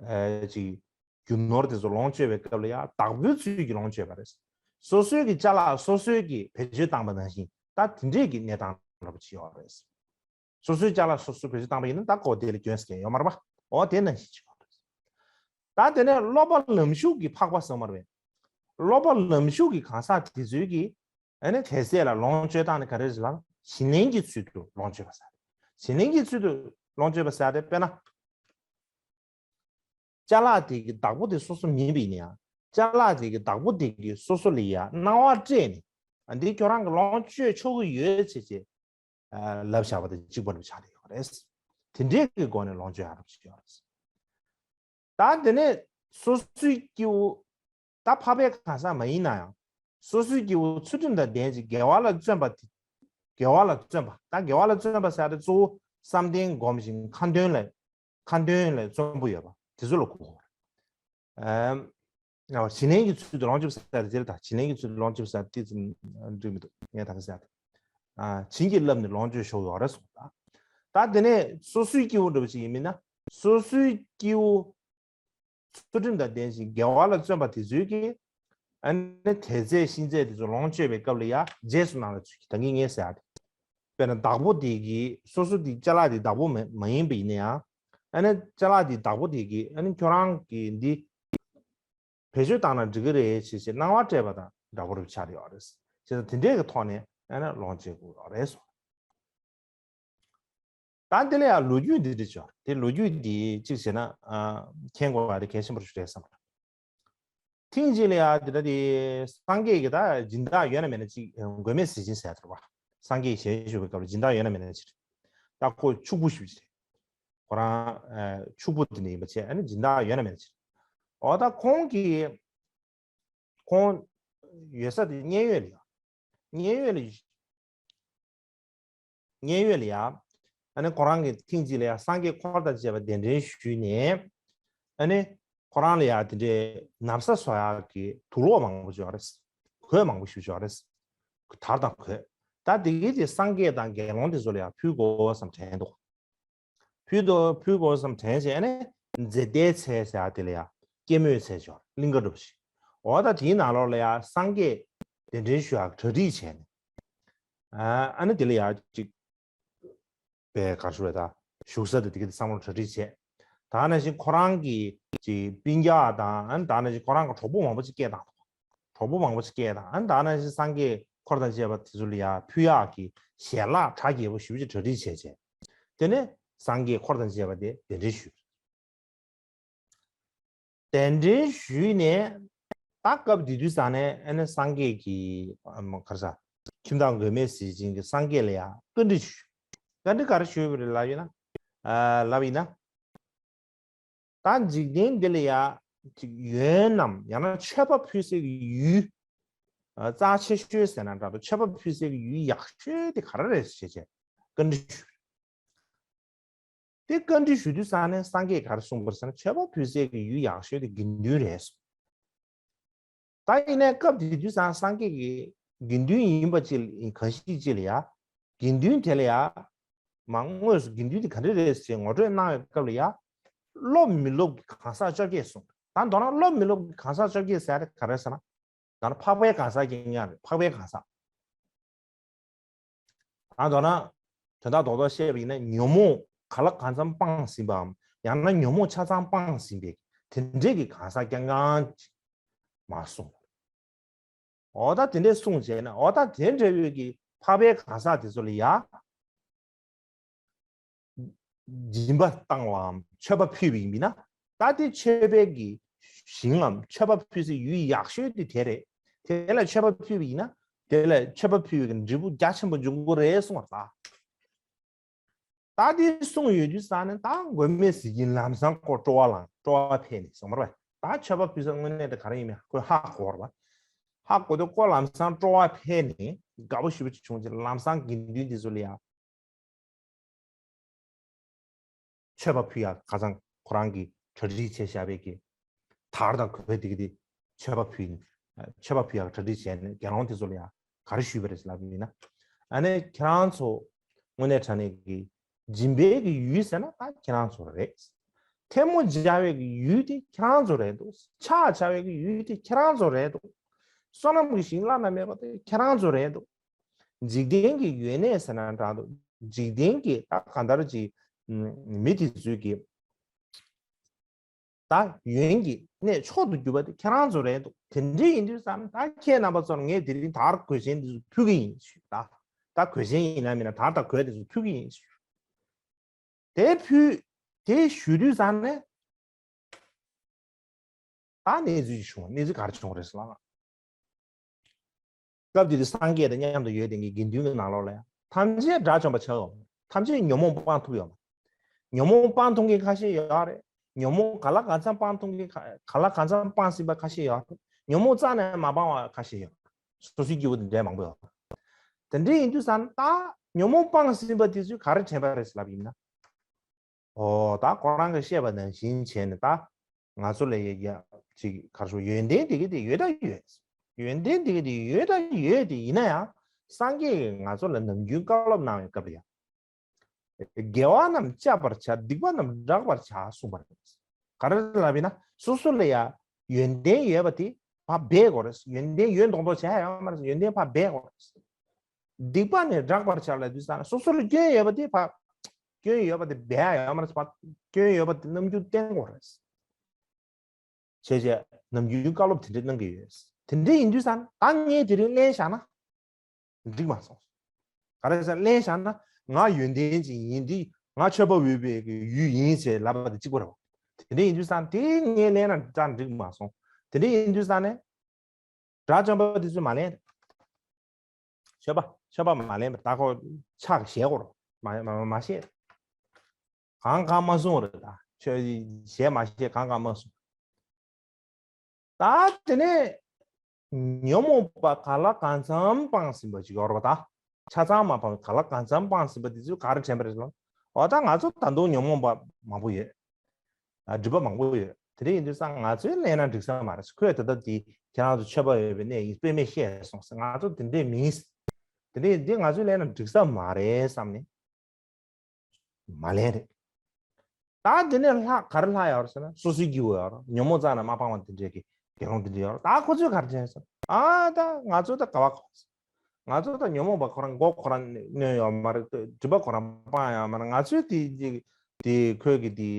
ཨ་ཅིག་རྒྱུ་ནོར་དེ་ཚོ་ལོངས་སྤྱོད་པའི་སྐབས་ལ་ཡ་བདག་པོའི་ཚུལ་གྱིས་ལོངས་སྤྱོད་པ་རེད། སོ་སོའི་གི་ཅ་ལག་སོ་སོའི་གི་བེད་སྤྱོད་བཏང་པ་ནང་བཞིན་ད་དེ་འདྲས་ཀྱི་གནས་སྟངས་འདྲ་པོ་ཅིག་ཡོད་རེད། སོ་སོའི་ཅ་ལག་སོ་སོ་བེད་སྤྱོད་བཏང་པ་ཡིན་ན་ད་གོ་དེ་ལ་སྐྱོན་ཟེར་མཁན་ཡོད་མ་རེད་པ། འོ་དེ་ནང་བཞིན་ཅིག་ཡོད་རེད། ད་དེ་ནས་སློབ་པ་ལམ་ཞུགས་ཀྱི་འཕགས་པ་ཟེར་མ་རེད། སློབ་པ་ལམ་ཞུགས་ཀྱི་གང་ཟག་དེ་ཚོའི་གི་ཨ་ནི་དེ་ཚད་ལ་ལོངས་སྤྱོད་སྟངས་ནི་ག་རེ་རེད་ལབ་ན། བྱིན་ལེན་གྱི་ཚུལ་དུ་ལོངས་སྤྱོད་པ་ཟེར། བྱིན་ལེན་གྱི་ཚུལ་དུ་ལོངས་སྤྱོད་པ་ཟེར་ཏེ་དཔེར་ན། ཅ་ལག་དེ་གི་བདག་པོ་དེ་སོ་སོ་མིན་པ་ཡིན་ན་ཡང་། ཅ་ལག་དེ་གི་བདག་པོ་དེ་གིས་སོ་སོ་ལ་ཡ་གནང་བ་སྤྲད་ནས། ཨ་འདི་ཁྱོད་རང་གི་ལོངས་སྤྱོད་ཆོག་གི་ཡོད་ཅེས་ཅེས་ལབ་བཞག་པ་དེ་གཅིག་པ་འདྲ་ཆགས་བསྡད་ཡོད་རེད། དེ་འདྲའི་གི་སྒོ་ནས་ལོངས་སྤྱོད་ཡག་རབས་བྱེད་ཀྱི་ཡོད་རེད། ད་དེ་ནས་སོ་སོའི་སྐྱེ་བོ། ད་འཕགས་པའི་གང་ཟག་མ་ཡིན་ན་ཡང་། སོ་སོའི་སྐྱེ་བོ་ཚུལ་ཁྲིམས་དང་ལྡན་ཅིང་དགེ་བ་ལ་བརྩོན་པ་དེ། དགེ་བ་ལ་བརྩོན་པ། ད་དགེ་བ་ལ་བརྩོན་པ་ཟེར་ཡ་དེ་གཙོ་བོ་བསམ་གཏན་སྒོམ་ཞིང་ཁ་འདོན་ལ། ཁ་འདོན་ལ་བརྩོན་པོ་ཡོད་པ་དེ་ཚོ་ལ་གོ་དགོས་རེད། ཨམ། བྱིན་ལེན་གྱི་ཚུལ་དུ་ལོངས་སྤྱོད་ཟེར་ཡ་དེ་དེ་རེད། ད་བྱིན་ལེན་གྱི་ཚུལ་དུ་ལོངས་སྤྱོད་ཟེར་ཡ་དེ་ཙམ་འགྲིག་མི་འདུག་ངས་ད་ག་ཟེར་ཡ་དེ། ཨ། བྱིན་གྱིས་བརླབས་ནས་ལོངས་སྤྱོད་ཤོག་ཡོད་རེད་གསུངས་ད། ད་དེ་ནས་སོ་སོའི་སྐྱེ་བོ་འདྲ་པོ་ཅིག་ཡིན་མིན་ན། སོ་སོའི་སྐྱེ་བོ་ཚུལ་ཁྲིམས་དང་ལྡན་ཞིང་དགེ་བ་ལ་བརྩོན་པ་དེ་ཚོའི་གིས། ཨ་ནི་དེ་ཚད་ཤིན་ཚད་དེ་ཚོ་ལོངས་སྤྱོད་པའི་སྐབས་ལ་ཡ་རྗེས་སུ་གནང་བའི་ཚུལ་གྱིས་ད་གིན་ངས་ཟེར་ཡ་དེ། དཔེར་ན་བདག་པོ་དེ་གིས་སོ་སོ་དེ་ཅ་ལག་དེ་བདག་པོ་མ་མ་ཡིན་པ་ཡིན་ན་ཡང་། ཨ་ནི་ཅ་ལག་དེ་བདག་པོ་དེ་གིས་ཨ་ནི་ཁྱོད་རང་གིས་འདི་བེད་སྤྱོད་བཏང་ན་འགྲིག་གི་རེད་ཅེས་ཅེས་གནང་བ་སྤྲད་པ་དང་འདྲ་པོ་རེ་ཆགས་ཡོད་རེད། བྱས་ཙང་དེ་འདྲས་ཀྱི་ཐོག་ནས་ཨ་ནི་ལོངས་སྤྱོད་དགོས་ཡོད་རེད་གསུངས། ད་འདི་ལ་ཡང་ལོ་རྒྱུས་འདི་འདྲ་ཅིག་ཡོད་རེད། དེ་ལོ་རྒྱུས་འདི་གཅིག་བྱས་ན་ཨ་མཁྱེན་དགོས་པ་དེ་གལ་ཆེན་པོ་ཞིག་རེད་བསམ་རེད། ཐེངས་གཅིག་ལ་ཡང་འདི་འདྲ་དེ་སངས་རྒྱས་ཀྱི་ད་སྦྱིན་བདག་ཡོད་ན་མེད་ན་ཅིག་མགོན་མེད་ཟས་སྦྱིན་ཟེར་ཡ་དེ་རེད་པ། སངས་རྒྱས་ཞལ་བཞུགས་པའི་སྐབས་ལ་སྦྱིན་བདག་ཡོད་ན་མེད་ན་ཅིག་རེད། ད་ཁོ་ཕྱུག་པོ་ཞེ་པོ་ཅིག་རེད། ཁོ་རང་ཨ་ཕྱུག་པོ་དེ་འདྲ་ཡིན་པ་བྱས། ཨ་ནི་སྦྱིན་བདག་ཡོད་ན་མེད་ན་ཅིག་རེད། འོ་ད་ཁོང་གིས་ཁོང་ཡོད་ས་དེ་མཉན་ཡོད་ལ་ཡ། མཉན་ཡོད་ལ། མཉན་ཡོད་ལ་ཡ། ཨ་ནི་ཁོ་རང་གིས་ཐེངས་གཅིག་ལ་ཡ་སངས་རྒྱས་འཁོར་དང་བཅས་པ་གདན་འདྲེན་ཞུས་ནས། ཨ་ནི་ཁོ་རང་ལ་ཡ་དེ་འདྲའི་ན་བཟའ་བཟོ་ཡག་གི་དུག་སློག་མང་པོ་ཅིག་ཡོད་རེད། གོས་མང་པོ་ཞིག་ཡོད་རེད། དར་དང་གོས། ད་དེ་གའི་དེ་སངས་རྒྱས་དང་དགེ་སློང་དེ་ཚོ་ལ་ཡ་ཕུལ་དགོས་བསམ་དྲན་འདུག་ཕུལ་དུ་ཕུལ་དགོས་བསམ་དྲན་བྱས་ནས་མཛེས་ལྡན་ཚལ་ཟེར་ཡ་དེ་ལ་ཡ་སྐྱེད་མོས་ཚལ་ཅིག་ཡོད་རེད། གླིང་ག་འདྲ་པོ་ཞིག་འོ་ད་དེའི་ནང་ལོགས་ལ་ཡ་སངས་རྒྱས་གདན་འདྲེན་ཞུ་ཡག་གྲ་སྒྲིག་བྱས་ནས། ཨ་ཨ་ནི་དེ་ལ་ཡ་ཅིག་པའི་གར་ཞུ་བའི་ད་བཞུགས་ས་དེ་དེ་ག་དེ་བསམ་བློ་གྲ་སྒྲིག་བྱས། ད་ནང་བཞིན་ཁོ་རང་གི་ཅིག་སྤུན་ཀྱག་དང་། ཨ་ནི་ད་ནང་བཞིན་ཁོ་རང་གི་གྲོགས་པོ་མང་པོ་ཅིག་སྐད་བཏང་འདུག་གྲོགས་པོ་མང་པོ་ཅིག་སྐད་བཏང་། ཨ་ནི་ད་ནང་བཞིན་སངས་རྒྱས་འཁོར་དང་བཅས་པ་དེ་ཚོ་ལ་ཡ་ཕུལ་ཡག་གི་ཞལ་ལག་གྲ་རྒྱས་པོ་ཞེ་པོ་ཅིག་གྲ་སྒྲིག་བྱས་བྱས། དེ་ནས་སངས་རྒྱས་འཁོར་དང་བཅས་པ་དེ་གདན་འདྲེན་ཞུས། གདན་འདྲེན་ཞུས་ནས་ད་སྐབས་དེ་དུས་ཙང་ནས་ཨ་ནི་སངས་རྒྱས་ཀྱི་ཨ་མ་ག་རེ་ཟ། ཁྱིམ་བདག་མགོན་མེད་ཟས་སྦྱིན་གྱིས་སངས་རྒྱས་ལ་ཡ་བཀའ་འདྲི་ཞུས། བཀའ་འདྲི་ག་རེ་ཞུས་པ་རེད་ལབ་ཡིན་ན། ཨ་ལབ་ཡིན་ན། ད་འཇིག་རྟེན་འདི་ལ་ཡ་ཅིག་ཡོན་ནམ་ཡང་ན་མཆོད་པ་ཕུལ་སའི་གི་ཡུལ། ཨ་རྩ་ཆེ་ཤོས་ཟེར་ན་འདྲ་འདུག་མཆོད་པ་ཕུལ་སའི་གི་ཡུལ་ཡག་ཤོས་དེ་ག་རེ་རེད་ཟེར་བྱས་བཀའ་འདྲི་ཞུས། དེ་བཀའ་འདྲི་ཞུ་དུས་ཙང་ནས་སངས་རྒྱས་ག་རེ་གསུངས་པ་རེད་ཟེར་ན། མཆོད་པ་ཕུལ་སའི་གི་ཡུལ་ཡག་ཤོས་དེ་དགེ་འདུན་རེད་གསུངས། ད་ཡིན་ནའི་སྐབས་དེ་དུས་ཙང་སངས་རྒྱས་ཀྱི་དགེ་འདུན་ཡིན་པ་ཅིག་གང་ཞིག་ཅིག་ལ་ཡ། དགེ་འདུན་དེ་ལ་ཡ། མ་དངོས་སུ་དགེ་འདུན་དེ་ག་རེ་རེད་ཟེར་ངོ་སྤྲོད་གནང་བའི་སྐབས་ལ་ཡ། སློབ་མི་སློབ་ཀྱི་གང་ཟག་བཅོ་བརྒྱད་གསུངས། ད་མདོར་ན་སློབ་མི་སློབ་ཀྱི་གང་ཟག་བཅོ་བརྒྱད་ཟེར་ཡ་དེ་ག་རེ་ཟེར་ན། ད་ནི་འཕགས་པའི་གང་ཟག་རྐྱང་རྐྱང་རེད། འཕགས་པའི་གང་ཟག་ད་མདོར་ན་དོན་དག་རྡོག་རྡོག་བཤད་པ་ཡིན་ན། ཉོན་མོངས་ག་ལ་གང་འཚམ་སྤངས་ཟིན་པའམ། ཡང་ན་ཉོན་མོངས་ཆ་ཚང་སྤངས་ཟིན་པའི་དེ་འདྲས་ཀྱི་གང་ཟག་རྐྱང་རྐྱང་ཅིག་མར་གསུངས། འོ་ད་དེ་འདྲས་གསུངས་བྱས་ན། འོ་ད་དེ་འདྲ་བའི་གི་འཕགས་པའི་གང་ཟག་དེ་ཚོ་ལ་ཡ། སྦྱིན་པ་བཏང་བའམ་མཆོད་པ་ཕུལ་བ་ཡིན་ན། ད་དེ་མཆོད་པའི་གི་ཞིང་ངམ་མཆོད་པ་ཕུལ་སའི་ཡུལ་ཡག་ཤོས་དེ་དེ་རེད། དེ་ལ་མཆོད་པ་ཕུལ་བ་ཡིན་ན། དེ་ལ་མཆོད་པ་ཕུལ་བའི་གི་འབྲས་བུ་རྒྱ་ཆེན་པོ་འབྱུང་གི་རེད་གསུངས་པ་རེད། ད་དེ་གསུངས་ཡོད་དུས་ཙང་ནས། ད་མགོན་མེད་ཟས་སྦྱིན་ལམ་སང་ཁོ་སྤྲོ་བ་ལངས། སྤྲོ་བ་འཕེལ་ནས་གསུངས་པ་རེད། ད་མཆོད་པ་ཕུལ་ས་དངོས་གནས་དེ་ག་རེ་ཡིན་མིན་ཁོས་ཧ་གོ་བ་རེད་པ། ཧ་གོ་དུས་ཁོ་ལམ་སང་སྤྲོ་བ་འཕེལ་ནས་དགའ་པོ་ཞེ་པོ་ཅིག་བྱུང་རྗེས་ལམ་སང་དགེ་འདུན་དེ་ཚོ་ལ་ཡ། མཆོད་པ་ཕུལ་ཡག་ཁ་སང་ཁོ་རང་གིས་གྲ་སྒྲིག་བྱས་བཞག་པའི་གི་དར་དང་གོས་དེ་གི་དེ་མཆོད་པ་ཕུལ། མཆོད་པ་ཕུལ་ཡག་གྲ་སྒྲིག་བྱས་ནས་དགེ་སློང་དེ་ཚོ་ལ་ཡང་ག་རེ་ཞུས་པ་རེད་ལབ་ཡིན་ན། ཨ་ནི་ཁྱེད་རང་ཚོ་དངོས་གནས་དྲང་གནས་ཀྱི་སྦྱིན་པའི་གི་ཡུལ་ཟེར་ན་ད་ཁྱེད་རང་ཚོ་རེད། ཐལ་མོ་སྦྱར་བའི་གི་ཡུལ་དེ་ཁྱེད་རང་ཚོ་རེད་འདུག་ཕྱག་བྱ་བའི་གི་ཡུལ་དེ་ཁྱེད་རང་ཚོ་རེད་འདུག་བསོད་ནམས་ཀྱི་ཞིང་བླ་ན་མེད་པ་དེ་ཁྱེད་རང་ཚོ་རེད་འདུག་འཇིག་རྟེན་གྱི་ཡོན་གནས་ཟེར་ན་འདྲ་འདུག་འཇིག་རྟེན་གྱི་ད་གང་ལྟར་ཅིག་མི་དེ་ཚོའི་གི་ད་ཡོན་གྱི་གནས་མཆོག་ཏུ་གྱུར་པ་དེ་ཁྱེད་རང་ཚོ་རེད་འདུག་དེ་འདྲ་ཡིན་དུས་ཙང་ད་ཁྱེད་རྣམ་པ་ཚོར་ངས་དེ་རིང་དར་གོས་ཆེན་འདི་ཚོ་ཕུལ་གི་ཡིན་ཞུ། ད་ད་གོས་ཆེན་ཡིན་ན་མིན་ན་དར་དང་གོས་དེ་ཚོ་ཕུལ་གི་ཡིན་ཞུ། དེ་ཕུལ། དེ་ཞུ་དུས་ཙང་ནས། ད་གནས་ཚུལ་ཅིག་བྱུང་བ། གནས་ཚུལ་ག་རེ་བྱུང་བ་རེད་ཟེར་ན། སྐབས་དེ་དུས་སངས་རྒྱས་དང་མཉམ་དུ་ཡོད་དེ་ངའི་དགེ་འདུན་གྱི་ནང་ལོགས་ལ་ཡང་ཐམས་ཅད་དགྲ་བཅོམ་པ་ཆགས་ཡོད་མ། ཐམས་ཅད་ཉོན་མོངས་སྤང་ཐུབ་ཡོད་མ། ཉོན་མོངས་སྤང་ཐུབ་མཁན་ཁ་ཤས་ཡོད་རེད། ཉོན་མོངས་གང་ལ་གང་འཚམ་སྤང་ཐུབ་མཁན་ཁ་གང་ལ་གང་འཚམ་སྤངས་ཟིན་པ་ཁ་ཤས་ཡོད་རེད། ཉོན་མོངས་རྩ་ནས་མ་སྤངས་པ་ཁ་ཤས་ཡོད་རེད། སོ་སོའི་སྐྱེ་བོ་དེ་འདྲས་མང་པོ་ཡོད་རེད། དེ་འདྲ་ཡིན་དུས་ཙང་ད་ཉོན་མོངས་སྤངས་ཟིན་པ་དེ་ཚོས་ག་རེ་དྲན་པ་རེད་ཟེར་ལབ་ཡིན་ན། ཨོ་ད་ཁོ་རང་གིས་བཤད་པ་ནང་བཞིན་བྱས་ནས་ད་ང་ཚོ་ལ་ཡ་ཡ་ཅིག་ག་རེ་ཞུ། ཡོན་ཏན་དེ་གི་དེ་ཡོད་ད་ཡོད། ཡོན་ཏན་དེ་གི་དེ་ཡོད་ད་ཡོད་དེ། ཡིན་ན་ཡང་སངས་རྒྱས་ཀྱིས་ང་ཚོ་ལ་ནམ་རྒྱུན་བཀའ་སློབ་གནང་བའི་སྐབས་ལ་ཡང་། དགེ་བ་རྣམས་བསྐྱབ་པར་བྱ། སྡིག་པ་རྣམས་བསྒྲག་པར་བྱ་གསུངས་པ་རེད། ག་རེ་ལབ་ཡིན་ན། སོ་སོ་ལ་ཡ་ཡོན་ཏན་ཡོད་པ་དེ་ཕར་སྦས་དགོས་རེད། ཡོན་ཏན་ཡོད་མདོག་མདོག་བྱས་ཡོད་མ་རེད། ཡོན་ཏན་ཕར་སྦས་དགོས་རེད། སྡིག་པ་ནི་བསྒྲག་པར་བྱ་ལབ་དུས་ཙང་ནས་སོ་སོར་སྐྱོན་ཡོད་པ་དེ་ཕར། སྐྱོན་ཡོད་པ་དེ་སྦས་ཡོད་མ་རེད། ཕར་སྐྱོན་ཡོད་པ་དེ་རྣམ་འགྱུར་བསྟན་དགོས་རེད། བྱས་བྱས་ནམ་རྒྱུན་བཀའ་སློབ་དེ་འདྲས་གནང་གི་ཡོད། དེ་འདྲས་ཡིན་དུས་ཙང་ནས་ད་ངས་དེ་རིང་གླེང་བཞག་ན་འགྲིག་མ་སོང་། ག་རེ་ཟེར། གླེང་བཞག་ན་ང་ཡོན་ཏན་ཅན་ཡིན། འདི་ང་མཆོད་པ་འོས་པའི་ཡུལ་ཡིན་ཟེར་ལབ་པ་དེ་གཅིག་པ་རེད། དེ་འདྲས་ཡིན་དུས་ཙང་དེ་ངས་གླེང་ན་ད་འགྲིག་མ་སོང་། དེ་འདྲས་ཡིན་དུས་ཙང་ནས། དགྲ་བཅོམ་པ་དེ་ཚོས་མ་ལེན། མཆོད་པ་མཆོད་པ་མ་ལེན་པར་ད་ཁོ་ཕྱག་བཞེས་དགོས་རེད། མ་མ་མ་བཞེས། གང་གང་མ་གསུང་རེད། ད་ཆོས་བཞེས་མ་བཞེས་གང་གང་མ་གསུང་། ད་དེ་ནས་ཉོན་མོངས་པ་གང་ལ་གང་འཚམ་སྤངས་ཟིན་པ་ཅིག་ཡོད་རེད་པ། ད་ཆ་ཚང་མ་སྤངས། གང་ལ་གང་འཚམ་སྤངས་ཟིན་པ་དེ་ཚོས་ག་རེ་དྲན་པ་རེད་ལབ། འོ་ད་ང་ཚོ་ད་དུང་ཉོན་མོངས་པ་མང་པོ་ཡོད། ཨ། སྒྲིབ་པ་མང་པོ་ཡོད། དེ་འདྲ་ཡིན་དུས་ཙང་ང་ཚོས་གླེང་ན་འགྲིག་ས་མ་རེད། ཁོས་ད་ལྟ་དེ་ཁྱེད་རང་ཚོ་མཆོད་པ་འོས་པའི་གནས་ཡིན་དཔེ་མེད་བཤད་སོང་ཟེར། ང་ཚོ་དེ་འདྲས་མིན། དེ་འདྲས་ཡིན་དུས་ང་ཚོས་གླེང་ན་འགྲིག་ས་མ་རེད་བསམ་ནས་མ་གླེང་རེད། ད་དེ་ནས་ལྷག་ག་རེ་ལྷག་ཡོད་རེད་ཟེར་ན། སོ་སོའི་སྐྱེ་བོ་ཡོད་རེད། ཉོན་མོངས་རྩ་ནས་མ་སྤངས་པ་དེ་འདྲས་ཀྱི་དགེ་སློང་དེ་འདྲས་ཡོད་རེད། ད་ཁོ་ཚོས་ག་རེ་བྱས་ཟེར། ཨ། ད་ང་ཚོ་ད་ག་བ་ག་བ་ཟེར། ང་ཚོ་ད་ཉོན་མོངས་པ་ཁོ་རང་མགོ་ཁོ་རང་གནོན་ཡོད་མ་རེད། སྒྲིབ་པ་ཁོ་རང་སྤངས་ཡོད་མ་རེད། ང་ཚོས་དེ་དེ་དེ་ཁོས་ཀྱི་དེ་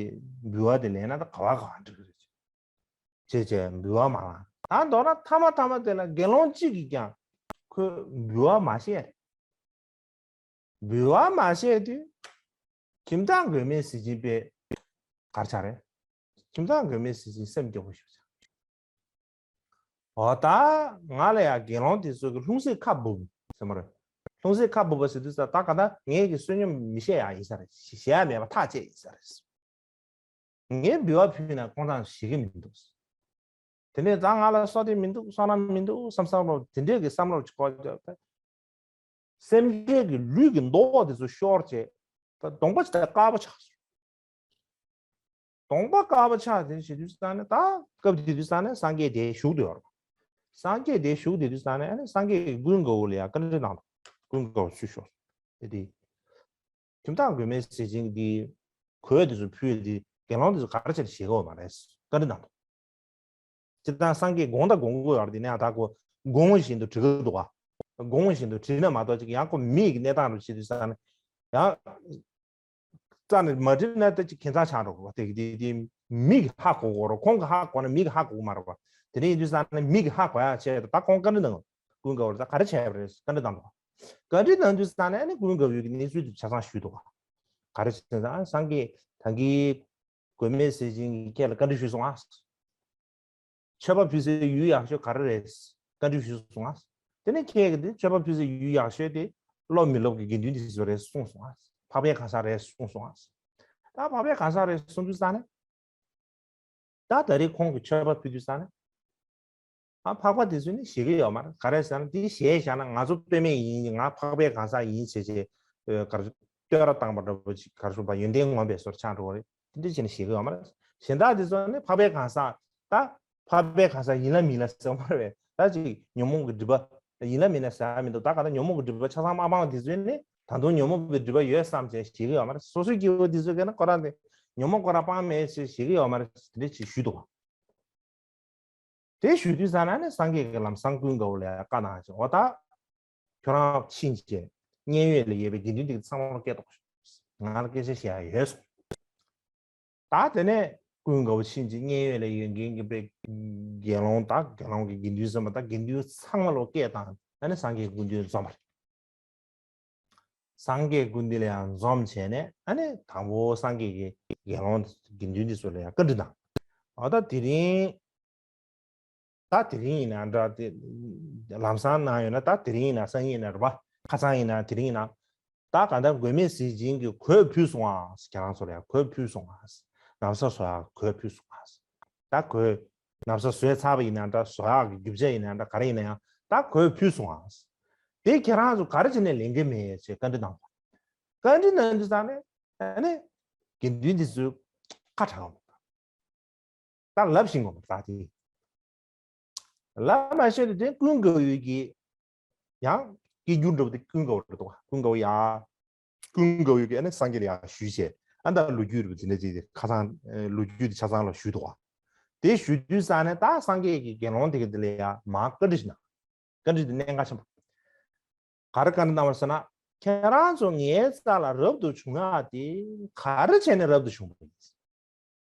འབུལ་བ་དེ་ལེན་ན་ད་ག་བ་ག་བ་འགྲིག་གི་རེད། བྱས་བྱས་འབུལ་བ་མ་བླངས། ད་མདོར་ན་མཐའ་མ་མཐའ་མ་དེ་ལ་དགེ་སློང་གཅིག་གིས་ཀྱང་ཁོས་འབུལ་བ་མ་བཞེས་རེད། འབུལ་བ་མ་བཞེས་དུས་ཁྱིམ་བདག་མགོན་མེད་ཟས་སྦྱིན་པས་ག་རེ་ཆགས་རེད། ཁྱིམ་བདག་མགོན་མེད་ཟས་སྦྱིན་སེམས་སྐྱོ་པོ་ཞིག་ཆགས། འོ་ད་ང་ལ་ཡང་དགེ་སློང་དེ་ཚོ་གི་ལྷུང་བཟེད་ཁ་སྦུབ་ཟེར་མ་རེད། ལྷུང་བཟེད་ཁ་སྦུབ་པ་ཟེར་དུས་ཙང་ད་ག་ད་ངས་ཀྱི་བསོད་སྙོམས་མི་བཤད་ཡག་ཡིན་ས་རེད། བྱེད་ཡག་མེད་པ་ཐག་བཅད་ཡིན་ས་རེད། ངས་འབུལ་བ་ཕུལ་ན་ཁོང་ཚོ་ཞེད་ཀྱི་མི་འདུག་དེ་ནས་ད་ང་ལ་བསོད་བདེ་མི་འདུག་བསོད་ནམས་མི་འདུག་བསམ་བསམ་བློ་དེ་འདྲས་ཀྱི་བསམ་བློ་ཅིག་འཁོར་ཀྱང་། སེམས་ཅན་གྱི་ལུས་ཀྱི་མདོག་དེ་ཚོ་ཤོར་བྱས། ད་གདོང་པ་ཅིག་དཀར་པོ་ཆགས་སོང་། གདོང་པ་དཀར་པོ་ཆགས་དེ་བྱེད་དུས་ཙང་ནས་ད་སྐབས་དེ་དུས་ཙང་ནས་སངས་རྒྱས་དེ་བཞུགས་བསྡད་ཡོད་རེད། སངས་རྒྱས་དེ་བཞུགས་བསྡད་དུས་ཙང་ནས་ཨ་ནི་སངས་རྒྱས་ཀྱིས་ཀུན་དགའ་བོ་ལ་ཡང་བཀའ་འདྲི་གནང་འདུག་ཀུན་དགའ་བོ་ཚུར་ཤོག་དེ་དེ། ཁྱིམ་བདག་མགོན་མེད་ཟས་སྦྱིན་འདི་གོས་དེ་ཚོ་ཕུལ་དེ་དགེ་སློང་དེ་ཚོ་ག་རེ་བྱས་ནས་བཞེས་ཀྱི་ཡོད་མ་རེད། བཀའ་འདྲི་གནང་འདུག་སྤྱིར་བཏང་སངས་རྒྱས་དགོངས་དག་དགོངས་ཀྱི་ཡོད་རེད། དེ་ནས་ད་ཁོ་དགོངས་བཞིན་དུ་བྲི་གི་འདུག་ག་དགོངས་བཞིན་དུ་བྲིས་ན་མ་གཏོགས་ཅིག་ཡང་ཁོ་མི་ཡི་གནས་སྟངས་རུ་བྱེད་དུས་ཙང་ནས་ཡང་རྩ་ནས་མ་བྲིས་ན་ད་ཅིག་ཁྱད་མཚར་ཆགས་འགྲོ་གི་རེད་པ། དེ་དེ་དེ་མི་གིས་ཧ་གོ་གི་རེད། ཁོང་གིས་ཧ་གོ་ན་མི་གིས་ཧ་གོ་གི་མ་རེད་པ། དེ་འདྲ་ཡིན་དུས་ཙང་ནས་མི་གིས་ཧ་གོ་ཡག་ཆེད་དུ་ད་ཁོང་བཀའ་འདྲི་གནང་། ཀུན་དགའ་བོར་ད་ག་རེ་བྱས་པ་རེད། བཀའ་འདྲི་གནང་འདུག་བཀའ་འདྲི་གནང་དུས་ཙང་ནས་ཨ་ནི་ཀུན་དགའ་བོས་ཀྱི་གནས་ཚུལ་དེ་ཆ་ཚང་ཞུས་འདུག་ག་ག་རེ་བྱས་ན་སངས་རྒྱས་ད་གིན་མགོན་མེད་ཟས་སྦྱིན་གྱིས་ཁྱེད་ལ་བཀའ་འདྲི་ཞུས་སོང་ཨ། མཆོད་པ་ཕུལ་སའི་ཡུལ་ཡག་ཤོས་ག་རེ་རེད། བཀའ་འདྲི་ཞུས་སོང་ཨ། དེ་ནས་ཁྱེད་ཀྱིས་དེ་མཆོད་པ་ཕུལ་སའི་ཡུལ་ཡག་ཤོས་དེ་སློབ་མི་སློབ་ཀྱི་དགེ་འདུན་དེ་ཚོ་རེད་གསུངས་སོང་ཨ། འཕགས་པའི་གང་ཟག་རེད་གསུངས་སོང་ཨ། ད་འཕགས་པའི་གང་ཟག་རེད་གསུངས་དུས་ཙང་ནས། ད་ད་རེས་ཁོང་གིས་མཆོད་པ་ཕུལ་དུས་ཙང་ནས། ཨ་འཕགས་པ་དེ་ཚོས་ནི་ཞེད་ཀྱི་ཡོད་མ་རེད། ག་རེ་ཟེར་ན་འདི་ཞེད་བཞག་ན་ང་ཚོ་དཔེ་མེད་ཡིན། ང་འཕགས་པའི་གང་ཟག་ཡིན་བྱས་བྱས་གར་བསྟོད་ར་བཏང་པ་འདྲ་པོ་ཅིག་གར་ཞུ་བ་ཡོན་ཏན་ངོམ་པའི་བཟོ་ཆགས་འགྲོ་བ་རེད། དེ་འདྲ་བྱས་ནས་ཞེད་ཀྱི་ཡོད་མ་རེད། གཞན་དག་དེ་ཚོ་ནི་འཕགས་པའི་གང་ཟག་ད་འཕགས་པའི་གང་ཟག་ཡིན་ལ་མིན་ལ་ཟེར་བ་རེད། ད་ཅིག་ཉོན་མོངས་ཀྱི་སྒྲིབ་པ་ཡིན་ལ་མིན་ལ་ཟེར་བ་མི་འདུག་ད་ག་ད་ཉོན་མོངས་ཀྱི་སྒྲིབ་པ་ཆ་ཚང་མ་སྤངས་པ་དེ་ཚོས་ནི་ད་དུང་ཉོན་མོངས་ཀྱི་སྒྲིབ་པ་ཡོད་བསམ་བྱས་ཞེད་ཀྱི་ཡོད་མ་རེད། སོ་སོའི་སྐྱེ་བོ་དེ་ཚོས་ཀྱི་ན་ཁོ་རང་དེ་ཉོན་མོངས་ཁོ་རང་སྤངས་མེད་ཅེས་ཞེད་ཀྱི་ཡོད་མ་རེད། དེ་འདྲ་ཅིག་ཞུས་འདུག་བ། དེ་ཞུ་དུས་ཙ་ན་ནི་སངས་རྒྱས་ཀྱིས་ལམ་སང་ཀུན་དགའ་བོ་ལ་ཡང་བཀའ་གནང་ཞིང་འོ་ད། ཁྱོད་རང་ཕྱིན་ཆད་མཉན་ཡོད་ལ་ཡོད་པའི་དགེ་འདུན་དེ་ཚང་མ་ལ་སྐད་ཐོག་ང་ལ་སྐད་ཆ་བཤད་ཡ་ཡོད་གསུངས། ད་དེ་ནས་ཀུན་དགའ་བོ་ཕྱིན་ཆད་མཉན་ཡོད་ལ་ཡོད་མཁན་གྱི་དཔེ་དགེ་སློང་དང་དགེ་སློང་གི་དགེ་འདུན་ཟེར་བ་དང་དགེ་འདུན་ཚང་མ་ལ་སྐད་བཏང་ཨ་ནི་སངས་རྒྱས་སྐུ་མདུན་འཛོམས་པ་རེད། སངས་རྒྱས་སྐུ་མདུན་ལ་ཡང་འཛོམས་བྱས་ནས་ཨ་ནི་དང་པོ་སངས་རྒྱས་ཀྱི་དགེ་སློང་དགེ་འདུན་འདི་ཚོ་ལ་ཡང་བཀའ་འདྲི་དང་། འོ་ད་དེ་རིང་། ད་དེ་རིང་ཡིན་ན་འདྲ་དེ། ལམ་སང་གནང་ཡོད་ན་ད་དེ་རིང་ཡིན་ན་སང་ཉིན་ཡིན་ན་རེད་པ། ཁ་སང་ཡིན་ན་དེ་རིང་ཡིན་ན། ད་གང་ལྟར་མགོན་མེད་ཟས་སྦྱིན་གྱིས་གོས་ཕུལ་སོང་ཨ། ཁྱེད་རང་ཚོ་ལ་ཡང་གོས་ཕུལ་སོང་ཨ། ན་བཟའ་བཟོ་ཡག་གོས་ཕུལ་སོང་ཨ། ད་གོས། ན་བཟའ་བཟོས་ཚར་བ་ཡིན་ན་འདྲ་བཟོ་ཡག་གི་རྒྱུ་ཆ་ཡིན་ན་འདྲ་ག་རེ་ཡིན་ན་ཡང་ད་གོས་ཕུལ་སོང་ཨ། དེ་ཁྱེད་རང་ཚོ་ག་རེ་བྱས་ནས་ལེན་གི་མེད་ཅེས་བཀའ་འདྲི་གནང་བ། བཀའ་འདྲི་གནང་དུས་ཙང་ནས་ཨ་ནི་དགེ་འདུན་འདི་ཚོས་ཁ་གྲགས་པ། ད་ལབ་བཞིན་གོ་ད་དེ། ལབ་མ་ཤེས་དུས་དེ་ཀུན་དགའ་བོ་གིས་ཡང་སྐད་སྒྱུར་འདྲ་པོ་དེ་ཀུན་དགའ་བོ་རེད་འདུག་ཀུན་དགའ་བོ་ཡ། ཀུན་དགའ་བོ་གིས་ཨ་ནི་སངས་རྒྱས་ལ་ཡང་ཞུས་བྱས་ཨ་ད་ལོ་རྒྱུས་རེད་པ་དེ་འདྲ་ཅིག་དེ་ཁ་སང་ལོ་རྒྱུས་དེ་ཆ་ཚང་ལ་ཞུས་འདུག་བ། དེ་ཞུས་དུས་ཙང་ནས་ད་སངས་རྒྱས་ཀྱི་དགེ་སློང་དེ་ག་དེ་ལ་ཡང་མར་བཀའ་འདྲི་ཞིག་གནང་། བཀའ་འདྲི་དེ་གནད་འགག་ཆེན་པོ། ག་རེ་བཀའ་འདྲི་གནང་བ་ཟེར་ན། ཁྱེད་རང་ཚོ་ངའི་རྩ་ལ་རབ་ཏུ་བྱུང་ཡག་དེ་ག་རེ་བྱས་ནས་རབ་ཏུ་བྱུང་བ་ཡིན།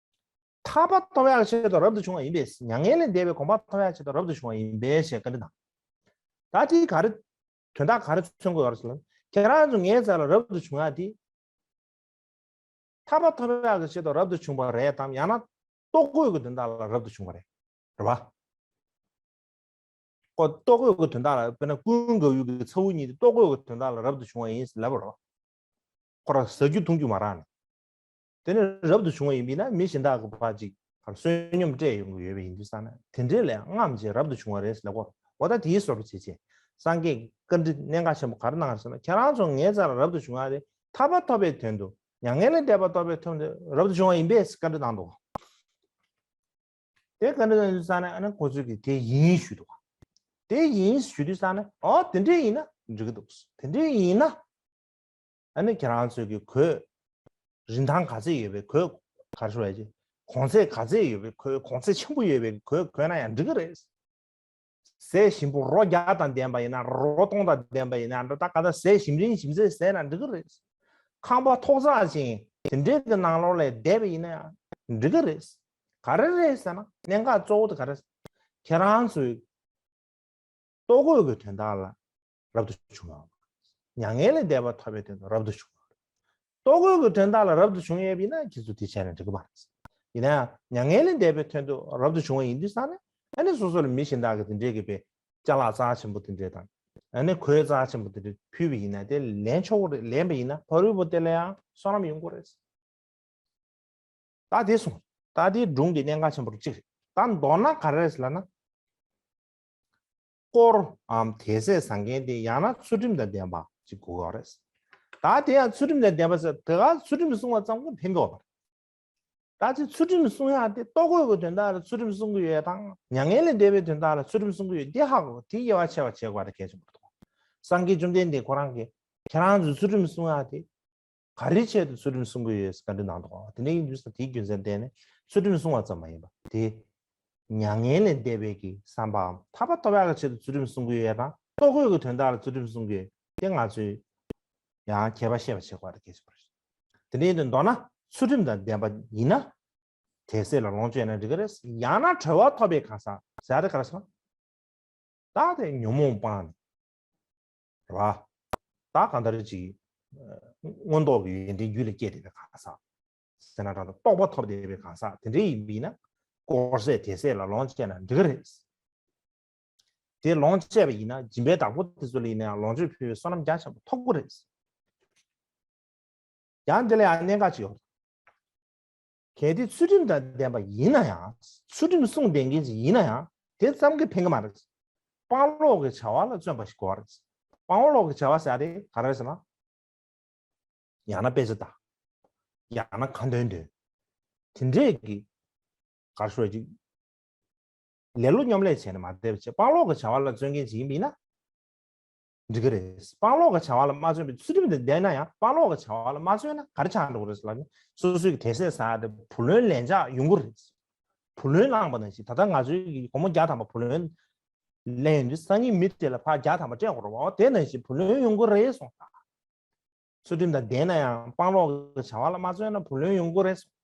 ཐར་པ་ཐོབ་ཡག་ཆེད་དུ་རབ་ཏུ་བྱུང་བ་ཡིན་པས། མྱ་ངན་ལས་འདས་པའི་གོ་འཕང་ཐོབ་ཡག་ཆེད་དུ་རབ་ཏུ་བྱུང་བ་ཡིན་པས་ཞེས་བཀའ་འདྲི་གནང་། ད་དེ་ག་རེ། དོན་དག་ག་རེ་མཚོན་གྱི་ཡོད་རེད་ཟེར་ན། ཁྱེད་རང་ཚོ་ངའི་རྩ་ལ་རབ་ཏུ་བྱུང་ཡག་དེ། ཐར་པ་ཐོབ་ཡག་གི་ཆེད་དུ་རབ་ཏུ་བྱུང་བ་རེད་དམ། ཡང་ན་ལྟོ་གོས་ཀྱི་དོན་དག་ལ་རབ་ཏུ་བྱུང་བ་རེད། རེད་བ། ཁོ་ལྟོ་གོས་ཀྱི་དོན་དག་ལ་དཔེར་ན་ཀུན་དགའ་བོ་གི་ཚ་བོ་གཉིས་དེ་ལྟོ་གོས་ཀྱི་དོན་དག་ལ་རབ་ཏུ་བྱུང་བ་ཡིན་ཟེར་ལབ་པ་རེད་བ། ཁོ་རང་ཟ་རྒྱུ་འཐུང་རྒྱུ་མ་རག་ནས། དེ་ནས་རབ་ཏུ་བྱུང་བ་ཡིན་པས་ན་མི་གཞན་དག་གི་ཕར་ཅིག་བསོད་སྙོམས་སྤྲད་ཡོང་གི་ཡོད་པ་ཡིན་དུས་ཙང་ན་དེ་འདྲའི་ལས་རྔམ་བྱས་རབ་ཏུ་བྱུང་བ་རེད་ཟེར་ལབ་པ་རེད། འོ་ད་དེའི་བཟོ་འདྲ་བྱེད་ཆེད་སངས་རྒྱས་བཀའ་འདྲི་གནད་འགག་ཆེན་པོ་ག་རེ་གནང་རེད་ཟེར་ན། ཁྱེད་རང་ཚོ་ངའི་རྩ་ལ་རབ་ཏུ་བྱུང་ཡག་དེ་ཐར་པ་ཐོབ་པའི་དོན་དུ་མྱ་ངན་ལས་འདས་པ་ཐོབ་པའི་དོན་དུ་རབ་ཏུ་བྱུང་བ་ཡིན་པས་བཀའ་འདྲི་གནང་འདུག་དེ་བཀའ་འདྲི་གནང་དུས་ཙང་ནས་ཨ་ནི་ཁོ་ཚོས་ཀྱིས་དེ་ཡིན་ཞུས་འདུག་དེ་ཡིན་ཞུ་དུས་ཙང་ནས་ཨོ་དེ་འདྲས་ཡིན་ན་འགྲིག་གི་འདུག་དེ་འདྲས་ཡིན་ན་ཨ་ནི་ཁྱེད་རང་ཚོས་ཀྱི་གོས་རིན་ཐང་ག་ཚད་ཡོད་པའི་གོས། ག་རེ་ཞུ་བ་ཅིག་གོང་ཚད་ག་ཚད་ཡོད་པའི་གོས། གོང་ཚད་ཆེན་པོ་ཡོད་པའི་གོས་གོན་ན་ཡང་འགྲིག་གི་རེད། ཟས་ཞིམ་པོ་རོ་བརྒྱ་དང་ལྡན་པ་ཡིན་ན། རོ་སྟོང་དང་ལྡན་པ་ཡིན་ན་འདྲ། ད་ག་ད་ཟས་ཞིམ་རིང་ཞིམ་ཟས་ཟས་ན་འགྲིག་གི་རེད། ཁང་པ་ཐོག་བརྩེགས་ཅན་དེ་འདྲའི་གི་ནང་ལོགས་ལ་བསྡད་པ་ཡིན་ན་ཡང་འགྲིག་གི་རེད། ག་རེ་རེད་ཟེར་ན་གནད་འགག་གཙོ་བོ་དེ་ག་རེ་ཟེར། ཁྱེད་རང་ཚོའི་ལྟོ་གོས་ཀྱི་དོན་དག་ལ་རབ་ཏུ་བྱུང་བ། མྱ་ངན་ལས་འདས་པ་ཐོབ་པའི་དོན་དུ་རབ་ཏུ་བྱུང་བ། ལྟོ་གོས་ཀྱི་དོན་དག་ལ་རབ་ཏུ་བྱུང་ཡོད་པ་ཡིན་ན་ཁྱེད་ཚོ་དེ་བྱས་ན་འགྲིག་གི་མ་རེད། ཡིན་ན་ཡང་མྱ་ངན་ལས་འདས་པའི་དོན་དུ་རབ་ཏུ་བྱུང་བ་ཡིན་དུས་ཙང་ནས་ཨ་ནི་སོ་སོ་ལ་མི་གཞན་དག་གིས་དེ་འདྲའི་གི་དཔེ་ཅ་ལག་རྩ་ཆེན་པོ་དེ་འདྲས་དང་། ཨ་ནི་གོས་རྩ་ཆེན་པོ་དེ་འདྲས་ཕུལ་བ་ཡིན་ན་དེ་ལེན་ཆོག་གི་རེད། ལེན་པ་ཡིན་ན་ཕ་རོལ་པོ་དེ་ལ་ཡང་བསོད་ནམས་ཡོང་གི་རེད། ད་དེ་སོང་། ད་དེའི་སྒྲུང་དེ་གནད་འགག་ཆེན་པོ་གཅིག་རེད། ད་མདོར་ན་ག་རེ་རེད་ལབ་ན། དཀོར་འམ་དད་ཟས་ཟ་མཁན་དེ་ཡང་ན་ཚུལ་ཁྲིམས་དང་ལྡན་པ་ཅིག་དགོས་ཀྱི་རེད། ད་དེ་ཡང་ཚུལ་ཁྲིམས་དང་ལྡན་པ་ཟེར་དེ་ག་ཚུལ་ཁྲིམས་སྲུང་བ་ཙམ་གྱིས་ཕན་གྱི་ཡོད་མ་རེད། ད་དེ་ཚུལ་ཁྲིམས་སྲུང་ཡག་དེ་ལྟོ་གོས་ཀྱི་དོན་དག་ལ་ཚུལ་ཁྲིམས་སྲུང་གི་ཡོད་དང་མྱ་ངན་ལས་འདས་པའི་དོན་དག་ལ་ཚུལ་ཁྲིམས་སྲུང་གི་ཡོད་དེ་ཧ་གོ། དེ་དབྱེ་བ་ཕྱེ་བ་བྱེད་དགོས་པ་དེ་གལ་ཆེན་པོ་རེད། སངས་རྒྱས་བཅོམ་ལྡན་འདས་ཁོ་རང་གིས་ཁྱེད་རང་ཚོས་ཚུལ་ཁྲིམས་སྲུང་ཡག་དེ། ག་རེའི་ཆེད་དུ་ཚུལ་ཁྲིམས་སྲུང་གི་ཡོད་ཟེར་བཀའ་འདྲི་གནང་འདུག་དེ་འདྲ་ཡིན་དུས་ཙང་དེའི་རྒྱུ་མཚན་བརྟེན་ནས་ཚུལ་ཁྲིམས་སྲུང་བ་ཙམ་མ་ཡིན་པ་དེ། མྱ་ངན་ལས་འདས་པའི་གི་བསམ་པའམ་ཐར་པ་ཐོབ་ཡག་གི་ཆེད་དུ་ཚུལ་ཁྲིམས་སྲུང་གི་ཡོད་དང་ལྟོ་གོས་ཀྱི་དོན་དག་ལ་ཚུལ་ཁྲིམས་སྲུང་གི་ཡོད་དེ་ང་ཚོས་ཡང་ཁྱད་པར་ཤེས་པ་བྱེད་དགོས་པ་གལ་ཆེན་པོ་རེད། དེ་འདྲ་ཡིན་དུས་མདོར་ན་ཚུལ་ཁྲིམས་དང་ལྡན་པ་ཡིན་ན་དད་ཟས་ལ་ལོངས་སྤྱོད་ན་འགྲིག་གི་རེད། ཡང་ན་གྲོལ་བ་ཐོབ་པའི་གང་ཟག་ཟེར་ཡག་དེ་ག་རེ་ཟེར་ན། ད་དེ་ཉོན་མོངས་སྤངས་ནས། རེད་བ། ད་གང་ལྟར་ཅིག་མངོན་རྟོགས་ཀྱི་ཡོན་ཏན་རྒྱུད་ལ་སྐྱེས་བསྡད་པའི་གང་ཟག་ཟེར་ན་འདྲ། རྟོགས་པ་ཐོབ་བསྡད་པའི་གང་ཟག་དེ་འདྲ་ཡིན་པ་ཡིན་ན། དཀོར་ཟས་དེ་ཟས་ལ་ལོངས་སྤྱད་ན་འགྲིག་གི་རེད། དེ་ལོངས་སྤྱད་པ་ཡིན་ན་སྦྱིན་པའི་བདག་པོ་དེ་ཚོ་ལ་ཡིན་ན་ཡང་ལོངས་སྤྱོད་ཕུལ་བའི་བསོད་ནམས་རྒྱ་ཆེན་པོ་ཐོབ་ཀྱི་རེད། ཡང་འདི་ལ་ཡང་གནད་འགག་ཅིག་ཡོད། གལ་ཏེ་ཚུལ་ཁྲིམས་དང་ལྡན་པ་ཡིན་ན་ཡང་། ཚུལ་ཁྲིམས་སྲུང་བསྡད་མཁན་ཅིག་ཡིན་ན་ཡང་དེ་ཙམ་གྱིས་ཕན་གྱི་མ་རེད། སྤང་བློག་གི་བྱ་བ་ལ་བརྩོན་པ་ཞིག་དགོས་པ་རེད། སྤང་བློག་གི་བྱ་བ་ཟེར་ཡ་དེ་ག་རེ་རེད་ཟེར་ན། ཡང་ན་དཔེ་ཆ་ལྟ། ཡང་ན་ཁ་འདོན་འདོན། དེ་འདྲས་ཀྱི་གར་ཤོར་ཅིག་ལེ་ལོ་སྙོམ་ལས་བྱས་ནས་མ་བསྡད་པ་བྱས། སྤང་བློག་གི་བྱ་བ་ལ་བརྩོན་མཁན་ཅིག་ཡིན་པ་ཡིན་ན་འགྲིག་གི་རེད། སྤང་བློག་གི་བྱ་བ་ལ་མ་བརྩོན་པའི། ཚུལ་ཁྲིམས་དེ་ལྡན་ན་ཡང་སྤང་བློག་གི་བྱ་བ་ལ་མ་བརྩོན་ན་ག་རེ་ཆགས་འགྲོ་གི་རེད་ཟེར་ལབ་ན། སོ་སོའི་གི་དེ་ཟས་ཟ་ཡ་དེ་བུ་ལོན་ལན་ཆགས་ཡོང་གི་རེད། བུ་ལོན་བླངས་པ་ནང་བཞིན། ད་ལྟ་ང་ཚོའི་གི་སྒོར་མོ་བརྒྱ་ཐམ་པ་བུ་ལོན་ལེན་ཡོང་དུས་སང་ཉིན་མི་དེ་ལ་ཕར་བརྒྱ་ཐམ་པ་སྤྲད་དགོས་རེད་བ། དེ་ནང་བཞིན་བུ་ལོན་ཡོང་གི་རེད་སོང་ཙང་། ཚུལ་ཁྲིམས་དང་ལྡན་ན་ཡང་སྤང་བློག་གི་བྱ་བ་ལ་མ་བརྩོན་ན་བུ་ལོན་ཡོང་གི་རེད་སོང་།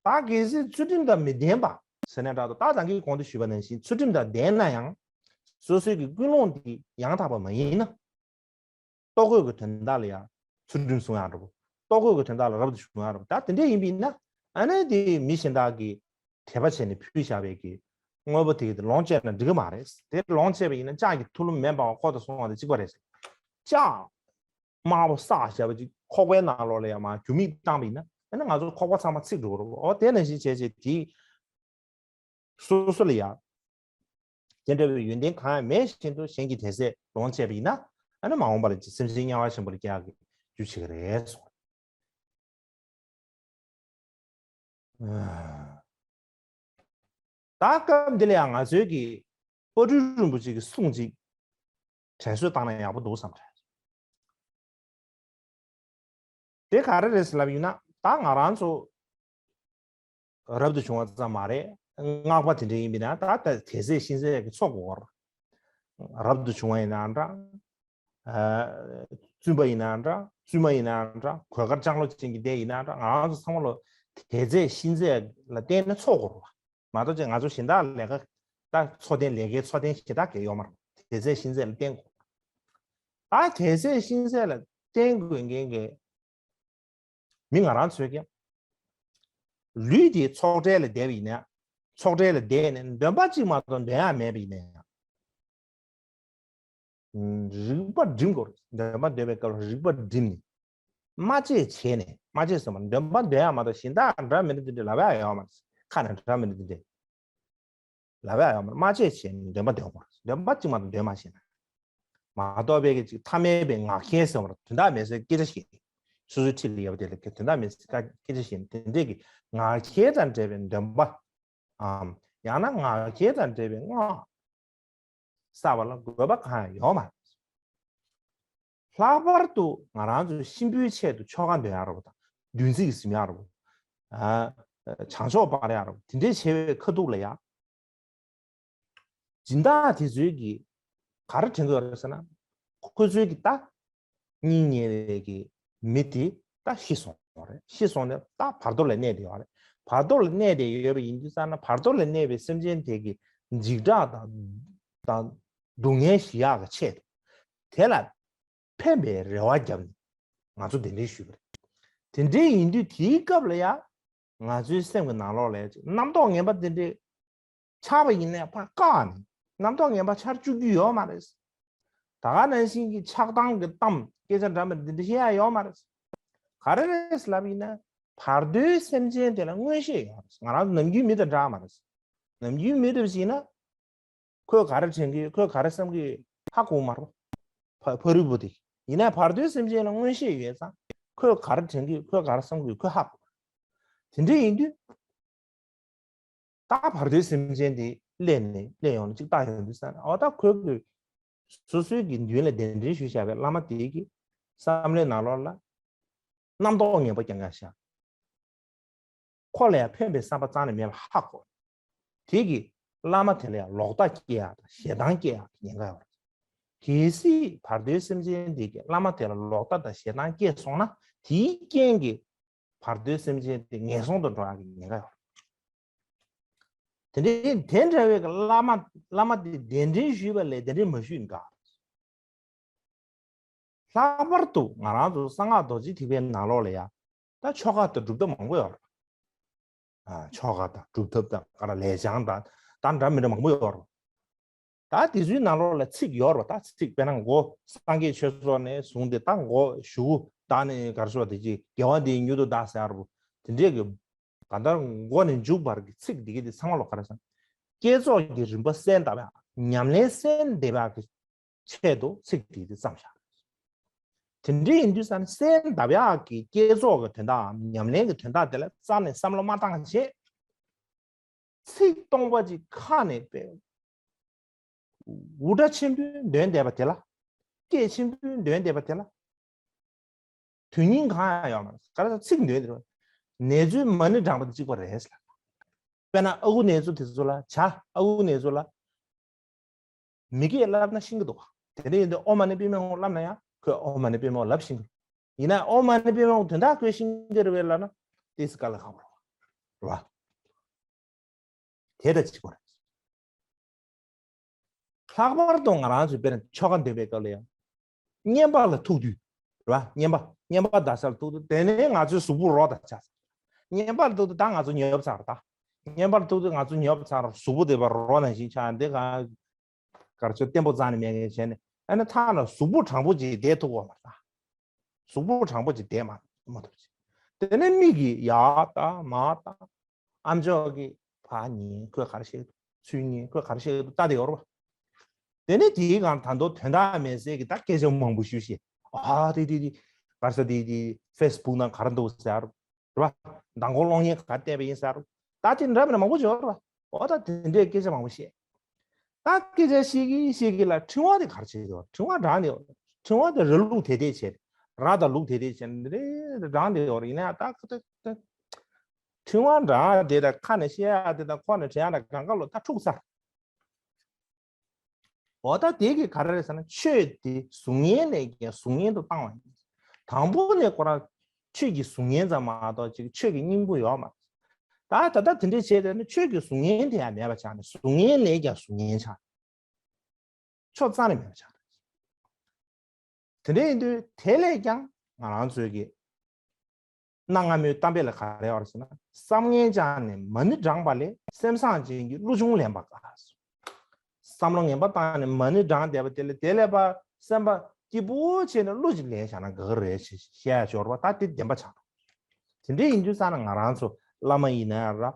ད་གལ་སྲིད་ཚུལ་ཁྲིམས་དང་མི་ལྡན་པ་ཟེར་ན་འདྲ་འདུག་ད་ད་གིན་གོང་དུ་ཞུས་པ་ནང་བཞིན་ཚུལ་ཁྲིམས་དང་ལྡན་ན་ཡང་སོ་སོའི་གི་ཀུན་སློང་དེ་ཡང་དག་པ་མ་ཡིན་ན། ལྟོ་གོས་ཀྱི་དོན་དག་ལ་ཡང་ཚུལ་ཁྲིམས་སྲུང་ཡག་འགྲོ། ལྟོ་གོས་ཀྱི་དོན་དག་ལ་རབ་ཏུ་བྱུང་ཡག་འགྲོ། ད་དེ་འདྲས་ཡིན་པ་ཡིན་ན། ཨ་ནི་དེ་མི་གཞན་དག་གིས་དད་པ་བྱས་ནས་ཕུལ་བཞག་པའི་གི་དངོས་པོ་དེ་གི་ལོངས་སྤྱད་ན་འགྲིག་གི་མ་རེད། དེ་ལོངས་སྤྱད་པ་ཡིན་ན་ལྕགས་ཀྱི་ཐུ་ལུམ་མེ་འབར་བ་ཁོ་དང་མཚུངས་པ་དང་གཅིག་པ་རེད། ལྕགས་དམར་པོ་བསགས་བཞག་པ་ཅིག་ཁོག་པའི་ནང་ལོགས་ལ་ཡང་མར་རྒྱུ་མིག་བཏང་བ་ཡིན་ན། ཨ་ནི་ང་ཚོ་ཁོག་པ་ཚང་མ་ཚིག་འགྲོ་གི་རེད། འོ་དེ་ནང་བཞིན་བྱས་བྱས་དེ་སོ་སོ་ལ་ཡང་དེ་འདྲ་བའི་ཡོན་ཏན་གང་ཡང་མེད་བཞིན་དུ་གཞན་གྱི་དད་ཟས་ལོངས་སྤྱད་པ་ཡིན་ན། ཨ་ནི་མ་འོངས་པ་ལ་སེམས་ཅན་དམྱལ་བ་ཆེན་པོ་ལ་སྐྱེ་ཡག་གི་རྒྱུ་བྱེད་ཀྱི་རེད་གསུངས། ད་སྐབས་འདི་ལ་ཡང་ང་ཚོའི་གི་དཔལ་སྤྲུལ་རིན་པོ་ཆེ་གི་གསུང་ཅིག་དྲན་གསོ་བཏང་ན་ཡག་པོ་འདུག་བསམ་དྲན། དེ་ག་རེ་རེད་ཟེར་ལབ་ཡིན་ན། ད་ང་རང་ཚོ་རབ་ཏུ་བྱུང་བ་ཙམ་མ་རེད། སྔགས་པ་དེ་འདྲ་ཡིན་པ་ཡིན་ན་ད་ལྟ་དད་ཟས་གཤིན་ཟས་ཀྱི་ཚོགས་དགོས་རེད། རབ་ཏུ་བྱུང་བ་ཡིན་ན་འདྲ། ཨ། བཙུན་པ་ཡིན་ན་འདྲ། བཙུན་མ་ཡིན་ན་འདྲ། གོས་དཀར་ལྕང་ལོ་ཅན་གྱི་སྡེ་ཡིན་ན་འདྲ། ང་རང་ཚོ་ཚང་མ་ལོ་དད་ཟས་གཤིན་ཟས་ལ་བརྟེན་ནས་ཚོགས་དགོས་རེད་བ། མ་གཏོགས་ཅིག་ང་ཚོ་གཞན་དག་ལས་ཀ་ད་འཚོ་རྟེན་ལས་ཀའི་འཚོ་རྟེན་གཞན་དག་གས་ཡོད་མ་རེད། དད་ཟས་གཤིན་ཟས་ལ་བརྟེན་དགོས། ད་དད་ཟས་གཤིན་ཟས་ལ་བརྟེན་དགོས་མཁན་གྱི་མི་ང་རང་ཚོས་ཀྱང་། ལུས་དེ་ཚོགས་བྲལ་ལ་བསྡད་པ་ཡིན་ན། ཚོགས་བྲལ་ལ་བསྡད་ནས་འདོན་པ་གཅིག་མ་གཏོགས་འདོན་ཡག་མེད་པ་ཡིན་ན་ཡང་། རིག་པ་སྒྲིམ་དགོས། འདོན་པ་འདོན་པའི་སྐབས་ལ་རིག་པ་སྒྲིམ་ནས། སྨྲ་བཅད་བྱས་ནས། སྨྲ་བཅད་ཟེར་བ་འདོན་པ་འདོན་ཡག་མ་གཏོགས་གཞན་དག་འདྲ་མི་འདྲ་དེ་འདྲ་ལབ་ཡག་ཡོད་མ་རེད། ཁ་ནས་འདྲ་མི་འདྲ་དེ་འདྲ་ལབ་ཡག་ཡོད་མ་རེད། སྨྲ་བཅད་བྱས་ནས་འདོན་པ་འདོན་དགོས་རེད། འདོན་པ་གཅིག་མ་གཏོགས་འདོན་མ་ཤེས་ན། མ་གཏོགས་པའི་གི་ཅིག་ཐ་མལ་པའི་ངག་འཁྱལ་ཟེར་བ་དོན་དག་མེད་སའི་སྐད་ཆ་བཤད། སོ་སོའི་འཁྲིས་ལ་ཡོད་པ་དེ་ལ་དོན་དག་མེད་སའི་སྐད་ཆ་བཤད་ནས་དེ་འདྲས་ཀྱི་ངག་འཁྱལ་དང་འབྲེལ་བའི་འདོན་པ། ཨམ། ཡང་ན་ངག་འཁྱལ་དང་འབྲེལ་བའི་སྔགས་བསགས་པ་ལ་དགོས་པ་གང་ཡང་ཡོད་མ་རེད། ལྷག་པར་དུ་ང་རང་ཚོའི་གཤིན་པོའི་ཆེད་དུ་ཆོ་ག་འདོན་ཡག་རེད་པ་དང་། བདུན་ཚིགས་ཟིན་ཡག་རེད་པ། ཨ། བྱང་ཆོག་སྤར་ཡག་རེད་པ། དེ་འདྲས་བྱས་པའི་ཁ་ཐུག་ལ་ཡང་། སྦྱིན་བདག་དེ་ཚོའི་གིས་ག་རེ་དྲན་གྱི་ཡོད་རེད་ཟེར་ན། ཁོ་ཚོའི་གིས་ད་སྙིང་ཉེ་བའི་གི་མི་དེ་ད་ཤི་སོང་བ་རེད། ཤི་སོང་ནས་ད་བར་དོ་ལ་གནས་བསྡད་ཡོད་རེད། བར་དོ་ལ་གནས་བསྡད་ཡོད་པ་ཡིན་དུས་ཙང་ན། བར་དོ་ལ་གནས་པའི་སེམས་ཅན་དེ་གི་འཇིགས་སྐྲག་དང་དང་སྡུག་བསྔལ་ཞི་ཡག་གི་ཆེད་དུ། དེ་ལ་ཕན་པའི་རེ་བ་བརྒྱབ་ནས་ང་ཚོ་གདན་འདྲེན་ཞུས་པ་རེད། དེ་འདྲའི་ཡིན་དུས་དེའི་སྐབས་ལ་ཡང་ང་ཚོའི་སེམས་ཀྱི་ནང་ལོགས་ལ་ཅིག་རྣམ་རྟོག་ངན་པ་དེ་འདྲའི་ཆགས་པ་ཡིན་ནའི་ཕར་བཀག་ནས། རྣམ་རྟོག་ངན་པ་འཆར་བཅུག་རྒྱུ་ཡོད་མ་རེད། ད་ག་ནང་བཞིན་གྱི་ཆགས་སྡང་གི་གཏམ་སྐད་ཆ་འདྲ་མི་འདི་འདྲ་བཤད་ཡ་ཡོད་མ་རེད། ག་རེ་རེད་ལབ་ཡིན་ན། བར་དོའི་སེམས་ཅན་དེ་ལ་མངོན་ཤེས་ཡོད་རེད། ང་རང་ཚོ་ནམ་རྒྱུན་མི་དང་འདྲ་མ་རེད། ནམ་རྒྱུན་མི་འདྲ་བ་ཞིག་ཡིན་ན། ཁོས་ག་རེ་དྲན་གྱི་ཡོད། ཁོས་ག་རེ་བསམ་གྱི་ཡོད། ཧ་གོ་མ་རེད། ཕ་ཕ་རོལ་པོ་དེ། ཡིན་ནའི་བར་དོའི་སེམས་ཅན་ལ་མངོན་ཤེས་ཡོད་ཙང་། ཁོས་ག་རེ་དྲན་གྱི་ཡོད། ཁོས་ག་རེ་བསམ་གྱི་ཡོད། ཁོས་ཧ་གོ། དེ་འདྲ་ཡིན་དུས། ད་བར་དོའི་སེམས་ཅན་དེ་སླེབས་ནས་སླེབས་ཡོང་ནས་ཅིག་བལྟ་ཡོང་དུས་ཙང་ནས། འོ་ད་ཁོས་ཀྱི་སོ་སོའི་གི་མདུན་ལ་གདན་འདྲེན་ཞུས་བཞག་པའི་བླ་མ་དེ་གི་བསམ་བློའི་ནང་ལོགས་ལ་རྣམ་རྟོག་ངན་པ་རྐྱང་རྐྱང་ཤར། ཁོ་ལ་ཡང་ཕན་པའི་བསམ་པ་རྩ་ནས་མེད་པ་ཧ་གོ། དེ་གིས་བླ་མ་དེ་ལ་ཡང་ལོག་ལྟ་སྐྱེ་ཡག་དང་ཞེ་སྡང་སྐྱེ་ཡག་གི་ཉེན་ཁ་ཡོད་རེད། གལ་སྲིད་བར་དོའི་སེམས་ཅན་དེ་གིས་བླ་མ་དེ་ལ་ལོག་ལྟ་དང་ཞེ་སྡང་སྐྱེས་སོང་ན། དེའི་རྐྱེན་གྱིས་བར་དོའི་སེམས་ཅན་དེ་ངན་སོང་དུ་འགྲོ་ཡག་གི་ཉེན་ཁ་ཡོད་རེད། དེ་འདྲའི་དེ་འདྲ་བའི་བླ་མ་བླ་མ་དེ་གདན་འདྲེན་ཞུས་པ་ལས་གདན་འདྲེན་མ་ཞུས་ནི་དགའ། ལྷག་པར་དུ་ང་རང་ཚོ་གསང་སྔགས་རྡོ་རྗེ་ཐེག་པའི་ནང་ལོགས་ལ་ཡ། ད་ཆོ་ག་དང་སྒྲུབ་ཐབས་མང་པོ་ཡོད་རེད། ཨ། ཆོ་ག་དང་སྒྲུབ་ཐབས་དང་ག་རེ་ལས་བྱང་དང་ད་འདྲ་མི་འདྲ་མང་པོ་ཡོད་རེད། ད་དེ་ཚོའི་ནང་ལོགས་ལ་ཚིག་ཡོད་རེད་པ། ད་ཚིག་དཔེར་ན་མགོ་སངས་རྒྱས་ཆོས་ཚོགས་ནས་བཟུང་སྟེ་ད་མགོ་གཞུག་གུ་ད་ནི་ག་རེ་ཟེར་བ། དེ་ཅིག་དགེ་བ་འདིས་མྱུར་དུ་བདག་ཟེར་བ། དེ་འདྲས་ཀྱི་གང་ལྟར་མགོ་ནས་མཇུག་བར་གྱི་ཚིག་འདི་གི་དེ་ཚང་མ་ལོ་ག་རེ་ཟེར། བསྐྱེད་རྫོགས་ཀྱི་རིམ་པ་གསལ་གདབ་ཡག་ཉམས་ལེན་གསལ་འདེབས་ཡག་གི་ཆེད་དུ་ཚིག་དེ་དེ་བརྩམས་བཞག་དེ་འདྲ་ཡིན་དུས་ཙང་གསལ་གདབ་ཡག་གི་བསྐྱེད་རྫོགས་ཀྱི་དོན་དག་ཉམས་ལེན་གྱི་དོན་དག་དེ་ལ་རྩ་ནས་བསམ་བློ་མ་བཏང་བྱས། ཚིག་སྟོང་པ་ཅིག་ཁ་ནས་པས། འུར་སྒྲ་ཆེན་པོས་འདོན་བསྡད་པ་དེ་ལ། སྐད་ཆེན་པོས་འདོན་བསྡད་པ་དེ་ལ། དོན་སྙིང་གང་ཡང་ཡོད་མ་རེད། ག་རེ་ཟེར་ཚིག་འདོན་དེ་རེད། ནེ་ཙོའི་མ་ཎི་བགྲངས་པ་དང་གཅིག་པ་རེད་ཟེར། དཔེར་ན་ཨ་ཁུ་ནེ་ཙོ་དེ་ཚོ་ལ་བྱ། ཨ་ཁུ་ནེ་ཙོ་ལ་མི་སྐད་བསླབ་ན་ཤེས་ཀྱི་འདུག་དེ་འདྲ་ཡིན་དུས་ཨོཾ་མ་ཎི་པདྨེ་ཧཱུྃ་བསླབ་ན་ཡང་ཁོས་ཨོཾ་མ་ཎི་པདྨེ་ཧཱུྃ་བསླབ་ཤེས་ཀྱི་འདུག་ཡིན་ན་ཨོཾ་མ་ཎི་པདྨེ་ཧཱུྃ་དོན་དག་གོ་ཤེས་ཀྱི་རེད་པས་ལབ་ན་ཏོག་ཙམ་དཀའ་ལས་ཁག་པོ་རེད་པ། དེ་དང་གཅིག་པ་རེད། ལྷག་པར་དུ་ང་རང་ཚོས་དཔེར་ན་ཆོ་ག་འདོན་པའི་སྐབས་ལ་ཡང་། བསྙེན་པ་ལ་ཐུག་དུས། རེད་པ། བསྙེན་པ། བསྙེན་པ་བཟླ་ས་ལ་ཐུག་དུས་དེ་ནས་ང་ཚོའི་གཟུགས་པོ་རོ་དང་ཆ་ཚང་། བསྙེན་པ་ལ་ཐུག་དུས་ད་ང་ཚོ་ཉོབ་ཚར་ད། བསྙེན་པ་ལ་ཐུག་དུས་ང་ཚོ་ཉོབ་ཚར། གཟུགས་པོ་དེ་བ་རོ་ནང་བཞིན་ཆགས་འདི་ག་གར་ཆོ་བརྟན་པོ་རྩ་ནས་མེད་མཁན་བྱས་ནས་ཨ་ནི་ཐང་ལ་གཟུགས་པོ་དྲང་པོ་ཅིག་བསྡད་ཐུབ་ཀྱི་ཡོད་མ་རེད་ད། གཟུགས་པོ་དྲང་པོ་ཅིག་བསྡད་མ་མ་ཐུབ་ཅིག་དེ་ནས་མིག་གིས་ཡར་ལྟ་མར་ལྟ། ཨ་མཆོག་གིས་ཕར་ཉན་ཁོས་ག་རེ་བཤད་འདུག་ཚུར་ཉན་ཁོས་ག་རེ་བཤད་འདུག་ལྟ་དེ་ཡོད་རེད་པ། དེ་ནས་དེའི་སྒང་ད་དུང་དོན་དག་མེད་ཟེར་གྱི་ད་སྐད་ཆ་མང་པོ་ཞུ་ཤེས། ཨ་དེ་དེ་དེ་ག་རེ་ཟེར། དེ་དེ་ཧྥེ་སི་བུག་ནང་ག་རེ་འདུག་ཟེར། རེད་པ། མདང་དགོང་གློག་བརྙན་ག་བལྟས་པ་ཡིན་ཟེར། ད་དེ་འདྲ་མི་འདྲ་མང་པོ་བྱུང་བ་རེད་པ། འོ་ད་དེ་འདྲའི་སྐད་ཆ་མང་པོ་བཤད། ད་སྐད་ཆ་བཤད་ཀྱིན་བཤད་ཀྱིན་ལ་ཕྲེང་བ་དེ་ག་རེ་བྱེད་ཀྱི་ཡོད། ཕྲེང་བ་བགྲངས་ནས་ཕྲེང་བ་དེ་ར་ལུག་དེ་དེ་བྱས། ར་དང་ལུག་དེ་དེ་བྱས་ནས་རེ་རེ་བགྲངས་ནས་ཡོད་རེད། ཡིན་ན་ད་ད་ད་ཕྲེང་བ་བགྲངས་དེ་དང་ཁ་ནས་བཤད་ཡག་དེ་དང་ཁོག་ནས་དྲན་ཡག་དང་གང་ག་ལོ་ད་འཁྲུག་ཚར། འོ་ད་དེ་གི་ག་རེ་རེད་ཟེར་ན་ཆོས་དེ་གཟུགས་བརྙན་ལས་ཀྱང་གཟུགས་བརྙན་དུ་བཏང་བ་ཡིན། དང་པོ་ནས་ཁོ་རང་ཆོས་ཀྱི་གཟུགས་བརྙན་ཙམ་མ་གཏོགས་ཅིག་ཆོས་ཀྱི་སྙིང་པོ་ཡོད་མ་རེད། ད་ད་ལྟ་དེ་འདྲས་བྱས་ཏེ་ནི་ཆོས་ཀྱི་གཟུགས་བརྙན་དེ་ཡང་མེད་པ་ཆགས་ནས་གཟུགས་བརྙན་ལས་ཀྱང་གཟུགས་བརྙན་ཆགས། ཆོས་རྩ་ནས་མེད་པ་ཆགས། དེ་འདྲ་ཡིན་དུས་དེ་ལས་ཀྱང་ང་རང་ཚོའི་གི་གནའ་སྔ་མོའི་གཏམ་དཔེ་ལ་ག་རེ་ཡོད་རེད་ཟེར་ན། བསམ་ངན་བྱས་ནས་མ་ཎི་བགྲངས་པ་ལས་སེམས་བཟང་ཅན་གྱི་བསླུ་ཆུང་ལེན་པ་དཀའ། བསམ་བློ་ངན་པ་བཏང་ནས་མ་ཎི་བགྲངས་བསྡད་པ་དེ་ལས་དེ་ལས་ཕར་སེམས་པ་སྐྱིད་པོ་བྱས་ནས་བསླུ་ཅིག་ལེན་བཞག་ན་དགའ་གི་རེད་ཅེས་བཤད་ཡ་འབྱོར་བ་ད་དེ་བདེན་པ་ཆགས་འགྲོ། དེ་འདྲ་ཡིན་དུས་ཙང་ན་ང་རང་ཚོ་བླ་མ་ཡིན་ན་ཡང་འདྲ།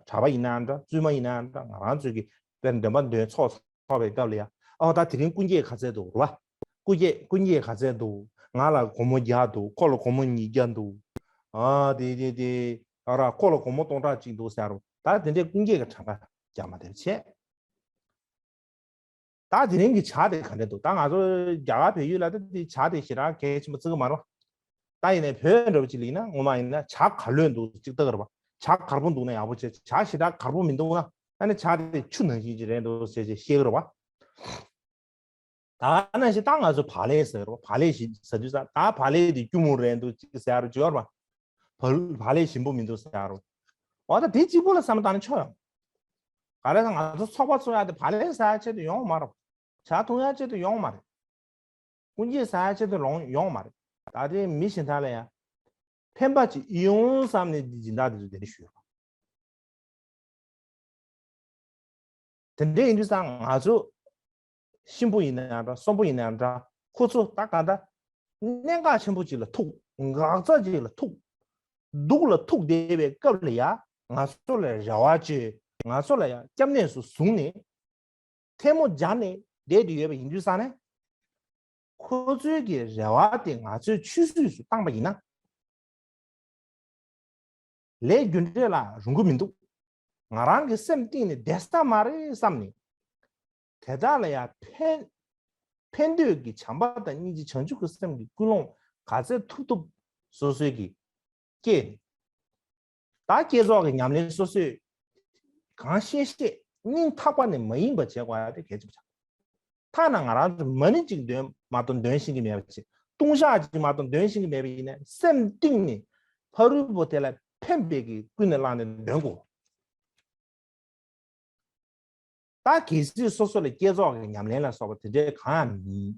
གྲྭ་པ་ཡིན་ན་ཡང་འདྲ། བཙུན་མ་ཡིན་ན་ཡང་འདྲ། ང་རང་ཚོས་ཀྱི་དཔེར་འདོན་པ་འདོན་ཚོགས་ཚོགས་པའི་སྐབས་ལ་ཡ། ཨོ་ད་དེ་རིང་སྐུ་འགྱེད་ག་ཚད་འདུག་རེད་པ། སྐུ་འགྱེད་སྐུ་འགྱེད་ག་ཚད་འདུག་ང་ལ་སྒོར་མོ་བརྒྱ་འདུག་ཁོ་ལ་སྒོར་མོ་ཉིས་བརྒྱ་འདུག་ཨ་དེ་དེ་དེ་ཨ་ར་ཁོ་ལ་སྒོར་མོ་སྟོང་ཕྲག་གཅིག་འདུག་ཟེར་རོ། ད་དེ་འདྲའི་སྐུ་འགྱེད་ཀྱི་གྲངས་ཀ་རྒྱག་མ་བདེ་བ་བྱས། ད་དེ་རིང་གི་ཇ་དེ་ག་འདྲ་འདུག་ད་ང་ཚོ་རྒྱ་གར་བལ་ཡུལ་ལ་ད་དེ་ཇ་དེ་ཞེ་དྲག་གལ་ཆེན་པོ་བརྩི་གི་མ་རེད་པ། ད་ཡིན་ནའི་བོད་འདྲ་པོ་ཅིག་ལ་ཡིན་ན་ངོ་མ་ཡིན་ན་ཇ་ག་ལོན་འདུག་ཅིག་ལྟ་གི་རེད་པ། ཇ་གར་པོ་འདུག་ན་ཡག་པོ་བྱས། ཇ་ཞེ་དྲག་གར་པོ་མི་འདུག་ན་ཨ་ནི་ཇ་དེ་ཆུ་ནང་བཞིན་ཅིག་རེད་འདུག་ཟེར་ཅིག་བཤད་གི་རེད་པ། ད་ནང་བཞིན་ད་ང་ཚོ་བག་ལེབ་ཟེར་རོ། བག་ལེབ་ཞིམ་ཟ་དུས་ཙང་ད་བག་ལེབ་དེ་སྐྱུར་མོ་རེད་འདུག་ཅིག་ཟེར་རོ་བརྗོད་རོ། བག་བག་ལེབ་ཞིམ་པོ་མི་འདུག་ཟེར་རོ། འོ་ད་དེ་གཅིག་པོ་ལ་བསམ་བློ་བཏང་ན་ཆོག་ཡོང་། ག་རེ་ཟེར་ང་ཚོ་ཚོགས་པ་ཚོགས་ཡ་དེ་བག་ལེབ་ཟ་ཡ་ཆེད་དུ་ཡོང་མ་རེད། ཇ་འཐུང་ཡ་ཆེད་དུ་ཡོང་མ་རེད། སྐུ་འགྱེད་ཟ་ཡ་ཆེད་དུ་ལོང་ཡོང་མ་རེད། ད་ལྟའི་མི་གཞན་དག་ལ་ཡ་ཕན་པ་ཅིག་ཡོང་བསམ་ནས་འདི་སྦྱིན་བདག་དེ་ཚོ་དེ་འདྲ་ཞུས་ཡོད། དེ་འདྲ་ཡིན་དུས་ཙང་ང་ཚོ་གཤིན་པོ་ཡིན་ན་ཡང་འདྲ། གསོན་པོ་ཡིན་ན་ཡང་འདྲ། ཁོ་ཚོ་ད་ག་འདྲ་གནད་འགག་ཆེན་པོ་ཅིག་ལ་ཐུག་འགག་རྩ་ཅིག་ལ་ཐུག་སྡུག་ལ་ཐུག་བསྡད་པའི་སྐབས་ལ་ཡ་ང་ཚོ་ལ་རེ་བ་བཅོལ། ང་ཚོ་ལ་ཡ་སྐྱབས་གནས་སུ་བཟུང་ནས་ཐལ་མོ་སྦྱར་ནས་བསྡད་དུ་ཡོད་པ་ཡིན་དུས་ཙང་ནས། ཁོ་ཚོའི་གི་རེ་བ་དེ་ང་ཚོའི་ཆུད་ཟོས་སུ་བཏང་པ་ཡིན་ན། ལས་རྒྱུ་འབྲས་ལ་རུང་གི་མི་འདུག་ང་རང་གི་སེམས་གཏིང་ནས་བསྡད་ས་མ་རེད་བསམ་ནས། དེ་དག་ལ་ཡང་ཕན་ཕན་འདོད་ཀྱི་བྱམས་པ་དང་སྙིང་རྗེ་བྱང་ཆུབ་ཀྱི་སེམས་ཀྱི་ཀུན་སློང་ག་ཚད་ཐུབ་ཐུབ་སོ་སོའི་གི་སྐྱེས་ནས། ད་བསྐྱེད་རྫོགས་ཀྱི་ཉམས་ལེན་སོ་སོས་གང་ཤེས་ཤེས་སྙིང་ཐག་པ་ནས་མ་ཡེངས་པ་བྱེད་དགོས་ཡ་དེ་གལ་ཆེན་པོ་ཆགས། ཐ་ན་ང་རང་ཚོ་མ་ཎི་གཅིག་འདོན་མ་གཏོགས་འདོན་ཤེས་ཀྱི་མེད་པ་བྱས། ལྟུང་བཤགས་གཅིག་མ་གཏོགས་འདོན་ཤེས་ཀྱི་མེད་པ་ཡིན་ན་སེམས་གཏིང་ནས་ཕ་རོལ་པོ་དེ་ལ་ཕན་པའི་གི་ཀུན་ནས་བསླངས་ནས་འདོན་དགོས། ད་གལ་སྲིད་སོ་སོ་ལ་བསྐྱེད་རྫོགས་ཀྱི་ཉམས་ལེན་ལ་སོགས་པ་དེ་འདྲའི་གང་ཡང་མིན།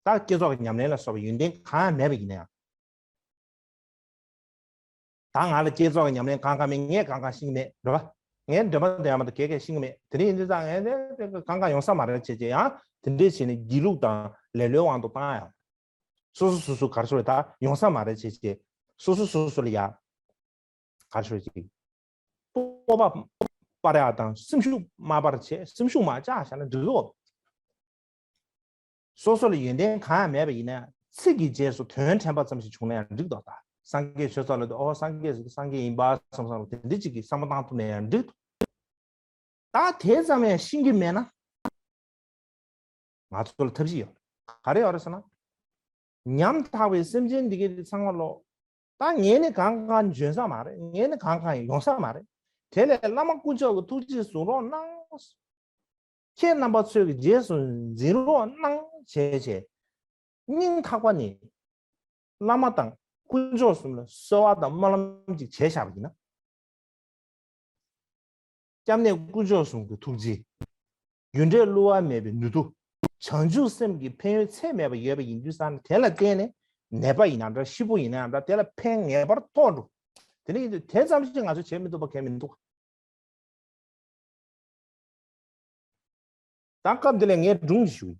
ད་བསྐྱེད་རྫོགས་ཀྱི་ཉམས་ལེན་ལ་སོགས་པའི་ཡོན་ཏན་གང་ཡང་མེད་པ་ཡིན་ན་ཡང་། ད་ང་ལ་བསྐྱེད་རྫོགས་ཀྱི་ཉམས་ལེན་གང་གང་མེད། ངས་གང་གང་ཤེས་ཀྱི་མེད་རེད་པ། ངས་འདྲེན་པ་འདོན་ཡག་མ་གཏོགས་ག་གས་ཤེས་ཀྱི་མེད། དེ་འདྲ་ཡིན་དུས་ཙང་ངས་དེ་གང་གང་ཡོང་ས་མ་རེད་བྱས་བྱས། ཡང་དེ་འདྲ་བྱས་ནས་སྒྱིད་ལུག་དང་ལེ་ལོའི་དབང་དུ་བཏང་ཡང་། སོ་སོ་སོ་སོ་ག་རེ་ཟེར་དགོས་རེད། ད་ཡོང་ས་མ་རེད་བྱས་བྱས། སོ་སོ་སོ་སོ་ལ་ཡ། ག་རེ་ཟེར་དགོས་རེད། སྤོབས་པ་སྤར་ཡག་དང་སེམས་ཤུགས་མ་སྤར་བྱས། སེམས་ཤུགས་མ་བཅག་བཞག་ན་འགྲིག་གོ། སོ་སོ་ལ་ཡོན་ཏན་གང་ཡང་མེད་པ་ཡིན་ན་ཡང་། ཚིག་གི་རྗེས་སུ་དོན་དྲན་པ་ཙམ་ཞིག་བྱུང་ན་ཡང་འགྲིག་འདུག་ད་སངས་རྒྱས་ཆོས་ཚོགས་ལ་འདུག་ཨོ་སངས་རྒྱས་ཟེར་དུས་སངས་རྒྱས་ཡིན་པ་བསམ་བསམ་དེ་འདྲ་ཅིག་གི་བསམ་བློ་བཏང་ཐུབ་ན་ཡང་འགྲིག་འདུག་ད་དེ་ཙམ་ཡང་ཤེས་ཀྱི་མེད་ན། ང་ཚོ་ལ་ཐབས་ཤེས་ཡོད། ག་རེ་ཡོད་རེད་ཟེར་ན། ཉམ་ཐག་པའི་སེམས་ཅན་འདི་གའི་ཚང་མ་ལོ། ད་ངས་ནི་གང་གང་འཇོན་ས་མ་རེད། ངས་ནི་གང་གང་ཡོང་ས་མ་རེད། དེ་ལས་བླ་མ་དཀོན་མཆོག་གི་ཐུགས་རྗེས་ཟུང་རོགས་གནང་། ཁྱེད་རྣམ་པ་ཚོས་ཀྱི་རྗེས་སུ་འཛིན་རོགས་གནང་བྱས་བྱས། སྙིང་ཐག་པ་ནས་བླ་མ་དང་དཀོན་མཆོག་གསུམ་ལ་གསོལ་བ་དང་སྨོན་ལམ་ཅིག་བྱས་བཞག་པ་ཡིན་ན། སྐྱབས་གནས་དཀོན་མཆོག་གསུམ་གྱི་ཐུགས་རྗེ། རྒྱུ་འབྲས་བསླུ་བ་མེད་པའི་ནུས་མཐུ། བྱང་ཆུབ་སེམས་ཀྱི་ཕན་ཡོན་ཚད་མེད་པ་ཡོད་པ་ཡིན་དུས་ཙང་། དེ་ལ་བརྟེན་ནས་ནད་པ་ཡིན་ན་འདྲ། ཤི་བོ་ཡིན་ན་འདྲ། དེ་ལ་ཕན་ངེས་པར་ཐོགས་འགྲོ། དེ་ནས་ཡིན་དུས་དེ་ཙམ་ཞིག་ང་ཚོས་བྱེད་མི་ཐུབ་པ་གང་ཡང་མི་འདུག་ད་སྐབས་འདི་ལ་ངས་སྒྲུང་ཞིག་ཞུ།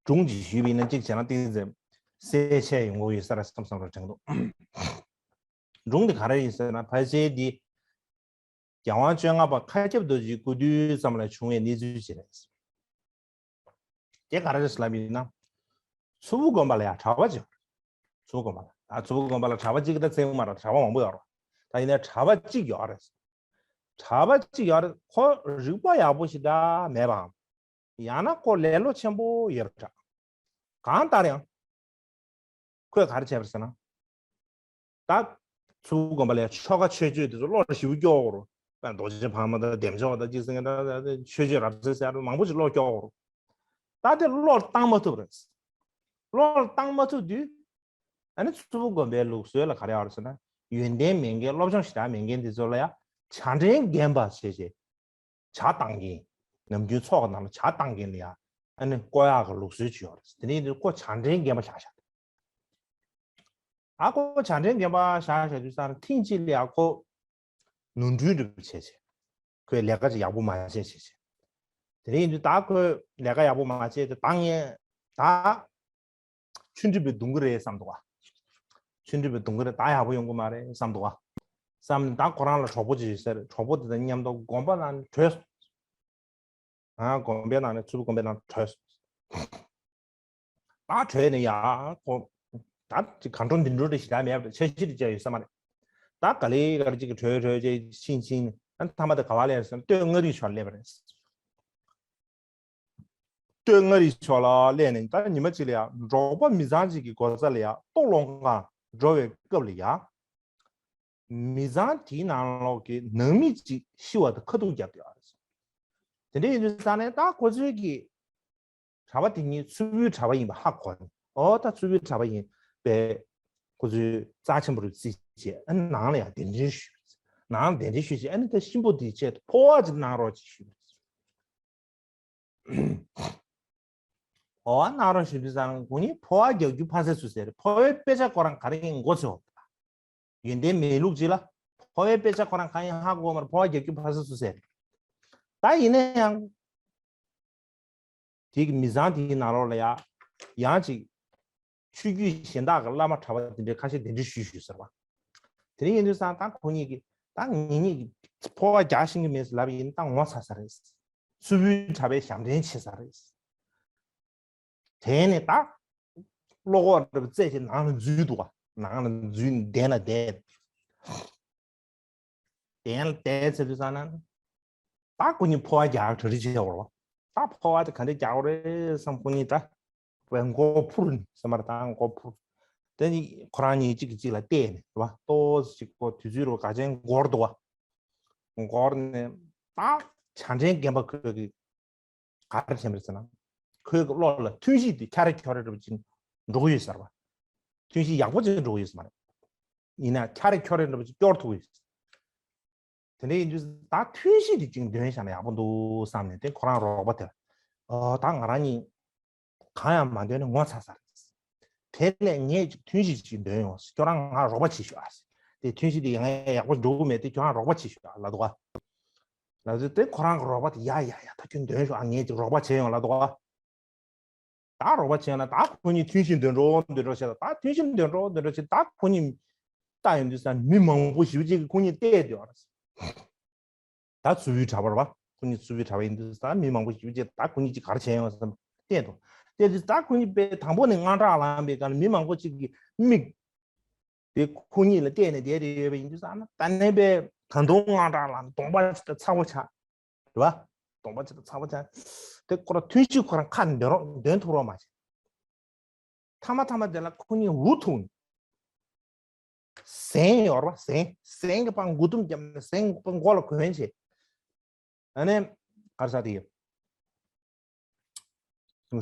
སྒྲུང་ཞིག་ཞུས་པ་ཡིན་ན་གཅིག་བྱས་ན་ཏིང་འཛིན་གསལ་ཆེ་ཡོང་གི་ཡོད་ས་རེད་བསམ་བསམ་རོ་དྲན་འདུག་སྒྲུང་འདི་ག་རེ་ཡིན་ཟེར་ན། ཕལ་ཆེར་འདི་རྒྱལ་དབང་བཅོ་ལྔ་པ་མཁའ་ཁྱབ་རྡོ་རྗེའི་སྐུ་དུས་ཙམ་ལ་བྱུང་བའི་གནས་ཚུལ་ཅིག་རེད། དེ་ག་རེ་རེད་ལབ་ཡིན་ན། མཚུར་ཕུ་དགོན་པ་ལ་ཡང་གྲྭ་པ་ཅིག་ཡོད་རེད། མཚུར་ཕུ་དགོན་པ་ལ། ད་མཚུར་ཕུ་དགོན་པ་ལ་གྲྭ་པ་གཅིག་གི་ད་ཚེ་མ་ར་གྲྭ་པ་མང་པོ་ཡོད་རེད། ད་ཡིན་ནའི་གྲྭ་པ་གཅིག་ཡོད་རེད། གྲྭ་པ་གཅིག་ཡོད་རེད། ཁོ་རིག་པ་ཡག་པོ་ཞིག་འདྲ་མེད་པའམ། ཡང་ན་ཁོ་ལེ་ལོ་ཆེན་པོ་ཡོད་པ་འདྲ། གང་ལྟར་ཡང་། ཁོས་ག་རེ་བྱས་པ་རེད་ཟེར་ན། ད་མཚུར་ཕུ་དགོན་པ་ལ་ཡང་ཆོ་ག་ཆོས་སྤྱོད་དེ་ཚོ་བློ་ལ་ཞེ་པོ་སྐྱོ་གོ་རོ། དཔལ་རྡོ་རྗེ་ཕག་མོ་དང་བདེ་མཆོག་དང་གཅིག་ཟེར་མཁན་ད་ཆོས་སྤྱོད་རབ་གསལ་ཟེར་ཡ་མང་པོ་ཞིག་བློ་སྐྱོ་གོ་རོ། ད་དེ་བློ་ལ་བཏང་མ་ཐུབ་རེད། བློ་ལ་བཏང་མ་ཐུབ་དུས། ཨ་ནི་མཚུར་ཕུ་དགོན་པའི་ལུགས་སྲོལ་ལ་ག་རེ་ཡོད་རེད་ཟེར་ན། ཡོན་ཏན་མེད་མཁན། སློབ་སྦྱོང་ཞེ་དྲག་མེད་མཁན་དེ་ཚོ་ལ་ཡང་བྱ་འདྲེན་རྒན་པ་བྱས་བྱས། ཇ་བཏང་མཁན། ནམ་རྒྱུན་ཚོགས་ཀྱི་ནང་ལ་ཇ་བཏང་མཁན་ལ་ཡང་ཨ་ནི་བསྐོ་ཡག་གི་ལུགས་སྲོལ་ཅིག་ཡོད་རེད། དེ་ནས་ཁོ་ཇ་འདྲེན་རྒན་པ་བཞག་བཞག་ཨ་ཁོ་ཇ་འདྲེན་རྒན་པ་བཞག་བཞག་དུས་ཙང་ཐེངས་གཅིག་ལ་ཡང་ཁོ་ནོར་འཁྲུལ་འདྲ་པོ་བྱས་བྱས། ཁོས་ལས་ཀ་ཅིག་ཡག་པོ་མ་བྱས་བྱས་བྱས། དེ་ནས་ཡིན་དུས་ད་ཁོས་ལས་ཀ་ཡག་པོ་མ་བྱས་ཏེ་ད་ངས་ད། ཆུང་འདྲིས་པའི་གདུང་གི་རེད་བསམ་འདུག་ག་ཆུང་འདྲིས་པའི་གདུང་གི་རེད། ད་ཡག་པོ་ཡོང་གི་མ་རེད་བསམ་འདུག་ག་བསམ་ནས་ད་ཁོ་རང་ལ་གྲོགས་པོ་ཅིག་ཡོད་ས་རེད། གྲོགས་པོ་དེ་དང་མཉམ་དུ་དགོན་པ་ནང་ནས་བྲོས་སོང་། ཨ་དགོན་པའི་ནང་ནས། མཚུར་ཕུ་དགོན་པའི་ནང་བྲོས་སོང་། ད་བྲོས་ནས་ཡ་ཁོ་ད་ཅིག་གང་འགྲོ་འདི་འགྲོ་རེ་ཞེ་དྲག་མེད་པ། འཆར་གཞི་རེ་བཅའ་ཡོད་ས་མ་རེད། ད་ག་ལེ་ག་ལེ་ཅིག་གི་བྲོས་བྲོས་ཅིག་ཕྱིན་ཕྱིན་ནས། ཨ་མཐའ་མ་དེ་ག་པར་སླེབས་ཟེར་ན། སྟོད་མངའ་རིས་ཕྱོགས་སླེབས་པ་རེད། སྟོད་མངའ་རིས་ཕྱོགས་ལ་སླེབས་ནས་ད་ཉི་མ་གཅིག་ལ་ཡ་འབྲོག་པ་མི་ཚང་ཅིག་གི་སྒོ་རྩ་ལ་ཡ་ལྟོ་སློང་ག་འགྲོ་བའི་སྐབས་ལ་ཡ། མི་ཚང་དེའི་ནང་ལོགས་ཀྱི་ནང་མི་ཅིག་ཤི་བ་དང་ཁ་ཐུག་བརྒྱབ་ཡོད་རེད། དེ་འདྲ་ཡིན་དུས་ཙང་ནས་ད་ཁོ་ཚོའི་གི་གྲྭ་པ་དེ་གཉིས་མཚུར་ཕུའི་གྲྭ་པ་ཡིན་པ་ཧ་གོ་ནས། ཨོ་ད་མཚུར་ཕུའི་གྲྭ་པ་ཡིན་པས་ཁོ་ཚོའི་རྩ་ཆེན་པོ་རུ་བརྩིས་བྱས། ཨ་ནི་ནང་ལ་ཡང་གདན་འདྲེན་ཞུས། ནང་ལ་གདན་འདྲེན་ཞུས་བྱས། ཨ་ནི་ད་གཤིན་པོ་དེའི་ཆེད་དུ་འཕོ་བ་ཅིག་གནང་རོགས་ཅིག་ཞུས། འཕོ་བ་གནང་རོགས་ཞུས་དུས་ཙང་ཁོ་གཉིས་འཕོ་བ་རྒྱག་རྒྱུ་ཕ་སེ་སུ་ཟེར། འཕོ་བའི་དཔེ་ཆ་ཁོ་རང་ག་རེ་ཡིན་མགོ་ཚོས། ཡོན་ཏན་མེད་ལུགས་ཅིག་ལ། འཕོ་བའི་དཔེ་ཆ་ཁོ་རང་གང་ཡིན་ཧ་གོ་མ་རེད། འཕོ་བ་རྒྱག་རྒྱུ་ཕ་སེ་སུ་ཟེར། ད་ཡིན་ན་ཡང་། དེ་གི་མི་ཚང་དེའི་ནང་ལོགས་ལ་ཡ། ཡང་ཅིག་ཆོས་བརྒྱུད་གཞན་དག་གི་བླ་མ་གྲྭ་པ་དེ་འདྲའི་ཁ་ཤས་གདན་འདྲེན་ཞུས་ཞུས་ཟེར་བ། དེ་འདྲ་ཡིན་དུས་ཙང་ད་ཁོ་གཉིས་ཀྱིས་ད་ངེད་གཉིས་ཀྱིས་འཕོ་བ་རྒྱག་ཤེས་ཀྱི་མེད་ཟེར་ལབ་ཡིན། ད་ངོ་ཚ་ས་རེད། མཚུར་ཕུའི་གྲྭ་པས་ཞབས་འདྲེན་བྱེད་ས་རེད། དེ་ནས་ད་བློ་ཁོག་འདྲ་པོ་རྩེད་བྱས་ནང་ལ་འཛུལ་འདུག་ག་ནང་ལ་འཛུལ་བསྡད་ན་བསྡད། གདན་ལ་བསྡད་ཚར་དུས་ཙང་ན། ད་ཁོ་གཉིས་འཕོ་བ་རྒྱག་གྲ་སྒྲིག་བྱེད་དགོས་རེད་པ། ད་འཕོ་བ་དེ་ག་འདྲ་རྒྱག་དགོས་རེད་བསམ། ཁོ་གཉིས་ད་བས་མགོ་འཕུར་ནས་ཟེར་མ་རེད། ད་མགོ་འཕུར། དེ་ནི་ཁོ་རང་གཉིས་གཅིག་གིས་གཅིག་ལ་བལྟས་ནས་རེད་པ། ཏོག་ཙམ་ཅིག་ཁོ་དུས་ཚོད་རུ་ག་ཅན་འགོར་འདུག་ག་འགོར་ནས་ད་བྱ་འདྲེན་རྒན་པ་ཁོས་གི་ག་རེ་བྱས་པ་རེད་ཟེར་ན། ཁོའི་བློ་ལ་ཐོན་སྐྱེད་དེ་འཁྱར་རེ་འཁྱོར་རེ་འདྲ་པོ་ཅིག་འགྲོ་གི་ཡོད་ཟེར་བ། ཐོན་སྐྱེད་ཡག་པོ་ཅིག་འགྲོ་གི་ཡོད་ཟེར་མ་རེད། ཡིན་ན་འཁྱར་རེ་འཁྱོར་རེ་འདྲ་པོ་ཅིག་སྐྱོར་ཐུབ་ཀྱི་ཡོད། དེ་འདྲ་ཡིན་དུས་ད་ཐོན་སྐྱེད་དེ་ཅིག་འདོན་བཞག་ན་ཡག་པོ་འདུག་བསམ་ནས། དེ་ཁོ་རང་རོགས་པ་དེ་ལ། ཨོ་ད་ང་རང་གཉིས་ གང་ཡང་མ་འདོན་ནས་ངོ་ཚ་ཚ་རེད། དེ་ལས་ངས་ཅིག་ཐུན་བཞི་ཅིག་འདོན་ཡོང་། ཁྱོད་རང་ང་རོགས་པ་བྱེད་ཤོག་ཨ། དེ་ཐུན་བཞི་དེ་ང་ཡག་པོ་འགྲོ་གི་མེད། དེ་ཁྱོད་རང་རོགས་པ་བྱེད་ཤོག་ཨ་ལབ་འདུག་ག་ལབ་དུས་དེ་ཁོ་རང་གི་རོགས་པ་དེ་ཡ་ཡ་ཡ་ད་ཁྱོད་འདོན་ཤོག་ཨ། ངས་ཅིག་རོགས་པ་བྱེད་ཡོང་ལབ་འདུག་ག་ད་རོགས་པ་བྱས་ན་ད་ཁོ་གཉིས་ཐུན་བཞི་འདོན་རོགས་འདོན་རོགས་བྱས། ད་ཐུན་བཞི་འདོན་རོགས་འདོན་རོགས་བྱས། ད་ཁོ་གཉིས་ལྟ་ཡོང་དུས་ས་མི་མང་པོ་ཞེ་པོ་ཅིག་གིས་ཁོ་གཉིས་བལྟས་འདུག་ད་ཚུར་ཕུད་གྲྭ་པ་རེད་པ། ཁོ་གཉིས་ཚུར་ཕུད་གྲྭ་པ་ཡིན་དུས་ས་མི་མང་པོ་ཞེ་པོ་ཅིག་ད་ཁོ་གཉིས་ཀྱིས་ག་རེ་བྱས་ཡོང་བསམ་བལྟས་འདུག་བལྟས་དུས་ད་ཁོ་གཉིས་དཔེ་དང་པོ་ནས་དངངས་སྐྲག་ལངས་པའི་སྒང་ལ་མི་མང་པོ་ཅིག་གི་མིག་དེ་ཁོ་གཉིས་ལ་བལྟས་ནས་བསྡད་དེ་ཡོད་པ་ཡིན་དུས་ཙང་ན། ད་ནས་པའི་ད་དུང་དངངས་སྐྲག་ལངས་ནས་གདོང་པ་ཇི་ལྟར་ཚ་བོ་ཆགས། རེད་པ། གདོང་པ་ཇི་ལྟར་ཚ་བོ་ཆགས། དེ་ཁོ་རང་ཐུན་བཞི་ཁོ་རང་ཁ་ནས་འདོན་རོགས་འདོན་ཐུབ་རོགས་མ་བྱས། མཐའ་མ་མཐའ་མ་དེ་ལ་ཁོ་གཉིས་འུ་ཐུག་ནས་ཟན་ཡོད་རེད་པ། ཟན་ཟན་གྱི་པ་མགོ་ཟླུམ་བརྒྱབ་ནས་ཟན་གྱི་པ་མགོ་ལ་གོན་བྱས། ཨ་ནི་ག་རེ་ཟེར་དེ་ཡོད།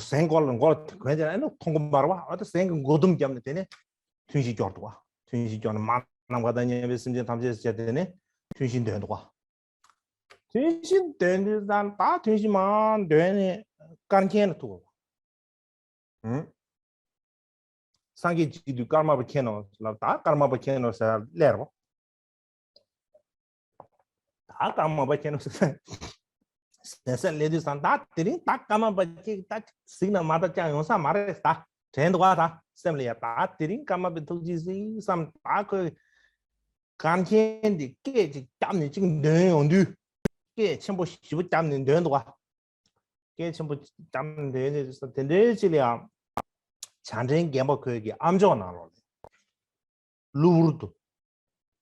ཟན་མགོ་ལ་མགོ་ལ་གོན་བྱས་ཨ་ནི་མཐོང་གི་མ་རེད་པ། ཨ་ད་ཟན་གྱི་མགོ་ཟླུམ་བརྒྱབ་ནས་དེ་ནས་ཐུན་བཞི་སྐྱོར་འདུག་ག་ཐུན་བཞི་སྐྱོར་ནས་མ་ནམ་མཁའ་དང་མཉམ་པའི་སེམས་ཅན་ཐམས་ཅད་ཟེར་དེ་ནས་ཐུན་བཞི་འདོན་འདུག་ག་ཐུན་བཞི་འདོན་དུས་ཙང་ད་ཐུན་བཞི་མར་འདོན་ནས་སྐར་མཁན་ལ་ཐུག་པ། ཧུམ། སངས་རྒྱས་སྐྱིད་དུས་ཀརྨ་པ་མཁྱེན་ནོ་ལབ། ད་ཀརྨ་པ་མཁྱེན་ནོ་ཟེར་སླེབས་རོ། ད་ཀརྨ་པ་མཁྱེན་ནོ་ཟེར་ཟེར་སླེབས་དུས་ཙང་ད་དེ་རིང་ད་ཀརྨ་པ་ཅིག་ད་གཟིགས་ན་མ་ད་ཅང་ཡོང་ས་མ་རེད། ད་དྲན་འདུག་ག་ད་སེམས་ལ་ཡ། ད་དེ་རིང་ཀརྨ་པའི་ཐུགས་རྗེས་གཟིགས་བསམ། ད་ཁོས་སྐར་མཁན་དེ་སྐད་ཅིག་བརྒྱབ་ནས་ཅིག་འདོན་ཡོང་དུས་སྐད་ཆེན་པོ་ཞེ་པོ་བརྒྱབ་ནས་འདོན་འདུག་ག་སྐད་ཆེན་པོ་བརྒྱབ་ནས་འདོན་ནས་དེ་འདྲའི་ཅིག་ལ་ཡང་བྱང་ཕྲན་རྒན་པ་ཁོས་ཀྱི་ཨམ་ཅོག་ནང་ལོགས་ལ་གློ་བུར་དུ་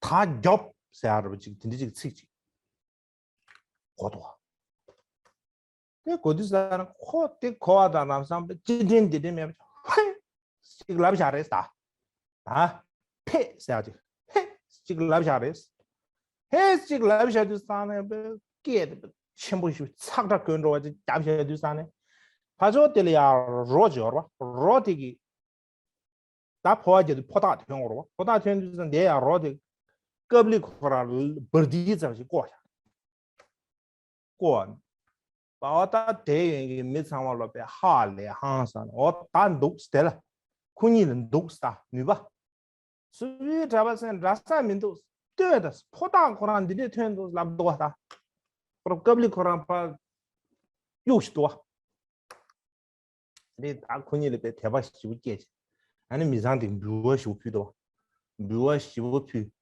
ད་རྒྱོབ་ཟེར་ཡ་རེད་པ་ཅིག་དེ་འདྲ་ཅིག་ཚིག་ཅིག་གོ་འདུག་ག་དེ་གོ་དུས་ཙང་ཁོ་དེ་གོ་བ་དང་ལམ་སང་ཅི་དྲན་འདི་དྲན་མེད་པ་ཧེ་ཅིག་ལབ་བཞག་རེད་ད། ད་ཕེ་ཟེར་ཡ་ཅིག་ཧེ་ཅིག་ལབ་བཞག་རེད། ཧེ་ཅིག་ལབ་བཞག་དུས་ཙང་ནས་སྐད་དེ་ཆེན་པོ་ཞིག་ཚག་སྒྲ་གོན་འགྲོ་བ་ཅིག་བརྒྱབ་བཞག་དུས་ཙང་ནས་ཕར་ཕྱོགས་དེ་ལ་ཡ་རོ་ཅིག་ཡོད་རེད་པ། རོ་དེ་གི་ད་ཕོ་བ་རྒྱག་དུས་ཕོ་ཐག་ཐོན་དགོས་རེད་པ། ཕོ་ཐག་ཐོན་དུས་ཙང་དེ་ཡ་རོ་དེ་ཀབ་ལི་ཁོ་རང་བར་དི་ཙམ་ཞིག་བཀོག་བཞག་བཀོག་པ་ད་དེ་ཡོང་གི་མི་ཚང་མ་ལོ་པའི་ཧ་ལས་ཧང་སང་། འོ་ད་འདུག་དེ་ལ་ཁོ་གཉིས་ལ་འདུག་ད་ནུས་པ། སུ་བའི་གྲྭ་པ་ཚོས་འདྲ་ས་མི་འདུག་ལྟོས་དང་ཕོ་ཐག་ཁོ་རང་འདི་འདྲས་ཐོན་འདུག་ལབ་འདུག་བ་ད། ཁོ་རང་ཀབ་ལི་ཁོ་རང་ཕར་གཡུག་ཞིག་འདུག་བ། རེད། ད་ཁོ་གཉིས་ལ་དཔེ་དད་པ་ཞེ་པོ་སྐྱེས་བྱས། ཨ་ནི་མི་ཚང་དེ་འབུལ་བ་ཞེ་པོ་ཕུལ་འདུག་བ། འབུལ་བ་ཞེ་པོ་ཕུལ།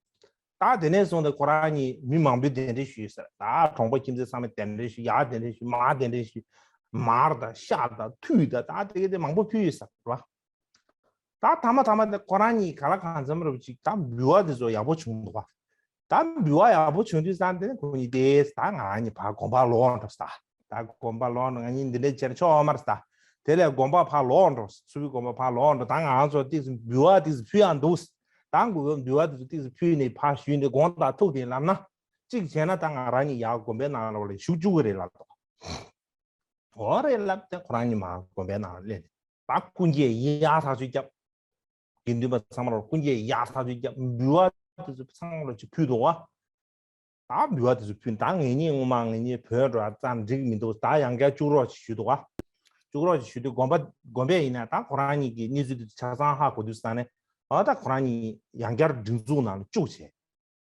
ད་དེ་ནས་བཟུང་སྟེ་ཁོ་རང་གཉིས་མི་མང་པོས་གདན་འདྲེན་ཞུས་ཟེར། ད་གྲོང་པ་ཁྱིམ་མཚེས་ཚང་མས་གདན་འདྲེན་ཞུས། ཡར་གདན་འདྲེན་ཞུས། མར་གདན་འདྲེན་ཞུས། མར་དང་ཤར་དང་ཐུད་དང་ད་དེ་ག་དེ་མང་པོ་ཕུལ་ཡོད་ཟེར་བ། ད་ཐ་མ་ཐ་མ་དེ་ཁོ་རང་གཉིས་ག་ལ་གང་འཚམ་རུབ་ཅིག་ད་འབུལ་བ་དེ་ཚོ་ཡག་པོ་བྱུང་འདུག་བ། ད་འབུལ་བ་ཡག་པོ་བྱུང་དུས་ཙང་དེ་ནི་ཁོ་གཉིས་དེ་ད་ང་གཉིས་ཕར་དགོན་པ་ལོག་འགྲོ་ས། ད་དགོན་པ་ལོག་འགྲོ། ང་གཉིས་འདི་འདྲ་བྱས་ན་ཆོག་མ་རེད་ས། དེ་ལས་དགོན་པ་ཕར་ལོག་འགྲོ། ཚུར་དགོན་པ་ཕར་ལོག་འགྲོ། ད་ང་ཚོ་ཏིག་ཙམ་འབུལ་བ་ཏིག་ཙམ་ཕུལ་ཡག་འདུག་ད་འབུལ་བ་ཏིག་ཙམ་ཏིག་ཙམ་ཕུལ་ནས་ཕར་ཞུས་ནས་དགོངས་དག་ཐུགས་དེ་ལབ་ན། གཅིག་བྱས་ན་ད་ང་རང་གཉིས་ཡར་དགོན་པའི་ནང་ལོགས་ལ་ཞུགས་བཅུག་གི་རེད་ལབ་འདུག་འོ་རེད་ལབ་སྟེ་ཁོ་རང་གཉིས་མར་དགོན་པའི་ནང་ལ་སླེབས་ནས་ད་སྐུ་འགྱེད་ཡག་ཐག་ཆོད་བརྒྱབ། དགེ་འདུན་པ་ཚང་མ་ལ་སྐུ་འགྱེད་ཡག་ཐག་ཆོད་བརྒྱབ། འབུལ་བ་དེ་ཚོ་ཚང་མ་ལ་ཅིག་ཕུལ་འདུག་བ། ད་འབུལ་བ་དེ་ཚོ་ཕུལ། ད་ངེད་གཉིས་སྔོན་མ་ངེད་གཉིས་བོད་འགྲོ་ཡག་ཙམ་འགྲིག་མི་འདུག་ད་ཡང་བསྐྱར་བཅུག་རོགས་ཅིག་ཞུས་འདུག་བ། བཅུག་རོགས་ཅིག་ཞུས་དུས་དགོན་པ་དགོན་པས་ཡིན་ན་ད་ཁོ་རང་གཉིས་ཀྱི་གནས་ཚུལ་དེ་ཚོ་ཆ་ཚང་ཧ་གོ་དུས་ཙང་ནས་ཨ་ད་ཁོ་རང་གཉིས་ཡང་བསྐྱར་སྒྲིག་འཛུགས་ནང་ལ་བཅུག་བྱས།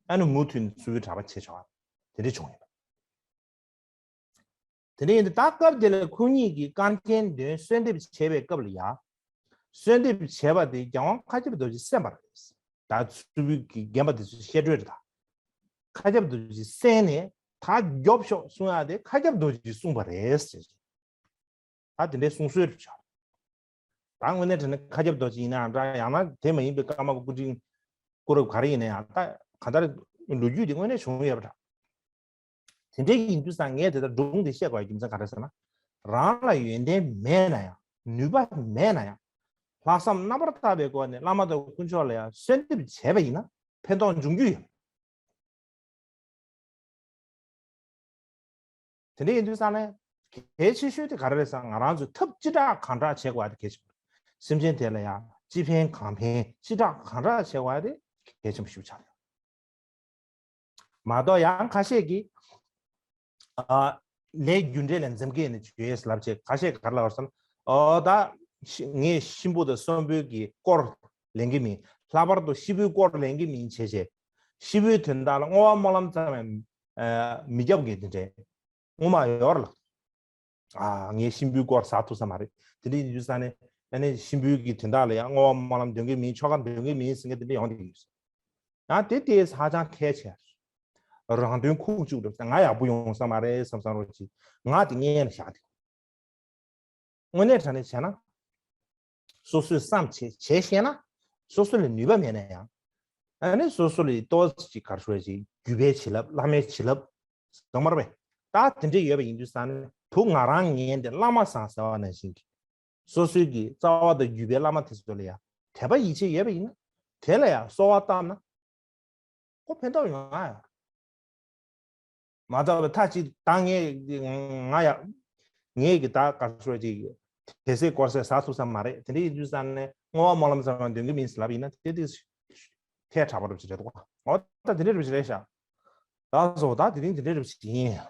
ཨ་ནི་མུ་མཐུད་ནས་ཚུར་གྲྭ་པ་བྱས་ཆོག་པ་དེ་འདྲ་བྱུང་ཡོད་པ། དེ་འདྲ་ཡིན་དུས་ད་སྐབས་དེ་ལ་ཁོ་གཉིས་ཀྱིས་སྐར་མཁན་འདོན་གསོལ་འདེབས་བྱས་པའི་སྐབས་ལ་ཡ། གསོལ་འདེབས་བྱས་པ་དེ་རྒྱལ་དབང་མཁའ་ཁྱབ་རྡོ་རྗེས་གསན་པ་རེད། ད་ཚུར་ཕུད་ཀྱི་རྒན་པ་དེ་ཚོས་བཤད་སྲོལ་རེད་ད། མཁའ་ཁྱབ་རྡོ་རྗེས་གསན་ནས་ད་རྒྱོབ་ཤོག་གསུང་ཡག་དེ་མཁའ་ཁྱབ་རྡོ་རྗེས་གསུངས་པ་རེད་ཟེར། ད་དེ་འདྲའི་གསུང་སྲོལ་རེད་ཤག་ད་དངོས་གནས་དྲང་གནས་མཁའ་ཁྱབ་རྡོ་རྗེ་ཡིན་ནའང་འདྲ། ཡང་ན་དེ་མ་ཡིན་པའི་ཀརྨ་པ་སྐུ་ཕྲེང་སྐུ་རབ་ག་རེ་ཡིན་ན་ཡང་ད་གང་ལྟར་ལོ་རྒྱུས་དེ་དངོས་གནས་བྱུང་ཡོད་པ་འདྲ། དེ་འདྲའི་ཡིན་དུས་ཙང་ངས་དེ་ལྟར་སྒྲུང་དེ་བཤད་དགོས་པའི་རྒྱུ་མཚན་ག་རེ་ཟེར་ན། རང་ལ་ཡོན་ཏན་མེད་ན་ཡང་ནུས་པ་མེད་ན་ཡང་ལྷག་བསམ་རྣམ་པར་དག་པའི་སྒོ་ནས་བླ་མ་དང་དཀོན་མཆོག་ལ་ཡང་གསོལ་འདེབས་བྱས་པ་ཡིན་ན་ཕན་ཐོགས་འབྱུང་རྒྱུ་ཡོད། དེ་འདྲ་ཡིན་དུས་ཙང་ནས་གལ་ཆེ་ཤོས་དེ་ག་རེ་རེད་ཟེར་ན་ང་རང་ཚོས་ཐབས་ཅི་དྲག་གང་དྲག་བྱེད་དགོས་པ་དེ་གལ་ཆེན་པོ་རེད། སེམས་ཅན་དེ་ལ་ཡང་ཅི་ཕན་གང་ཕན་ཅི་དྲག་གང་དྲག་བྱེད་དགོས་པ་དེ་གལ་ཆེན་པོ་ཞིག་ཆགས་ཡོད། མ་གཏོགས་ཡང་ཁ་ཤས་ཀྱིས་ཨ་ལས་རྒྱུ་འབྲས་ལ་འཛེམ་གི་ཡིན་ན་བྱོས་ལབ་བྱས། ཁ་ཤས་ག་རེ་ལབ་ཟེར་ན་ཨོ་ད་ ཤི་ངས་གཤིན་པོ་དང་གསོན་པོའི་གི་སྐོར་ལེན་གི་མིན། ལྷག་པར་དུ་ཤི་བོའི་སྐོར་ལེན་གི་མིན་བྱས་བྱས། ཤི་བོའི་དོན་དག་ལ་བསྔོ་བ་སྨོན་ལམ་ཙམ་ཡང་མི་རྒྱབ་མཁན་དེ་འདྲས་ངོ་མ་ཡོད་རེད་ལགས། ཨ་ངས་གཤིན་པོའི་སྐོར་ཟ་ཐུབ་ས་མ་རེད། དེ་འདྲས་ཡིན་དུས་ཙང་ནས་ཨ་ནི་གཤིན་པོའི་གི་དོན་དག་ལ་ཡང་བསྔོ་བ་སྨོན་ལམ་འདོན་གི་མིན། ཆོ་ག་འདོན་གི་མིན་ཟེར་མཁན་དེ་འདྲས་ཡོང་བསྡད་ཀྱི་ཡོད། ཡང་དེ་དེ་ཧ་ཅང་གལ་ཆེ། རང་དོན་ཁུག་བཅུག་འགྲོ་ང་ཡག་པོ་ཡོང་ས་མ་རེད་བསམ་བསམ་རོགས་གྱིས། ང་དེ་ངའི་ཡན་ལ་བཞག་དེ། དངོས་གནས་དྲང་གནས་བྱས་ན། སོ་སོས་བསམ་བྱས་བྱས་ཤེས་ན། སོ་སོ་ལ་ནུས་པ་མེད་ན་ཡང་། ཨ་ནི་སོ་སོ་ལ་ཏོག་ཙམ་ཅིག་ག་རེ་ཞུ་དགོས་རེད། ཅིག་རྒྱུད་པའི་བྱིན་རླབས་བླ་མའི་བྱིན་རླབས། གདོང་དམར་བས། ད་དེ་འདྲས་ཡོད་པ་ཡིན་དུས་ཙང་ནས་བུ་ང་རང་ངན་དེ་བླ་མ་བཟང་ཟེར་བ་ནང་བཞིན་གྱི། སོ་སོའི་གི་རྩ་བ་དང་རྒྱུད་པའི་བླ་མ་དེ་ཚོ་ལ་ཡང་དད་པ་ཡིད་ཆེས་ཡོད་པ་ཡིན་ན། དེ་ལ་ཡང་གསོལ་བ་བཏབ་ན། ཁོ་ཕན་ཐོགས་ཡོང་ང་ཡང་། མ་བཏབ་པའི་མཐའ་གཅིག་ད་ངས་ང་ཡང་། ངས་གི་ད་ག་ཚོད་ཅིག་དད་སེམས་དཀོར་སེམས་ཟ་ཐུབ་ས་མ་རེད། དེ་འདྲ་ཡིན་དུས་ཙང་ནས་བསྔོ་བ་སྨོན་ལམ་ཙམ་ཡང་འདོན་གི་མིན་ཟེར་ལབ་ཡིན་ན་དེ་དེ་ཐལ་དྲགས་པ་རུ་ཅིག་རེད་དོ། འོ་ད་དེ་འདྲ་རུ་ཅིག་རེད་ཤག་ད་སོ་ད་དེ་རིང་དེ་འདྲ་རུ་ཅིག་ཡིན།